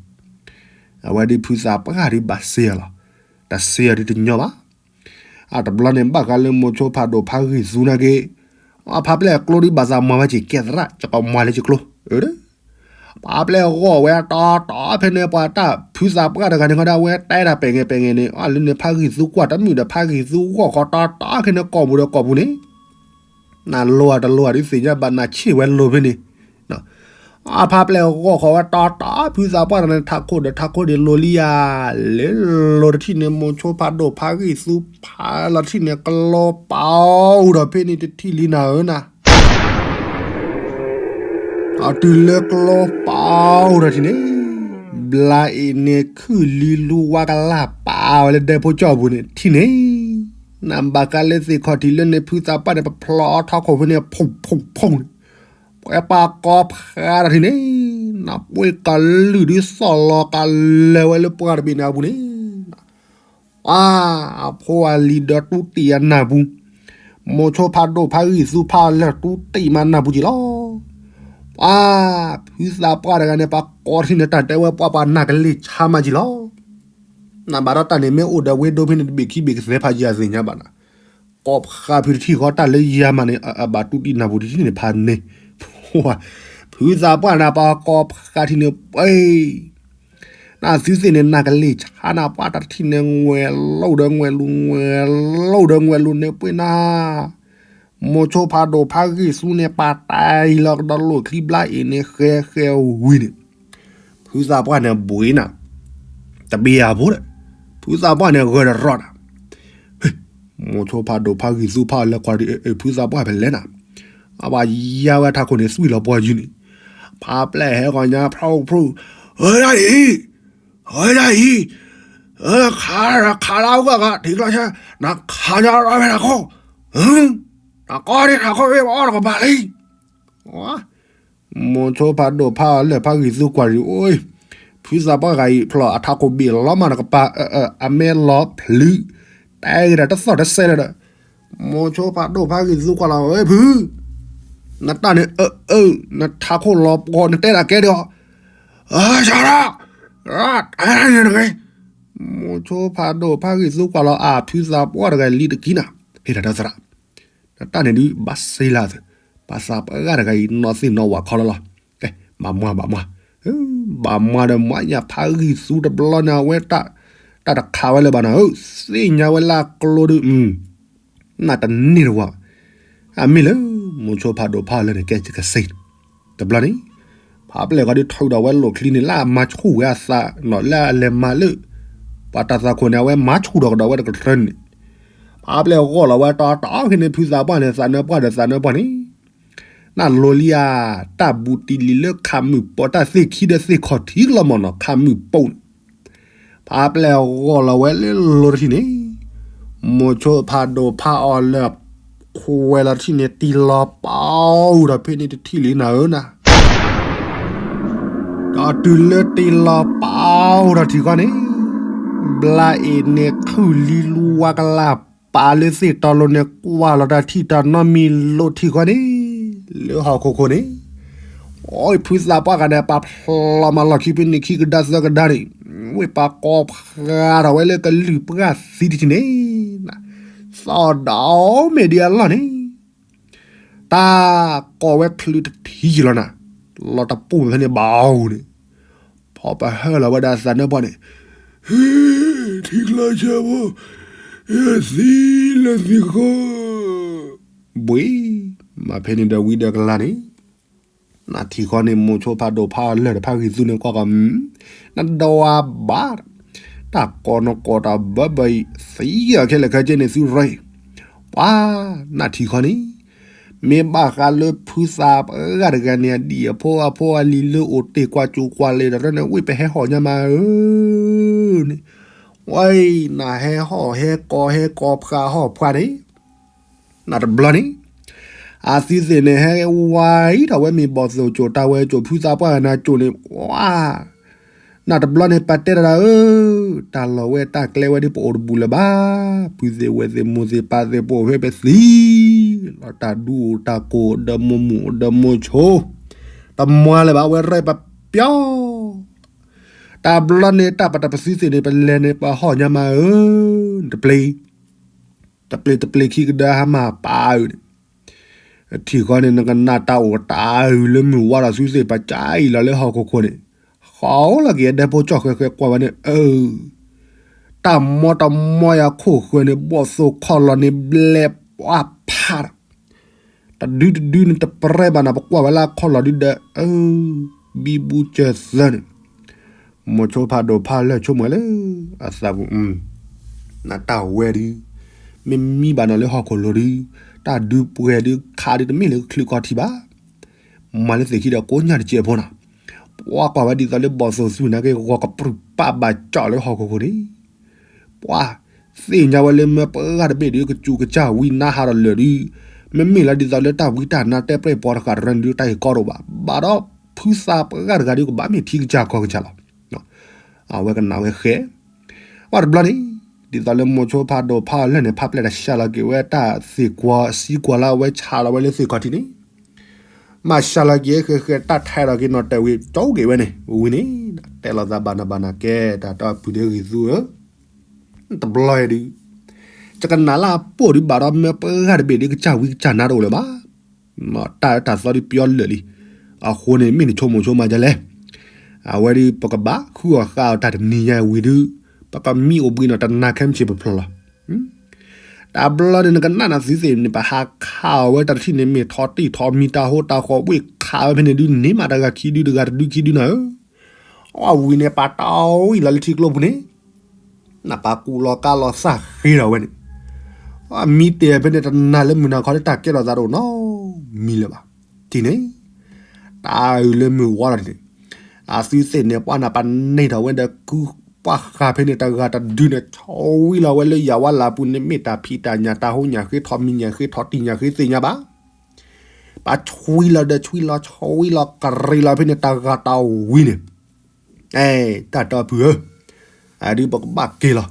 အဝဲဒ်ဖုသးပှၢ်ဒုးဘၣ်စ့အီၤလီၤ, တစ့အီၤဒုးတညီဘၣ် အတဘျီန့ၣ် ဘၣ်ဃးလၢမိၤဆိဖးဒိၣ်ဖးဂံၢ်သူနာ်က့, အဖါပျဲၢ်ကျိဒုးဘၣ်သးမၤဝဲက့ၤကဲသရၣ် ကမၤလၢယကျိ, ဖါပျဲၢ်ဂီၢ်ဝဲတီတီဖဲန့ၣ် ပှၤတၢ်ဖုသးပှၢ်တဂၤန့ၣ်ဃီဒီး အဝဲတဲဒၣ်ပဲာ်ငဲးပဲာ်ငဲးန့ၣ် အလၢန့ၣ်ဖးဂံၢ်သူကွၢ်တမုာ်ဒီး ဖးဂံၢ်သူဂီၢ်ဃီတီတီခဲန့ၣ် ကိာ်ပူၤဒီးကိာ်ပူၤန့ၣ် နလိၤတလိၤဒုးသ့ၣ်ညါဘၣ် နဆ့ၣ်ဝဲလိၤဖဲန့ၣ် အဖါပျဲၢ်ဂီၢ်ဃီဝဲတီတီ ဖုသးပှၢ်တဂၤန့ၣ် ထးခိၣ်ဒီးထးခိၣ်ဒံးလိၤလံယၤ, လၢလိၤတထံၣ်န့ၣ် မိၤဆိဖးဒိၣ်ဖးဂံၢ်သူဖးလီၤတထံၣ်န့ၣ် ကလိပာ်အူဒီးဖဲန့ၣ်တထံၣ်လံနၤဧၢနၤ, အတုၤလၢကလိပာ်အူဒီးထံၣ်န့ၣ်, ဘျါအ့ၣ်န့ၣ်ခုၣ်လံလူဝါကလၢ်ပာ်ဝဲလၢဒဲဖိကၠီၣ်ပူၤန့ၣ်ထံၣ်န့ၣ်, နဘၣ်ဃးလၢသ့ၣ်ခီၣ်ထံးလၢန့ၣ် ဖုသးပှၢ်န့ၣ် ပဖျီအီထီခိၣ်ဖဲန့ၣ် ဖူၣ်ဖူၣ်ဖူၣ်န့ၣ် ပှဲၤပာ်ကီဖးတထံၣ်န့ၣ်, နပှ့ၤကလုၢ်ဒုးသီၣ်လီၤကလဲၤဝဲလၢပှၢ်တဘ့ၣ်န့ၣ်အပူၤန့ၣ်, ပှၤ, အဖိအလံၤဒီးတူၢ်တံၢ်အနၢ်ပူၤ, မိၤဆိဖးဒိၣ်ဖးဂံၢ်သူဖးအီၤလၢာ်တူၢ်တံၢ်မးနၢ်ပူၤက့ၤလီၤ, ပှၤ, ဖုသးပှၢ်တဂၤန့ၣ် ပှၤကိးထံၣ်န့ၣ် တၢ်တဲဝဲပှၤပှၤနၢ်ကလ့ၢ်ဆါမးက့ၤလီၤ နဘၣ်ဒီးတၢ်န့ၣ်မ့ၢ်အိၣ်ဒီးဝ့ၢ်ဒိၣ်ဖဲန့ၣ် တဘ့ၣ်ခံဘ့ၣ်ကသဲဖးယၤသ့ၣ်ညါဘၣ်နၤ, ကိးဖးဖုတထံၣ်ဃီတၢ်လၢယၤမးန့ၣ် အဘၣ်တူၢ်တံၢ်နၢ်ပူၤတထံၣ်န့ၣ်ဖးန့ၣ်, ဖုသးပှၢ်နၤပှၤကိးဖးထံၣ်န့ၣ်ပှဲၤ, နသုသ့ၣ်န့ၣ် နၢ်ကလ့ၢ်ဆါနၤပှၤတထံၣ်န့ၣ် ငွဲၤလိာ်ဒီးငွဲၤလူၤ ငွဲၤလိာ်ဒီးငွဲၤလူၤန့ၣ်ပှဲၤနၤ မိၤဆိဖးဒိၣ်ဖးဂံၢ်သူန့ၣ် ပာ်တၢ်အံၤလီၤကဒီးလိၣ်ချံဘျါအံၤန့ၣ် ဃဲဃဲဝံၤန့ၣ် ဖုသးပှၢ်န့ၣ်ဘှံးနၤ, တဘံယၤဖိဒီး ဖုသးပှၢ်န့ၣ်ဂၢၢ်တရီၣ်နၤ. မိၤဆိဖးဒိၣ်ဖးဂံၢ်သူဖးအီၤလၢကွၢ်ဒီး ဖုသးပှၢ်ဖဲလဲၣ်နၤ, အဝဲယါဝဲထးခိၣ်န့ၣ်သွံၣ်လီၤပှီၢ်ယုၢ်န့ၣ်, ဖးပျဲၢ်ဟဲကီၢ်ညါဖျိဖျိ, အဒၣ်အံၤ အဒၣ်အံၤ, ခးခးလၢအဂီၢ်ဂၤ ထံကျီဆၢ, နခးညါရၢ်ဝဲနခိၣ်, နကီၢ်ဒံးထးခိၣ်ဝဲပအီၣ်တကပၤလံ. မိၤဆိဖးဒိၣ်ဖးအီၤလၢဖးဂံၢ်သူကွၢ်ရံၤအိၣ်, ဖုသးပှၢ်ဂၤအံၤဖျိအထးခိၣ်ဘ့ၣ်လီၤမးတကပၤ, အမဲလီၤဖျုး, တဲဂ့ၤဒီးတသီၣ်တစဲလၢၤဒီး, မိၤဆိဖးဒိၣ်ဖးဂံၢ်သူကွၢ်လီၤ ဝဲဖု နတၢ်န့ၣ်အၢ အၢ နထးခိၣ်လီၤပှီၢ် နတဲဒၣ်ကဲဒံးအီၤ, အၢ ဆၢလီၤ, တဂ့ၤ, မိၤဆိဖးဒိၣ်ဖးဂံၢ်သူကွၢ်လီၤ အါ ဖုသးပှၢ်တဂၤလံတကံနၤ, ဟ့ၣ်တၢ်ဒီသရၣ်, နတၢ်န့ၣ်ဒုးဘၣ်စ့လၢ်သ့, ပှၤသးပှၢ်တဂၤအံၤနီၢ်သ့ၣ်နီၢ်ဝၤခီလီၤလီၤ, ကဲ ဘၣ်မွၤဘၣ်မွၤ, ဘၣ်မွၤဒီးမၤညၣ်ဖးဂံၢ်သူတဘျီန့ၣ် အဝဲ တၢ်တခးဝဲလၢၤဘၣ်နၤဧၢ, သ့ၣ်ညါဝဲလၢအကျိဒုး နတန့ၢ်တဝၤဘၣ်. အမ့ၢ်လၢ မိၤဆိဖးဒိၣ်ဖးအီၤလၢန့ၣ် ကဲကစ့ၢ်, တဘျီန့ၣ် ဖးပျဲၢ်ဃီဒုးထုးဒီးဝဲလိၣ်ချံန့ၣ် လၢအမၤဆူၣ်ဝဲအသးနီၤ လၢအလဲၤမၤလၢ ပှၤတၢ်သွၣ်ခိၣ်န့ၣ် အဝဲမၤဆူၣ်ဒီးကဒီးဝဲတကတြၢန့ၣ်, ဖးပျဲၢ်ဂီၢ်လီၤဝဲတီတီဖဲန့ၣ် ဖုသးပှၢ်န့ၣ် သးနၢပှၢ်ဒီးသးနၢပှၢ်န့ၣ် နလိၤလံဧါ, တၢ်ဘူးတံၢ်လံၤလၢခးမုၢ်ပိာ်တၢ်သ့ၣ်ခံဒီးသ့ၣ်ခီၣ်ထံးကလီၤမၢ်နီၤ ခးမုၢ်ပိာ်န့ၣ်, ဖးပျဲၢ်ဂီၢ်လီၤဝဲလၢလိၤတထံၣ်န့ၣ်, မိၤဆိဖးဒိၣ်ဖးအီၤလၢ ခွဲးလီၤတထံၣ်န့ၣ် တံၢ်လီၤပာ်အူဒီးဖဲန့ၣ်တထံၣ်လံနၤဧၢနၤ ဒီးတုၤလၢတ့လီၤပာ်အိၣ်ဒီးထံၣ်ဃီန့ၣ်, ဘျါအ့ၣ်န့ၣ်ခုၣ်လံလူဝါကလၢ်ပာ်လၢသ့ၣ်တီလိၤန့ၣ် ကွၢ်လီၤတၢ်ထံၣ်တၢ်နီတမံၤလိၤထံၣ်ဃီန့ၣ်, လၢဟီၣ်ခိၣ်ခိၣ်န့ၣ်, အိၣ်ဖုသးပှၢ်ဂၤန့ၣ် ပာ်ဖျိမၤလီၢ်ခံဖဲန့ၣ်ခံကဒါသၢကဒါန့ၣ်, ဝ့ၢ်ပာ်ကိးဖျါထီၣ်ဝဲလၢကလုၢ်ပှၢ်သံတထံၣ်န့ၣ်, သီၣ်ဒီးမဲာ်ဒံးအလီၢ်န့ၣ် တၢ်ကိးဝဲချုးတထံၣ်ယံာ်လီၤနၤ, လီၤတပူၤဖဲန့ၣ်ဘၣ်အူန့ၣ်, ဖီပဟၢလီၤဝဲဒၣ်သးနၢပှၢ်န့ၣ်, ထံကျီဆၢဖိ, သံလၢသံဃီ, ဘှ့ၣ်, မ့ၢ်ဖဲန့ၣ်ဒီးဝံၤဒီးကလါန့ၣ် နထံၣ်ဃီန့ၣ် မိၤဆိဖးဒိၣ်ဖးအီၤလၢာ်ဒီးဖးဂံၢ်သူန့ၣ်ကွၢ်ဃီ, နဒိးဝါဘၣ်, တၢ်ကိးနကိးတၢ်ဘၢဘၢအံၤ သံအီၤခဲလၢာ်ခဲဆ့န့ၣ်သုရၢ, ပှၤ, နထံၣ်ဃီန့ၣ်, မ့ၢ်ဘၣ်ဃးလၢဖုသးပှၢ်တဂၤန့ၣ် အဒံၣ်အဖိအဖိအလံၤလၢအိၣ်တ့ၢ်ကွၢ်စူၣ်ကွၢ်လဲၤဒီးတၢ်န့ၣ် ဝ့ၢ်ပဟဲဟီၣ်ညါမးဧၢ, န့ၣ်, ဝဲ, နဟဲဟီၣ်ဟဲကီၢ်ဟဲကီၢ်ဖှးဟီၣ်ဖှးန့ၣ် နတဘျီန့ၣ်, အသုသ့ၣ်န့ၣ်ဟဲဝါအံၤထီၣ်ဝဲမ့ၢ်ဘီၣ်သိၣ်ကၠိၣ်တၢ်ဝဲကၠိၣ်ဖုသးပှၢ်ဂၤနၤကၠိၣ်န့ၣ်, ဝါ, နတဘျီန့ၣ် ပတဲတၢ်ဒၣ်ဧၢ, တၢ်လီၢ်ဝဲတၢ်ကျဲဝဲဒ်ပအိၣ်တဘူးလၢၤဘၣ်, ဖုသ့ၣ်ဝဲၢ်သ့ၣ်မိၢ်သ့ၣ်ပၢ်သ့ၣ်ပအိၣ်ဖဲပသံ, လီၤတၢ်ဒူအိၣ်တၢ်ကိၢ်အိၣ်ဒီးမိၢ်မုၣ်အိၣ်ဒီးမိၢ်ဆိ, တမွါလၢၤဘၣ်ဝဲရဲၣ်ပပျီ တၢ်ဘျီန့ၣ် တၢ်ပတပသုသ့ၣ်န့ၣ် ပလဲၤန့ၣ် ပဟီၣ်ညါမးဧၢ, တပျ့ၤ, တပျ့ၤတပျ့ၤခံကဒါဟါမၢ်ပၢ်ဧၢ, ထံၣ်ဃီန့ၣ် နကနၣ်တၢ်အိၣ်တၢ်အုၣ်လၢမုၢ်ဝါဒီးသုသ့ၣ်ပကၠါအံၤလီၤလၢဟီၣ်ခိၣ်ခိၣ်န့ၣ်, ဃီလီၤက့ၤအဒဲဖိကၠီၣ်ဃဲဃဲကွၢ်ဝဲန့ၣ်, အၢ တၢ်မီတမီယၤခိၣ်ဃၢၤန့ၣ် ဘီၣ်သိၣ်ခီၣ်လီၤန့ၣ် ဘျဲးပှၢ်ဖးဒီး တဒုတဒုန့ၣ်တပရဲဘၣ်နၤ ပကွၢ်ဝဲလၢအခီၣ်လီၤဒုဒီး အၢ ဘံဘူစၢၤသၢန့ၣ်, မိၤဆိဖးဒိၣ်ဖးလၢာ်ဆိကမိၣ်လၢ အသးပူၤ, နတၢ်ဝဲဒု, မ့ၢ်မံဘၣ်နၤလၢဟီၣ်ခိၣ်လိၤဒု, တၢ်ဒုပှဲၤဒုခးဒုတမ့ၢ်လၢကချုးကီထံဘၣ် မၤလၢသ့ၣ်ခံဒီးကိးညၣ်တစဲးဖိနီၤ, ပှၤကွၢ်ဝဲဒ်သိးလၢဘီၣ်သိၣ်သူၣ်နာ်က့ ဂီၤကပြုၢ်ပာ်ဘၣ်ကၠီၣ်လၢဟီၣ်ခိၣ်ခိၣ်န့ၣ်, ပှၤသ့ၣ်ညါဝဲလၢမ့ၢ်ပှၤတဘ့ၣ်ဒု ကစူးကစၢ်ဝံနါဟးဒီးလၢာ်ဒု, မ့မ့ၢ်လၢဒ်သိးလၢတၢ်ဝံတၢ်နါတဲပြဲၢ်ပှၤတဃာ်တရၢန့ၣ်ဒု တၢ်ဟ့ၣ်ကီတအိၣ်ဘၣ်, ဘၣ်ဒီးဖုသးပှၢ်တဂၤဒုကဘၣ်မ့ၢ်ထံကစၢ်ကီၢ်ကစၢ်လီၤ. အဝဲကနၣ်ဝဲဃဲ, ပှၤတဘျီန့ၣ်, ဒ်သိးလၢမိၤဆိဖးဒိၣ်ဖးအီၤလၢာ်န့ၣ် ဖးပျဲၢ်တၢ်ဆှၢလီၤက့ၤဝဲတၢ်သ့ၣ်ကွီၤစံကွီၤလၢအဝဲဆးလီၤဝဲလၢသ့ၣ်ခီၣ်ထံးန့ၣ်, မၤဆှၢလီၤက့ၤဃဲဃဲတၢ်ထဲးလီၤက့ၤနီၤတဲာ်ဝံၤ ကၠီက့ၤဝဲန့ၣ် ဝံၤန့ၣ်, တဲလီၤသးဘၣ်နၤဘၣ်နၤကဲ တၢ်တီဖုဒ့ဂံၢ်သူဧၢ, တဘျီဒု, ယကနၣ်လၢအပိၢ်ဒုဘၣ်ဒီးမ့ၢ်ပှၤတဘ့ၣ်ဒုကစၢ်ဝံကစၢ်နါတအိၣ်လၢၤဘၣ် တၢ်တၢ်သီဒုပယီၤလၢာ်လံ, အဃိန့ၣ် မ့ၢ်နဆိကမိၣ်ဆိကမးဒ်လဲၣ်, အဝဲဒု ပကဘၣ်ဃုအီၣ်ဃါအီၣ်တၢ်တနံၤညါဝံၤဒု, ပကမံအိၣ်ဘှံးနီၤတနၤခဲမုၢ်ဆ့ၣ်ပဖျိလီၤ. တဘျီန့ၣ်နကနၣ်နသုသ့ၣ်န့ၣ် ပဟးခးအီၤဝဲတၢ်တထံၣ်န့ၣ် မ့ၢ်ထီၣ်တံၢ်ထီၣ်မံၤ တၢ်ဟိတၢ်ဃီၤဘှ့ၣ်ခးဝဲဖဲန့ၣ်ဒုး န့ၢ်မးတဂၤခံဒု တဂၤတဒုခံဒုနၤဧၢ. အဝံၤန့ၣ် ပာ်တဝံၣ်လီၤလၢထံကျိပူၤန့ၣ်, နပာ်ကူၣ်လီၤကါလီၤသးဃ့ဒီးဝဲန့ၣ်, မံတဲာ်ဖဲန့ၣ် တနာ်လၢမုၢ်နၤခီလၢတၢ်ကဲထီၣ်သးတအိၣ်နီတမံၤလၢၤဘၣ်. ထံၣ်န့ၣ် တၢ်အုၣ်လၢမုၢ်ဝါလီၤန့ၣ်, အသုသ့ၣ်န့ၣ် ပှၤနပာ်န့ၢ်ထီၣ်ဝဲဒီးကုပှၢ်ဃာ်ဖဲန့ၣ် တဂၤတဒုန့ၣ် ဆီဝံလီၤဝဲလၢယၤဝါလၢ်ပူၤန့ၣ် မ့ၢ်တၢ်ဖံးတၢ်ညၣ် တၢ်ဟိညၣ်ဃ့ ထီၣ်မံၤညၣ်ဃ့ ထီၣ်တံၢ်ညၣ်ဃ့သ့ၣ်ညါဘၣ်. ပှၤဆီဝံလီၤဒီးဆီဝံလီၤ ဆီဝံလီၤကရံးလီၤဖဲန့ၣ် တဂၤတဝံၤန့ၣ်, အဲ တၢ်တီဖုဧၢ, အဒုးပကဘၣ်က့ၤလီၤ.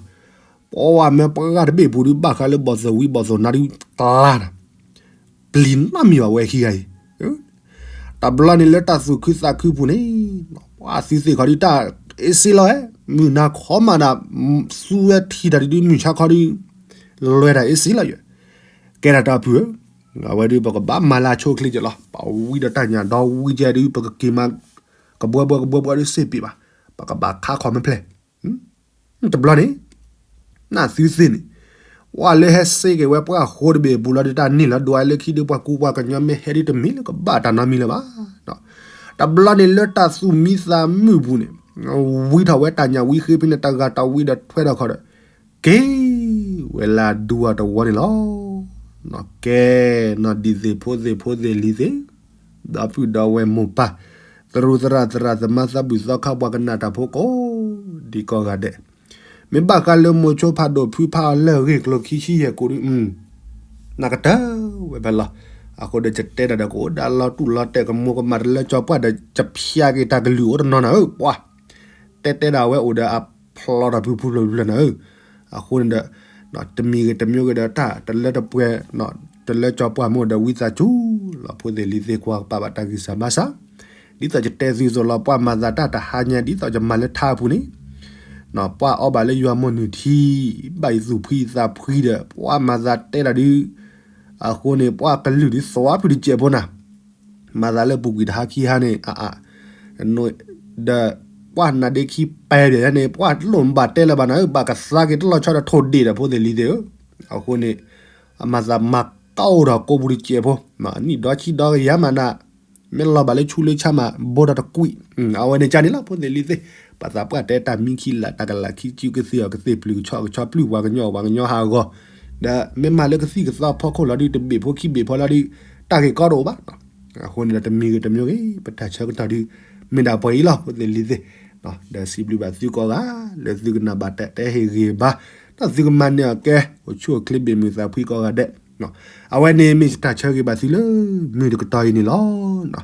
ပှၤမ့ၢ်ပှၤတဘ့ၣ်ပူၤဒုး ဘၣ်ဃးလၢဘီၣ်သိၣ်ဝံဘီၣ်သိၣ်နါဒုး တလါနၤ ပျံၤနီတမံၤဘၣ်ဝဲခံဂၤအံၤ. တဘျီန့ၣ်လၢတၢ်သူၣ်ခုသးခုပူၤန့ၣ်, ပှၤသုသ့ၣ်ခီဒုးတၢ်အ့စ့လီၤဝဲ, မုၢ်နၤခီမးဒၣ်, သူဝဲထံၣ်တၢ်ဒုး မုၢ်ဆါခီဒုး, လဲၤတၢ်အ့စ့လီၤယွဲ, ကဲထီၣ်တၢ်ဖုဧၢ, အဝဲဒုးပကဘၣ်မၤလၢအဆိအချ့က့ၤလီၤ. ပဝံဒီးတၢ်ညၣ်ဒီဝံကဲဒုး ပကက့ၤမး ကဘှဲဘှဲကဘှဲဘှဲဒုးစ့ပ့ၤဘၣ်, ပကဘၣ်ခါခီမ့ၢ်ဖျဲၣ် တဘျီန့ၣ်, နသုသ့ၣ်န့ၣ်, ပှၤလၢဟဲစ့က့ၤဝဲပှၤဃိတဘ့ၣ်ပူၤလီၤဒုး တၢ်န့ၢ်လီၤဒွးလၢခံဒုး ပှၤကူပှၤကညီမ့ၢ်ဟဲဒုး တမ့ၢ်လၢကဘၣ်တၢ်နီတမံၤလၢၤဘၣ်. တဘျီန့ၣ်လၢတၢ်သူၣ်မံသးမုာ်ပူၤန့ၣ်, ဝံထီၣ်ဝဲတၢ်ညၣ်ဝံဃ့ဖဲန့ၣ် တဂၤတဝံဒီးထွဲထီၣ်ခီဒီး, က့ၤဝဲလၢဒူအီၤတဝီန့ၣ်လီၤ. ကဲ, နီၢ်ဒံၣ်သ့ၣ်ဖိသ့ၣ်ဖိသ့ၣ်လံၤသ့ၣ်, ဒီပုၢ်ဒီဝဲၢ်မိၢ်ပၢ်, သရူးသရၣ်သရၣ်သမါသးဘုၣ်သီခါ ပှၤကနၣ်တၢ်ဖိကိးဒံကိးဂၤဒဲး, မ့ၢ်ဘၣ်ဃးလၢမိၤဆိဖးဒိၣ်ဖုဖးအီၤလၢအဂ့ၢ်ကျိၤခံဆံယဲၢ်ကိးဒုး, နကတၢၢ်ဝဲဖဲလီၤ. အဃိဒီးယတဲဒၣ်ဒီး ကအိၣ်ဒၣ်လီၤတူၢ်လီၤတဲာ် ကမိၢ်ကမၣ်တလၢကၠီၤပှၢ်ဒီး ယဖျါက့ၤတၢ်ကလုၢ်အိၣ်တနီၤနၤဧၢ, ပှၤတဲတဲဒၣ်ဝဲအိၣ်ဒီးအဖျိထီၣ်ဖုဖုဖျိဖျိနၤဧၢ. အဃိန့ၣ်ဒီး တမံၤဂ့ၤတမံၤဂ့ၤဒီး တၢ်တလၢတပှဲၤ, တလၢကၠီၤပှၢ်မ့ၢ်အိၣ်ဒီး ဝံသးစူၤလီၤ ဖိသ့ၣ်လံၤသ့ၣ် ကွၢ်ကပာ်ဘၣ်တၢ်ဂံၢ်စၢ်ဘါစၢ်, ဒ်သိးယတဲသုသိးလီၤ ပှၤမၤသးတၢ်တဟါညါ ဒ်သိးယမၤလၢထါအပူၤန့ၣ်, ပှၤအီၣ်ဘၣ်လၢယွၤမိၢ်နုာ်ထံ, ဘၣ်ယသူၣ်ဖှံယသးဖှံဒီး ပှၤမၤသးတဲတၢ်ဒုး, အဃိန့ၣ် ပှၤကလုာ်ဒုးသီဖုတစဲးဖိနၤ မၤသးလၢပူၤကွံာ်တဟါခံဟါန့ၣ် အအါ, ဒီးပှၤနါဒ့ခံပဲာ်ဒံးန့ၣ် ပှၤလိၣ်ဘၣ်တဲလၢၤဘၣ်နၤဧၢ, ဘၣ်ကသါက့ၤတလီၤဆီဒီးထိၣ်ဒ့ၣ်ဒီး ဖိသ့ၣ်လံၤသ့ၣ်ဧၢ. အဃိန့ၣ် အမၤသးမၤကီၢ်အိၣ်ဒီးကိးပူၤတစဲးဖိ, နံၣ်ဒီဆံဒီကယၤမးနၤ, မ့ၢ်လီၤဘၣ်လၢဆူလၢဆါမး ဘိဒီးတကွံာ်, အဝဲန့ၣ်ကန့ၣ်လီၤ ဖိသ့ၣ်လံၤသ့ၣ်, ပှၤသးပှၢ်တဲတၢ်မံခံလၢ် တၢ်ကလၢ်ခံစု ကသ့ၣ်အီၤကသ့ၣ်ပျုၢ် ကဆီကဆီပျုၢ် ပှၤကညီအီၣ်ပှၤကညီဟးဂီၤ, ဒီးမ့ၢ်မၤလၢကသံၣ်ကသီဖီခိၣ်လီၤဒုး တဘ့ၣ်ဖိခံဘ့ၣ်ဖိလီၤဒုး တၢ်ဂ့ၢ်ကီတအိၣ်ဘၣ်. အဃိန့ၣ်ဒီး တမံၤဂ့ၤတမံၤဂ့ၤ ပတၢ်ဆၢကတီၢ်ဒုး မ့ၢ်ဒၣ်ပှဲၤအံၤလီၤ ဖိသ့ၣ်လံၤသ့ၣ်, ဒီးစံးဘျုးဘၣ်သုကိးဂၤ လၢသုကနၣ်ဘၣ်တၢ်တဲဟ့ၣ်ဂ့ၤဘၣ်, ဒီးသုကမၤန့ၢ်အီၤကဲ အိၣ်ဆူၣ်အိၣ်ချ့ဘၣ်မုာ်သးဖှံကိးဂၤဒဲး, အဝဲန့ၣ်မ့ၢ်တၢ်ဆၢဂ့ၤဘၣ်သုလၢ မုၢ်တကတီၢ်အံၤန့ၣ်လီၤ.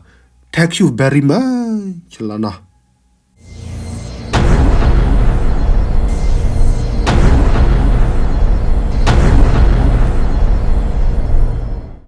Thank you very much လီၤနီၤ.